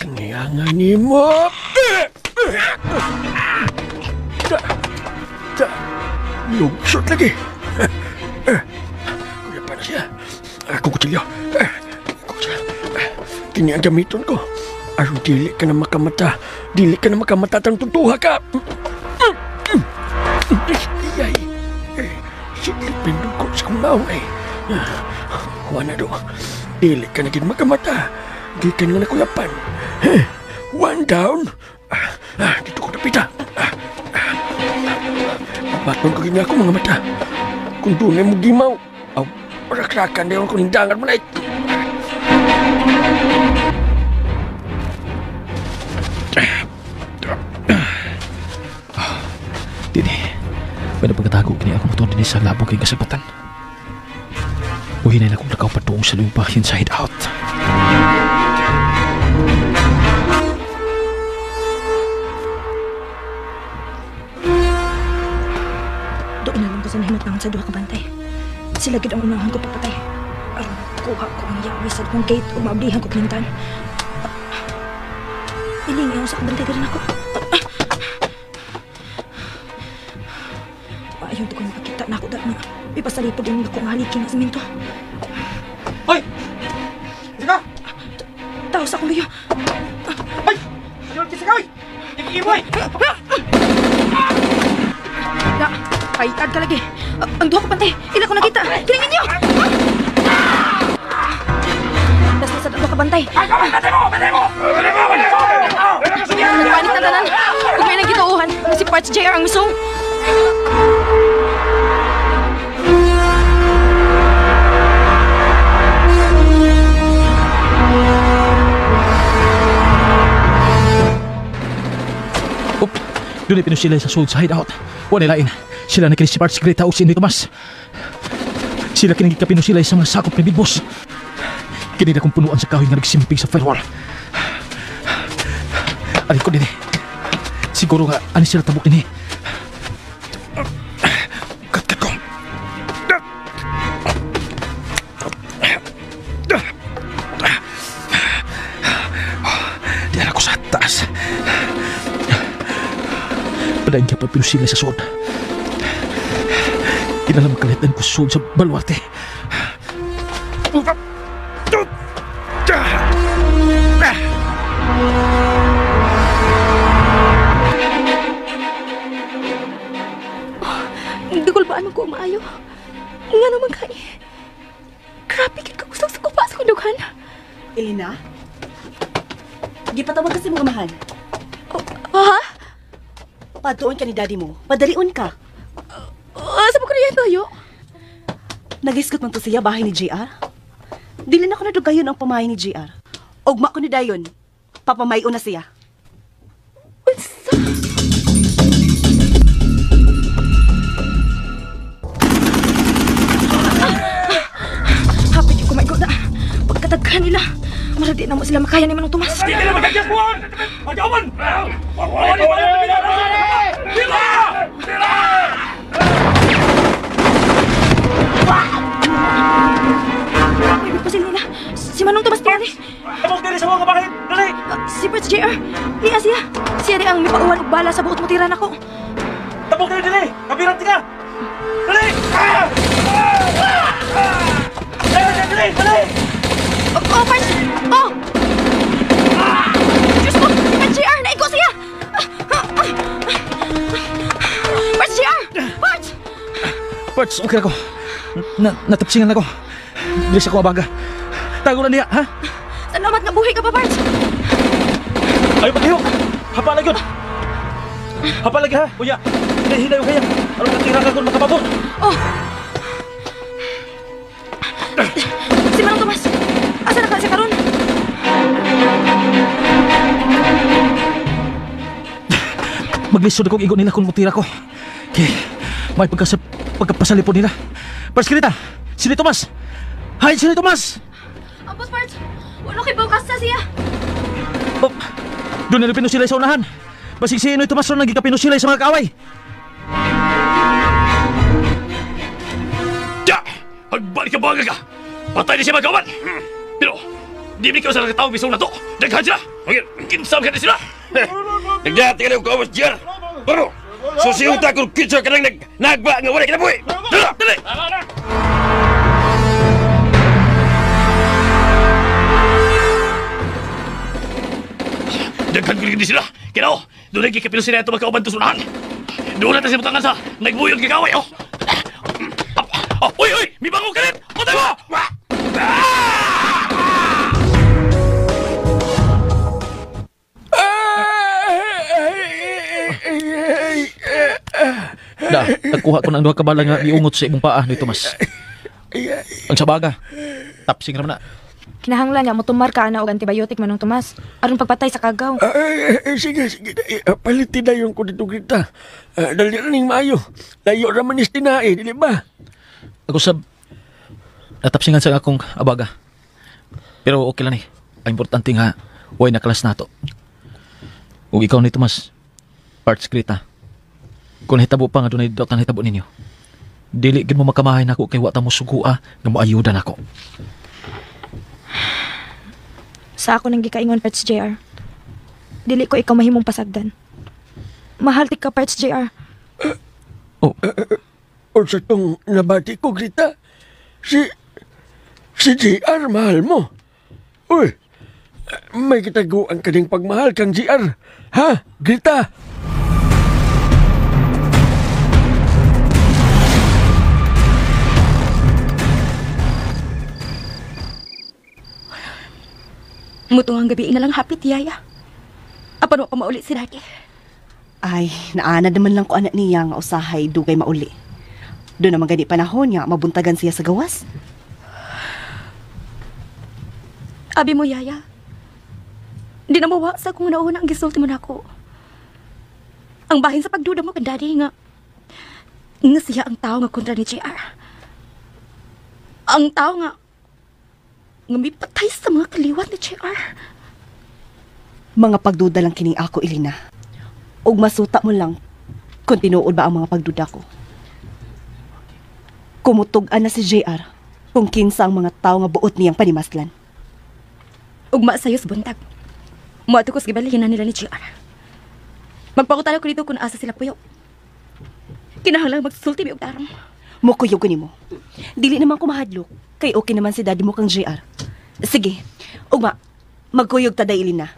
Kanya nga ni mo. Da. Lugsot lagi. Kuya pa na siya. Ako kutsilyo. Kini ang gamiton ko. Aron dili ka na makamata. Dili ka na makamata tang tutuha ka. Iyay. Silipin ko sa kong naong eh. Wala do. Dili ka na gid makamata. Di ka nga nakuyapan. One down. Dito ko napita. Baton ko gini ako mga mata. Kung doon ay mo gimaw, aw, rakrakan na yun kung hindangan mo na ito. Dini, may napagkatago kini akong motor din sa labong kay kasagpatan. Uhinay na akong lakaw patungo sa lupa inside out. Doon na lang ko sa nahimatnangan sa duha ka bantay. Sila gid ang unahon ko papatay. Aron kuha ko ang yawi sa akong gate o maablihan ko kinintan. Iling ayaw sa kabantay din ako. Ayaw ko makakita na ako dahil nga ipasalipod yung ako nga haliki ng simento. Hoy! Sige ka! Tao sa akong luyo. Hoy! Ano ang kisagaw? Ikiimoy! Da! Paitad ka lagi. Ang duha ka pantay. Ila ko nakita. Kiringin niyo! Basta sa duha ka bantay. Patay mo! Patay mo! Patay mo! Patay mo! Nagpanik na tanan. Ug may nagituohan na si Parts JR ang misong. Up! Doon ay pinusila sa sulod sa hideout. Wala lain. Sila na kini si Parts Greta o si Indy Tomas. Sila kini gikapino sila sa mga sakop ni Big Boss. Kini na kong punuan sa kahoy nga nagsimping sa firewall. Aray ko din eh. Siguro nga, ani sila tabok din eh. Kat-kat ko. Diyan ako sa taas. Padayin ka pa pinusila sa suod. Kinalam kalitan ko suod sa baluarte. Gigulbaan mo ko maayo. Nga naman kay. Grabe kid ka kusog sa kupa sa kundughan. Elena? Gipatawag kasi mong amahan. Oh, ha? Padoon ka ni daddy mo. Padalion ka. Sa ko na tayo? Nagisgot man to siya bahay ni JR. Dili na ko nadugayon ang pamahay ni JR. Ugma ko ni dayon. Papamayo na siya. Unsa? Hapit yung kumaigo na. Pagkatagka nila. Mura di na mo sila makaya ni Manong Tomas. Hindi na magkagyapuan! Magawan! May pusil nila. Si Manong Tomas tingali. Tabok diri sa mga kabahin! Dali! Si Parts JR. Niya siya. Siya di ang mipauwan og bala sa buot mo tira nako. Tabok diri dali! Kabirat ka! Dali! Dali! Dali! Dali! Oh, Parts! Oh! Diyos ko! Si Parts JR! Naigo siya! Parts JR! Parts! Parts, okay ako. Natapsingan ako. Dili sa ko abaga. Tago na niya, ha? Salamat nga buhi ka pa, Parts! Ayaw paghihok! Hapa lagi yun! Hapa lagi, ha? Kuya, hinay-hinayo kaya. Anong katira ka kung makapabot? Oh! Si Manong Tomas! Asa na ka siya karon? Maglisod akong igo nila kung mutira ko. Kay, may pagkapasalipod nila. Parts, Greta! Sini Tomas! Hay, sini Tomas! Ampos, Parts! Wala kay bawkasa siya! Oh, doon na pinusilay sa unahan. Basig si Inoy Tomas ron nagikapinusilay sa mga kaaway. Ja! Pagbalik ka baga ka! Patay na siya mga kawan! Pero, di ba ikaw sa nakatawag bisong na to? Daghan sila! Kinsam ka na sila! Nagdati ka na yung kawas, JR! Pero, susiuta kung kitsa ka nang nagba nga wala kinabuhi! Dala! Dali! Daghan ko rin sila! Kinaw! Doon ay kikapilo sila ito magkauban to sunahan! Doon natin sa butangan sa nagbuyod kikaway! Oh! Oh! Uy! Uy! May bango ka rin! Patay mo! Da, nagkuha ko ng duha ka bala nga giungot sa imong paa ni Tomas. Ang sabaga, tapsing raman na. Kinahanglan nga motumar ka ana og antibiotic Manong Tomas aron pagpatay sa kagaw. Sige, sige. Palitin na yung ko dito, Greta. Dali ra ning maayo. Layo ra man is tinae, dili ba? Ako sab natapsingan sa akong abaga. Pero okay lang ni. Ang importante nga way nakalas nato. Ug ikaw ni Tomas, Parts Greta. Kung hitabo pa nga dunay dot ang hitabo ninyo. Dili gid mo makamahay nako kay wa ta mo sugua nga moayuda nako. Sa ako nang gikaingon, Parts JR. Dili ko ikaw mahimong pasagdan. Mahal ti ka, Parts JR. Oh. O sa tong nabati ko, Greta, si JR mahal mo. Uy, may kitaguan ka ding pagmahal kang JR. Ha, Greta? Mutong ang gabi na lang hapit, Yaya. Apan wa pa mauli si Daddy. Ay, naana naman lang ko anak niya nga usahay dugay mauli. Doon naman gani panahon nga mabuntagan siya sa gawas. Abi mo, Yaya. Di na mawa sa kung nauna ang gisulti mo nako. Ang bahin sa pagduda mo kang Daddy nga siya ang tao nga kontra ni JR. Ang tao nga mipatay sa mga kaliwat ni JR. Mga pagduda lang kining ako, Elena. Ug masuta mo lang kung tinuod ba ang mga pagduda ko. Kumutug-an na si JR kung kinsa ang mga tao nga buot niyang panimaslan. Ugma sayo sa buntag. Muadto ko sa gibalihinan nila ni JR. Magpakutala ko dito kung asa sila puyo. Kinahanglan magsulti mi og tarong. Mukuyog ko nimo. Dili naman ko mahadlok kay okay naman si daddy mo kang JR. Sige, ugma, magkuyog ta day, Elena.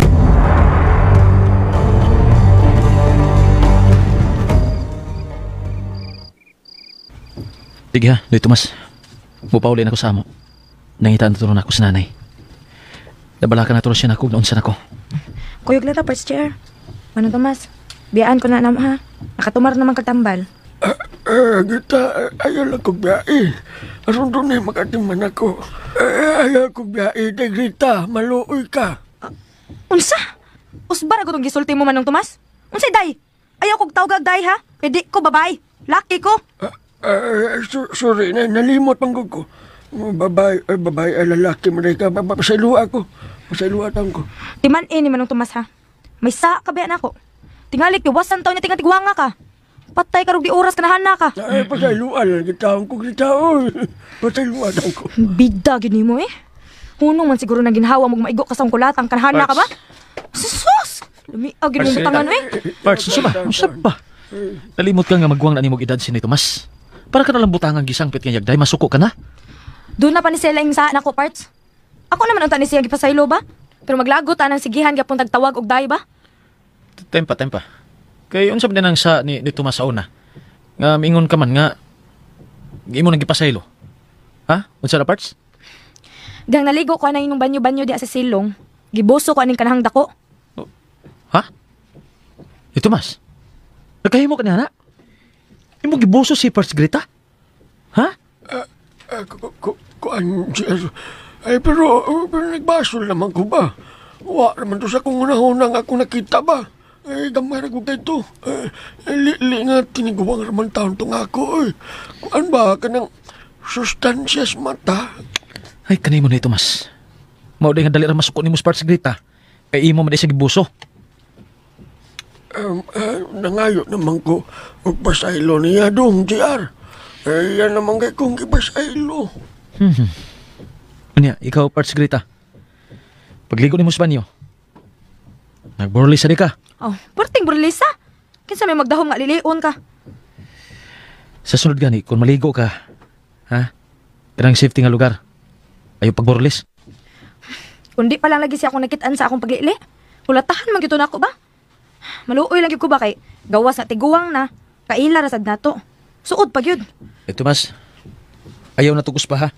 Sige ha, Noy Tomas. Mupauli na ko sa amo. Nangitaan na ako sa nanay. Nabalakan na siya na ako, naunsa na ko. Kuyog lang ta, Parts JR. Manong Tomas, biyaan ko na nam ha. Nakatumar naman kagtambal. Greta, ayaw lang kong biyae. Aron doon ay makatiman ako. Ayaw kong biyae. Day, Greta, maluoy ka. Unsa? Usbar ako tong gisulti mo, Manong Tomas? Unsay day? Ayaw kog tawag day ha? Pwede ko babay. Laki ko. Sorry, nalimot pang ko. Babay, ay lalaki mo ka. Pasaylo ako. Pasayloa taon ko. Timan-in ni Manong Tomas ha. May saa ka ba nako? Tingali kiwasan taon niya tingatigwanga ka. Patay ka di oras kanahana ka. Ay, pasayloa lang taon ko kita oy. Pasayloa taon ko. Bida gid nimo eh. Hunong man siguro nang ginhawa mo maigo ka sa kulatan kanahana ka ba? Sus! Lumiag gid mong butangan eh. Parts, unsa ba? Unsa ba? Nalimot ka nga magwang na nimog edad si ni Tomas. Para ka nalang butangang gisangpit nga yagday, masuko ka na. Doon na pa ni Sela yung saa nako parts. Ako naman unta ni siya gipasaylo ba? Pero maglagot anang sigihan gyapon tagtawag og day ba? Tempa, tempa. Kay unsa ba din ang sa ni Tomas sa una? Nga miingon ka man nga imo nang gipasaylo. Ha? Unsa na parts? Gang naligo ko anang inyong banyo-banyo diha sa silong. Gibuso ko aning kanahang dako. Oh. Ha? Ni Tomas? Nagkahimo ka niya na? Imo gibuso si Parts Greta? Ha? Kuan, ay pero nagbasol naman ko ba? Wa naman to sa kung unang ako nakita ba? Ay, gamay ra ko kay to. Li nga tiniguwang raman taon to nga ako. Ay. Kuan ba kanang sustansyas mata? Ay, kanay mo na ito, Mas. Mao day nga dali ra masuko nimo sa Parts Greta. Kay imo man day sa gibuso. Nangayo naman ko og pasaylo niya dong, JR. Ay, yan naman kay kong gipasaylo. Unya, ikaw, Parts Greta. Pagligo nimo sa banyo, nagburli sa di ka. Oh, perting burlisa. Kinsa may magdahom nga lilion ka. Sa sunod gani, kung maligo ka, ha? Kanang safety nga lugar. Ayaw pagburlis. Kundi pa lang lagi siya akong nakitaan sa akong paglili. Kulatahan man gyud nako ba? Maluoy lang gyud ko ba kay gawas na tiguang na kaila ra sad nato. Suod pa gyud. Eh, Tomas, ayaw na tugos pa ha.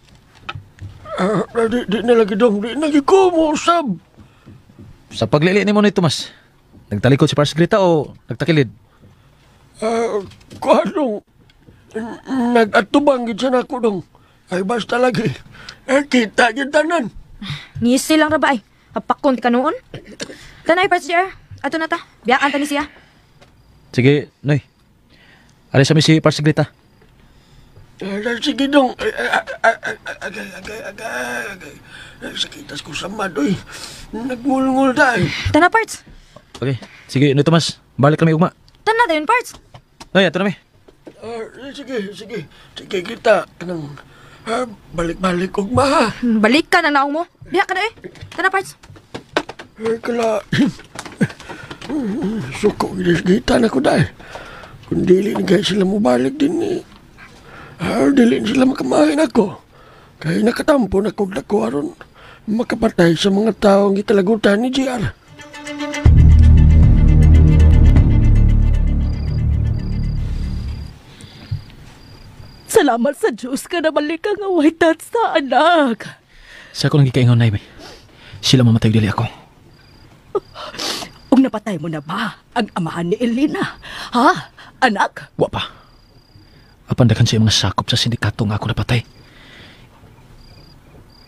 Di na lagi dong, di na lagi ko mo usab. Sa paglili nimo ni Tomas, nagtalikod si Parts Greta o nagtakilid? Kuan dong, nagatubang gid sa nako dong. Ay basta lagi, kita gid tanan. Ngisi lang ra ba ay? Apakon ti ka noon. Tanay Parts JR, ato na ta. Biyaan ta ni siya. Sige, Noy. Alis kami si Parts Greta. Sige dong. Agay, agay, agay, agay. Sakitas ko sa madoy. Nagmulngul dahil. Tana Parts. Okay. Sige, Noy Tomas. Balik kami ugma. Tana dayon Parts. Noy, ato na mi. Sige, sige. Sige kita. Anong, balik-balik ugma ha. Balik ka na naong mo. Biya ka na eh. Tana Parts. Ay, kala. Suko, kita na ko dahil. Kung dili na kayo sila mubalik din eh. Dili sila makamahin ako. Kaya nakatampo na kog dako aron makapatay sa mga taong gitalagutan ni JR. Salamat sa Diyos ka na balik ka nga white sa anak. Sa ako lang gikaingon, Nay. Sila mamatay dili ako. Ug napatay mo na ba ang amahan ni Elena? Ha? Anak? Wa pa. Apan daghan sa mga sakop sa sindikato nga ako napatay.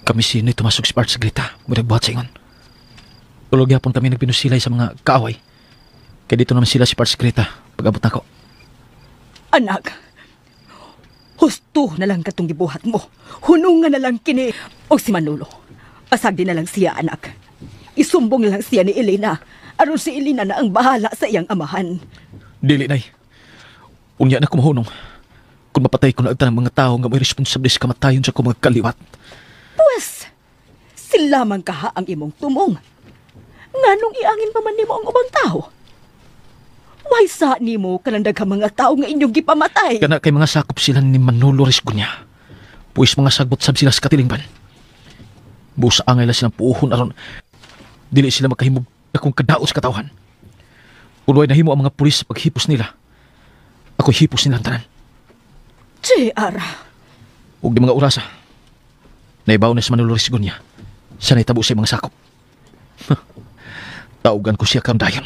Kami si Noy tumasog si Parts Greta. Muna buhat sa ingon. Tulog yapon kami nagpinusilay sa mga kaaway. Kaya dito naman sila si Parts Greta pag-abot nako. Anak, husto na lang katong gibuhat mo. Hunungan na lang kini og si Manolo. Pasagdi na lang siya, anak. Isumbong na lang siya ni Elena. Aron si Elena na ang bahala sa iyang amahan. Dili, Nay. Unya na kumahunong. Kung mapatay ko na agta ng mga tao nga may responsable sa kamatayon sa akong mga kaliwat. Pues, sila man kaha ang imong tumong. Nganong iangin pa man nimo ang ubang tao? Why sa nimo kanang daghang mga tao nga inyong gipamatay? Kana kay mga sakop sila ni Manolo Resgunya. Puis mga sagbot sab sila sa katilingban. Busa angay la silang puhon aron dili sila makahimog akong kadaot sa katawhan. Uloy nahimo ang mga pulis sa paghipos nila. Ako hipos nila ang tanan. JR. Ug di mga orasa. Naibaw na si Manolo Resgunya. Sa naitabo sa mga sakop. Taugan ko siya karon dayon.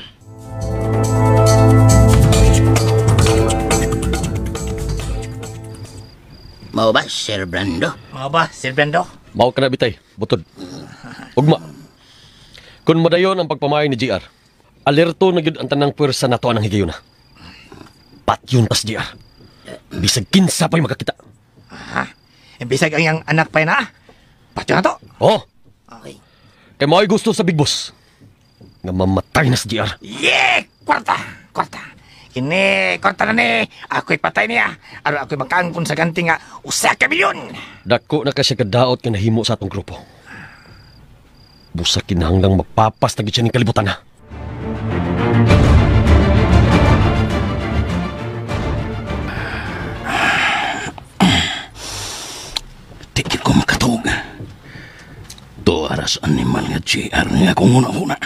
Mao ba, Sir Brando? Mao ba, Sir Brando? Mao ka na bitay, butod. Ugma. Kung madayon ang pagpamayo ni GR, alerto na gyud ang tanang puwersa nato anang higayuna. Patyon tas GR. Bisag kinsa pa'y makakita. Ha? Bisag ang iyang anak pa na. Patyon na to. Oh. Okay. Kay mao'y gusto sa Big Boss. Nga mamatay na si JR. Yeah! Kwarta! Kwarta! Kini, kwarta na ni. Ako'y patay niya. Aron ako'y makaangkon sa ganti nga 1 ka milyon. Dako na kasi kadaot nga nahimo sa atong grupo. Busa kinahanglang mapapas na gid siya ning kalibutan na. Di gyud ko makatuog. To aras animal nga JR nga akong una-una.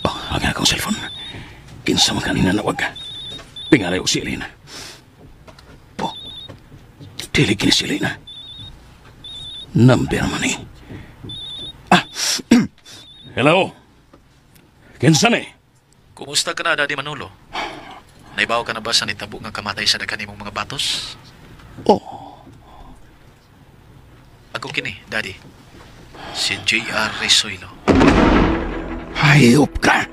Oh, ang akong cellphone. Kinsa man kanina nawag. Pingalay og si Elena. Oh, dili kini si Elena. Number man ni. Ah, hello? Kinsa ni? Kumusta ka na, Daddy Manolo? Naibaw ka na ba sa nitabo nga kamatay sa daghan nimong mga batos? Oh. Ako kini, Daddy. Si J.R. Resuelo. Hayop ka!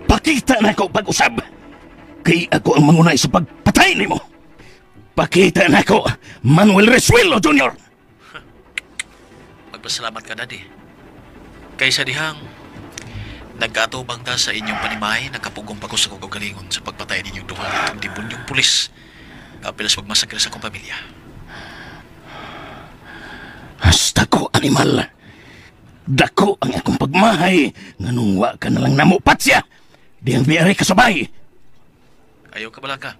Pakita na ko pag-usab! Kay ako ang mangunay sa pagpatay nimo. Pakita na ko, Manuel Resuelo Jr. Magpasalamat ka, Daddy. Kaysa dihang nagkatubang ta sa inyong panimahay, nagkapugong pa ko sa kagalingon sa pagpatay ninyong duha itong debunyong pulis. Kapil sa pagmasakre sa akong pamilya. Hasta ko, animal. Dako ang akong pagmahay nganong wa ka na lang namo patsya. Di ang biyari kasabay. Ayaw ka bala ka.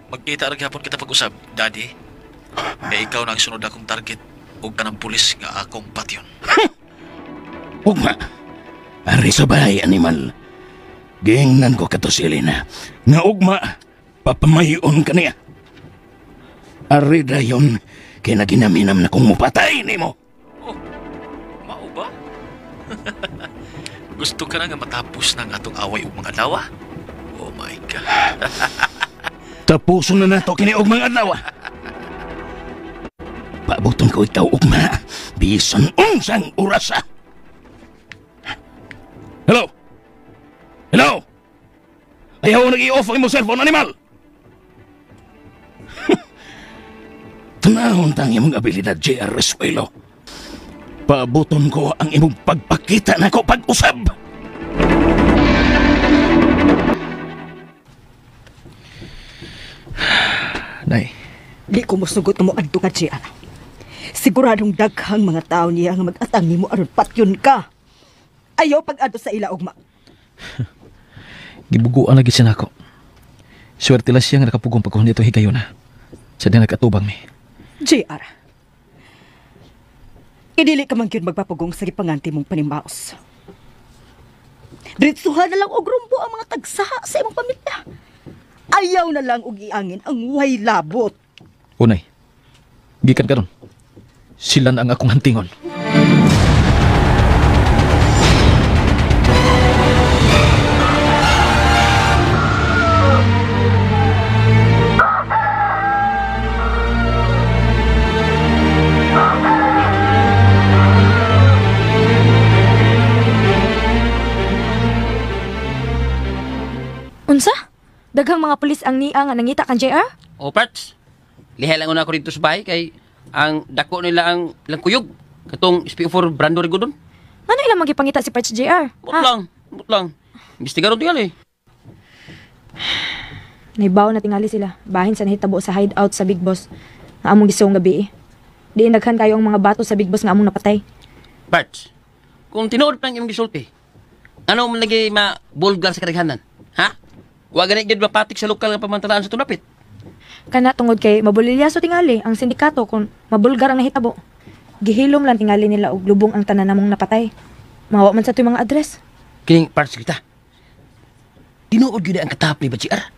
Magkita ra gyapon kita pag-usab, Daddy. Kaya ikaw na ang sunod akong target ug kanang pulis nga akong patyon. Ugma. Ari sabay, animal. Gingnan ko kato si Elena. Nga ugma, papamayon ka niya. Ari dayon, kay naginaminam na kong mupatay nimo. Oh, mao ba? Gusto ka na nga matapos na ang atong away ug mga adlaw? Oh my God. Tapuson na nato kini og mga adlaw. Paabuton ko ikaw ugma, bisan unsang orasa. Hello? Hello? Ayaw nag-i-off ang imong cellphone, animal! Tanahon tang imong abilidad, J.R. Resuelo. Paabuton ko ang imong pagpakita nako pag-usab. Nay. Di ko mosugot nga moadto ka, JR. Siguradong daghang mga tao niya nga mag-atang nimo aron patyon ka. Ayaw pag-adto sa ila ugma. Gibuguan lagi siya nako. Swerte lang siya nga nakapugong pagkuhan dito higayon na. Sa di nagkatubang mi. JR. Idili ka man gyud magpapugong sa gipanganti mong panimaos. Diretsuhan na lang og rumbo ang mga tagsaha sa imong pamilya. Ayaw na lang og iangin ang way labot. Unay, gikan karon. Sila na ang akong hantingon. Unsa? Daghang mga pulis ang nia nga nangita kan JR? O parts, lihay lang una ako dito sa bahay kay ang dako nila ang langkuyog. Katong SPO4 Brando Rigodon. Ngano ilang magipangita si Parts JR? But lang, but lang. Imbestigaron tingali eh. Naibaw na tingali sila. Bahin sa nahitabo sa hideout sa Big Boss nga among gisuong gabi eh. Diin daghan kayo ang mga bato sa Big Boss nga among napatay. Parts, kung tinuod pa ang imong gisulti, ano man lagi ma-bulgar sa kadaghanan? Ha? Wa gani gyud mapatik sa lokal nga pamantalaan sa tunapit. Kana tungod kay mabulilyaso tingali ang sindikato kung mabulgar ang nahitabo. Gihilom lang tingali nila og lubong ang tanan namong napatay. Mawa man sa tuwing mga address. Kining parts kita. Tinuod gyud ang katahap ni Bajiar.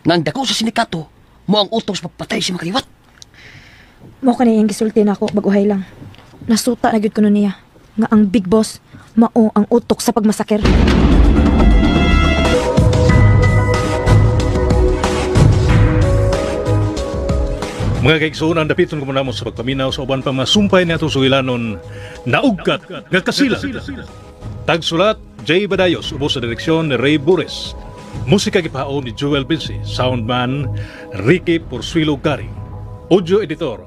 Nga ang dako sa sindikato mo ang utos pagpatay si makaliwat. Mao kani iyang gisulti nako bag-uhay lang. Nasuta na gyud kuno niya nga ang Big Boss mao ang utok sa pagmasakir. Mga kaigsuonan, dapiton ko muna mo sa pagpaminaw sa uban pa mga sumpay ni atong sugilanon naugkat nga kasilang. Tagsulat, Jay Badayos, ubos sa direksyon ni Ray Bures. Musika gipaon ni Joel Vinci, soundman Ricky Porsuilo Garing. Audio editor,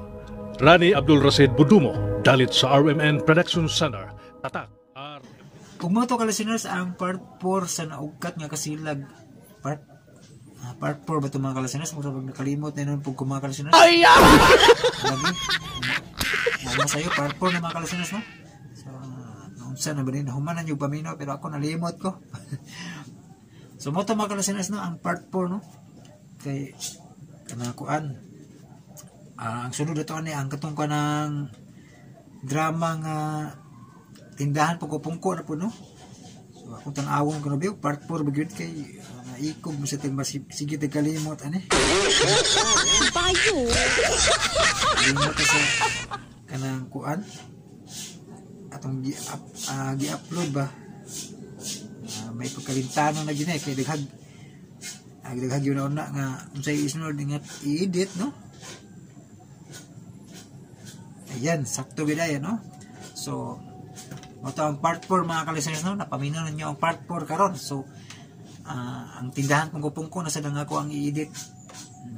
Rani Abdul Rasid Budumo, dalit sa RMN Production Center. Tatak. Kung mo to ka listeners, ang part 4 sa naugkat nga kasilag. Part 4 ba ito mga ka-listeners? Mura pag nakalimot na nun po mga ka-listeners. Ay, ah! Lagi. Mama sa'yo, part 4 na mga ka-listeners, no? So, naunsa na ba din? Humanan yung paminaw, pero ako nalimot ko. So, mo to mga ka-listeners, no? Ang part 4, no? Kay, kanakuan. Ang sunod na to, ani, ang katong ka ng drama nga tindahan pagkupungko na po, no? So, akong tan-awon ko na biyo, part 4 ba gyud kay naikog mo sa tag sige tag kalimot ani. Bayo. Limot sa kanang kuan atong gi-upload ba. May pagkalintano na gyud eh kay daghag daghag yun na nga unsay isunod nga i-edit, no? Ayan, sakto gyud ayan, no? So mo to ang part 4 mga ka-listeners, no? Napaminaw ninyo ang part 4 karon. So ang tindahan kung kupungko nasa lang ako ang i-edit.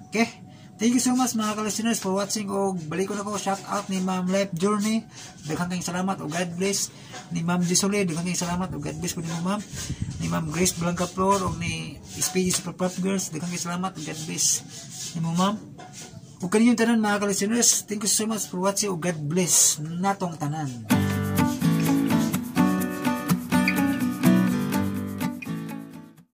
Okay. Thank you so much mga ka-listeners for watching og balik ko na ko shout out ni Ma'am Life Journey. Daghang kayong salamat og God bless ni Ma'am Gisole, daghang kayong salamat og God bless po nimo ma'am. Ni Ma'am Grace Blanca Flor og ni SPD Super Pop Girls, daghang kayong salamat og God bless nimo ma'am. Ug kaninyong tanan mga ka-listeners, thank you so much for watching og God bless natong tanan.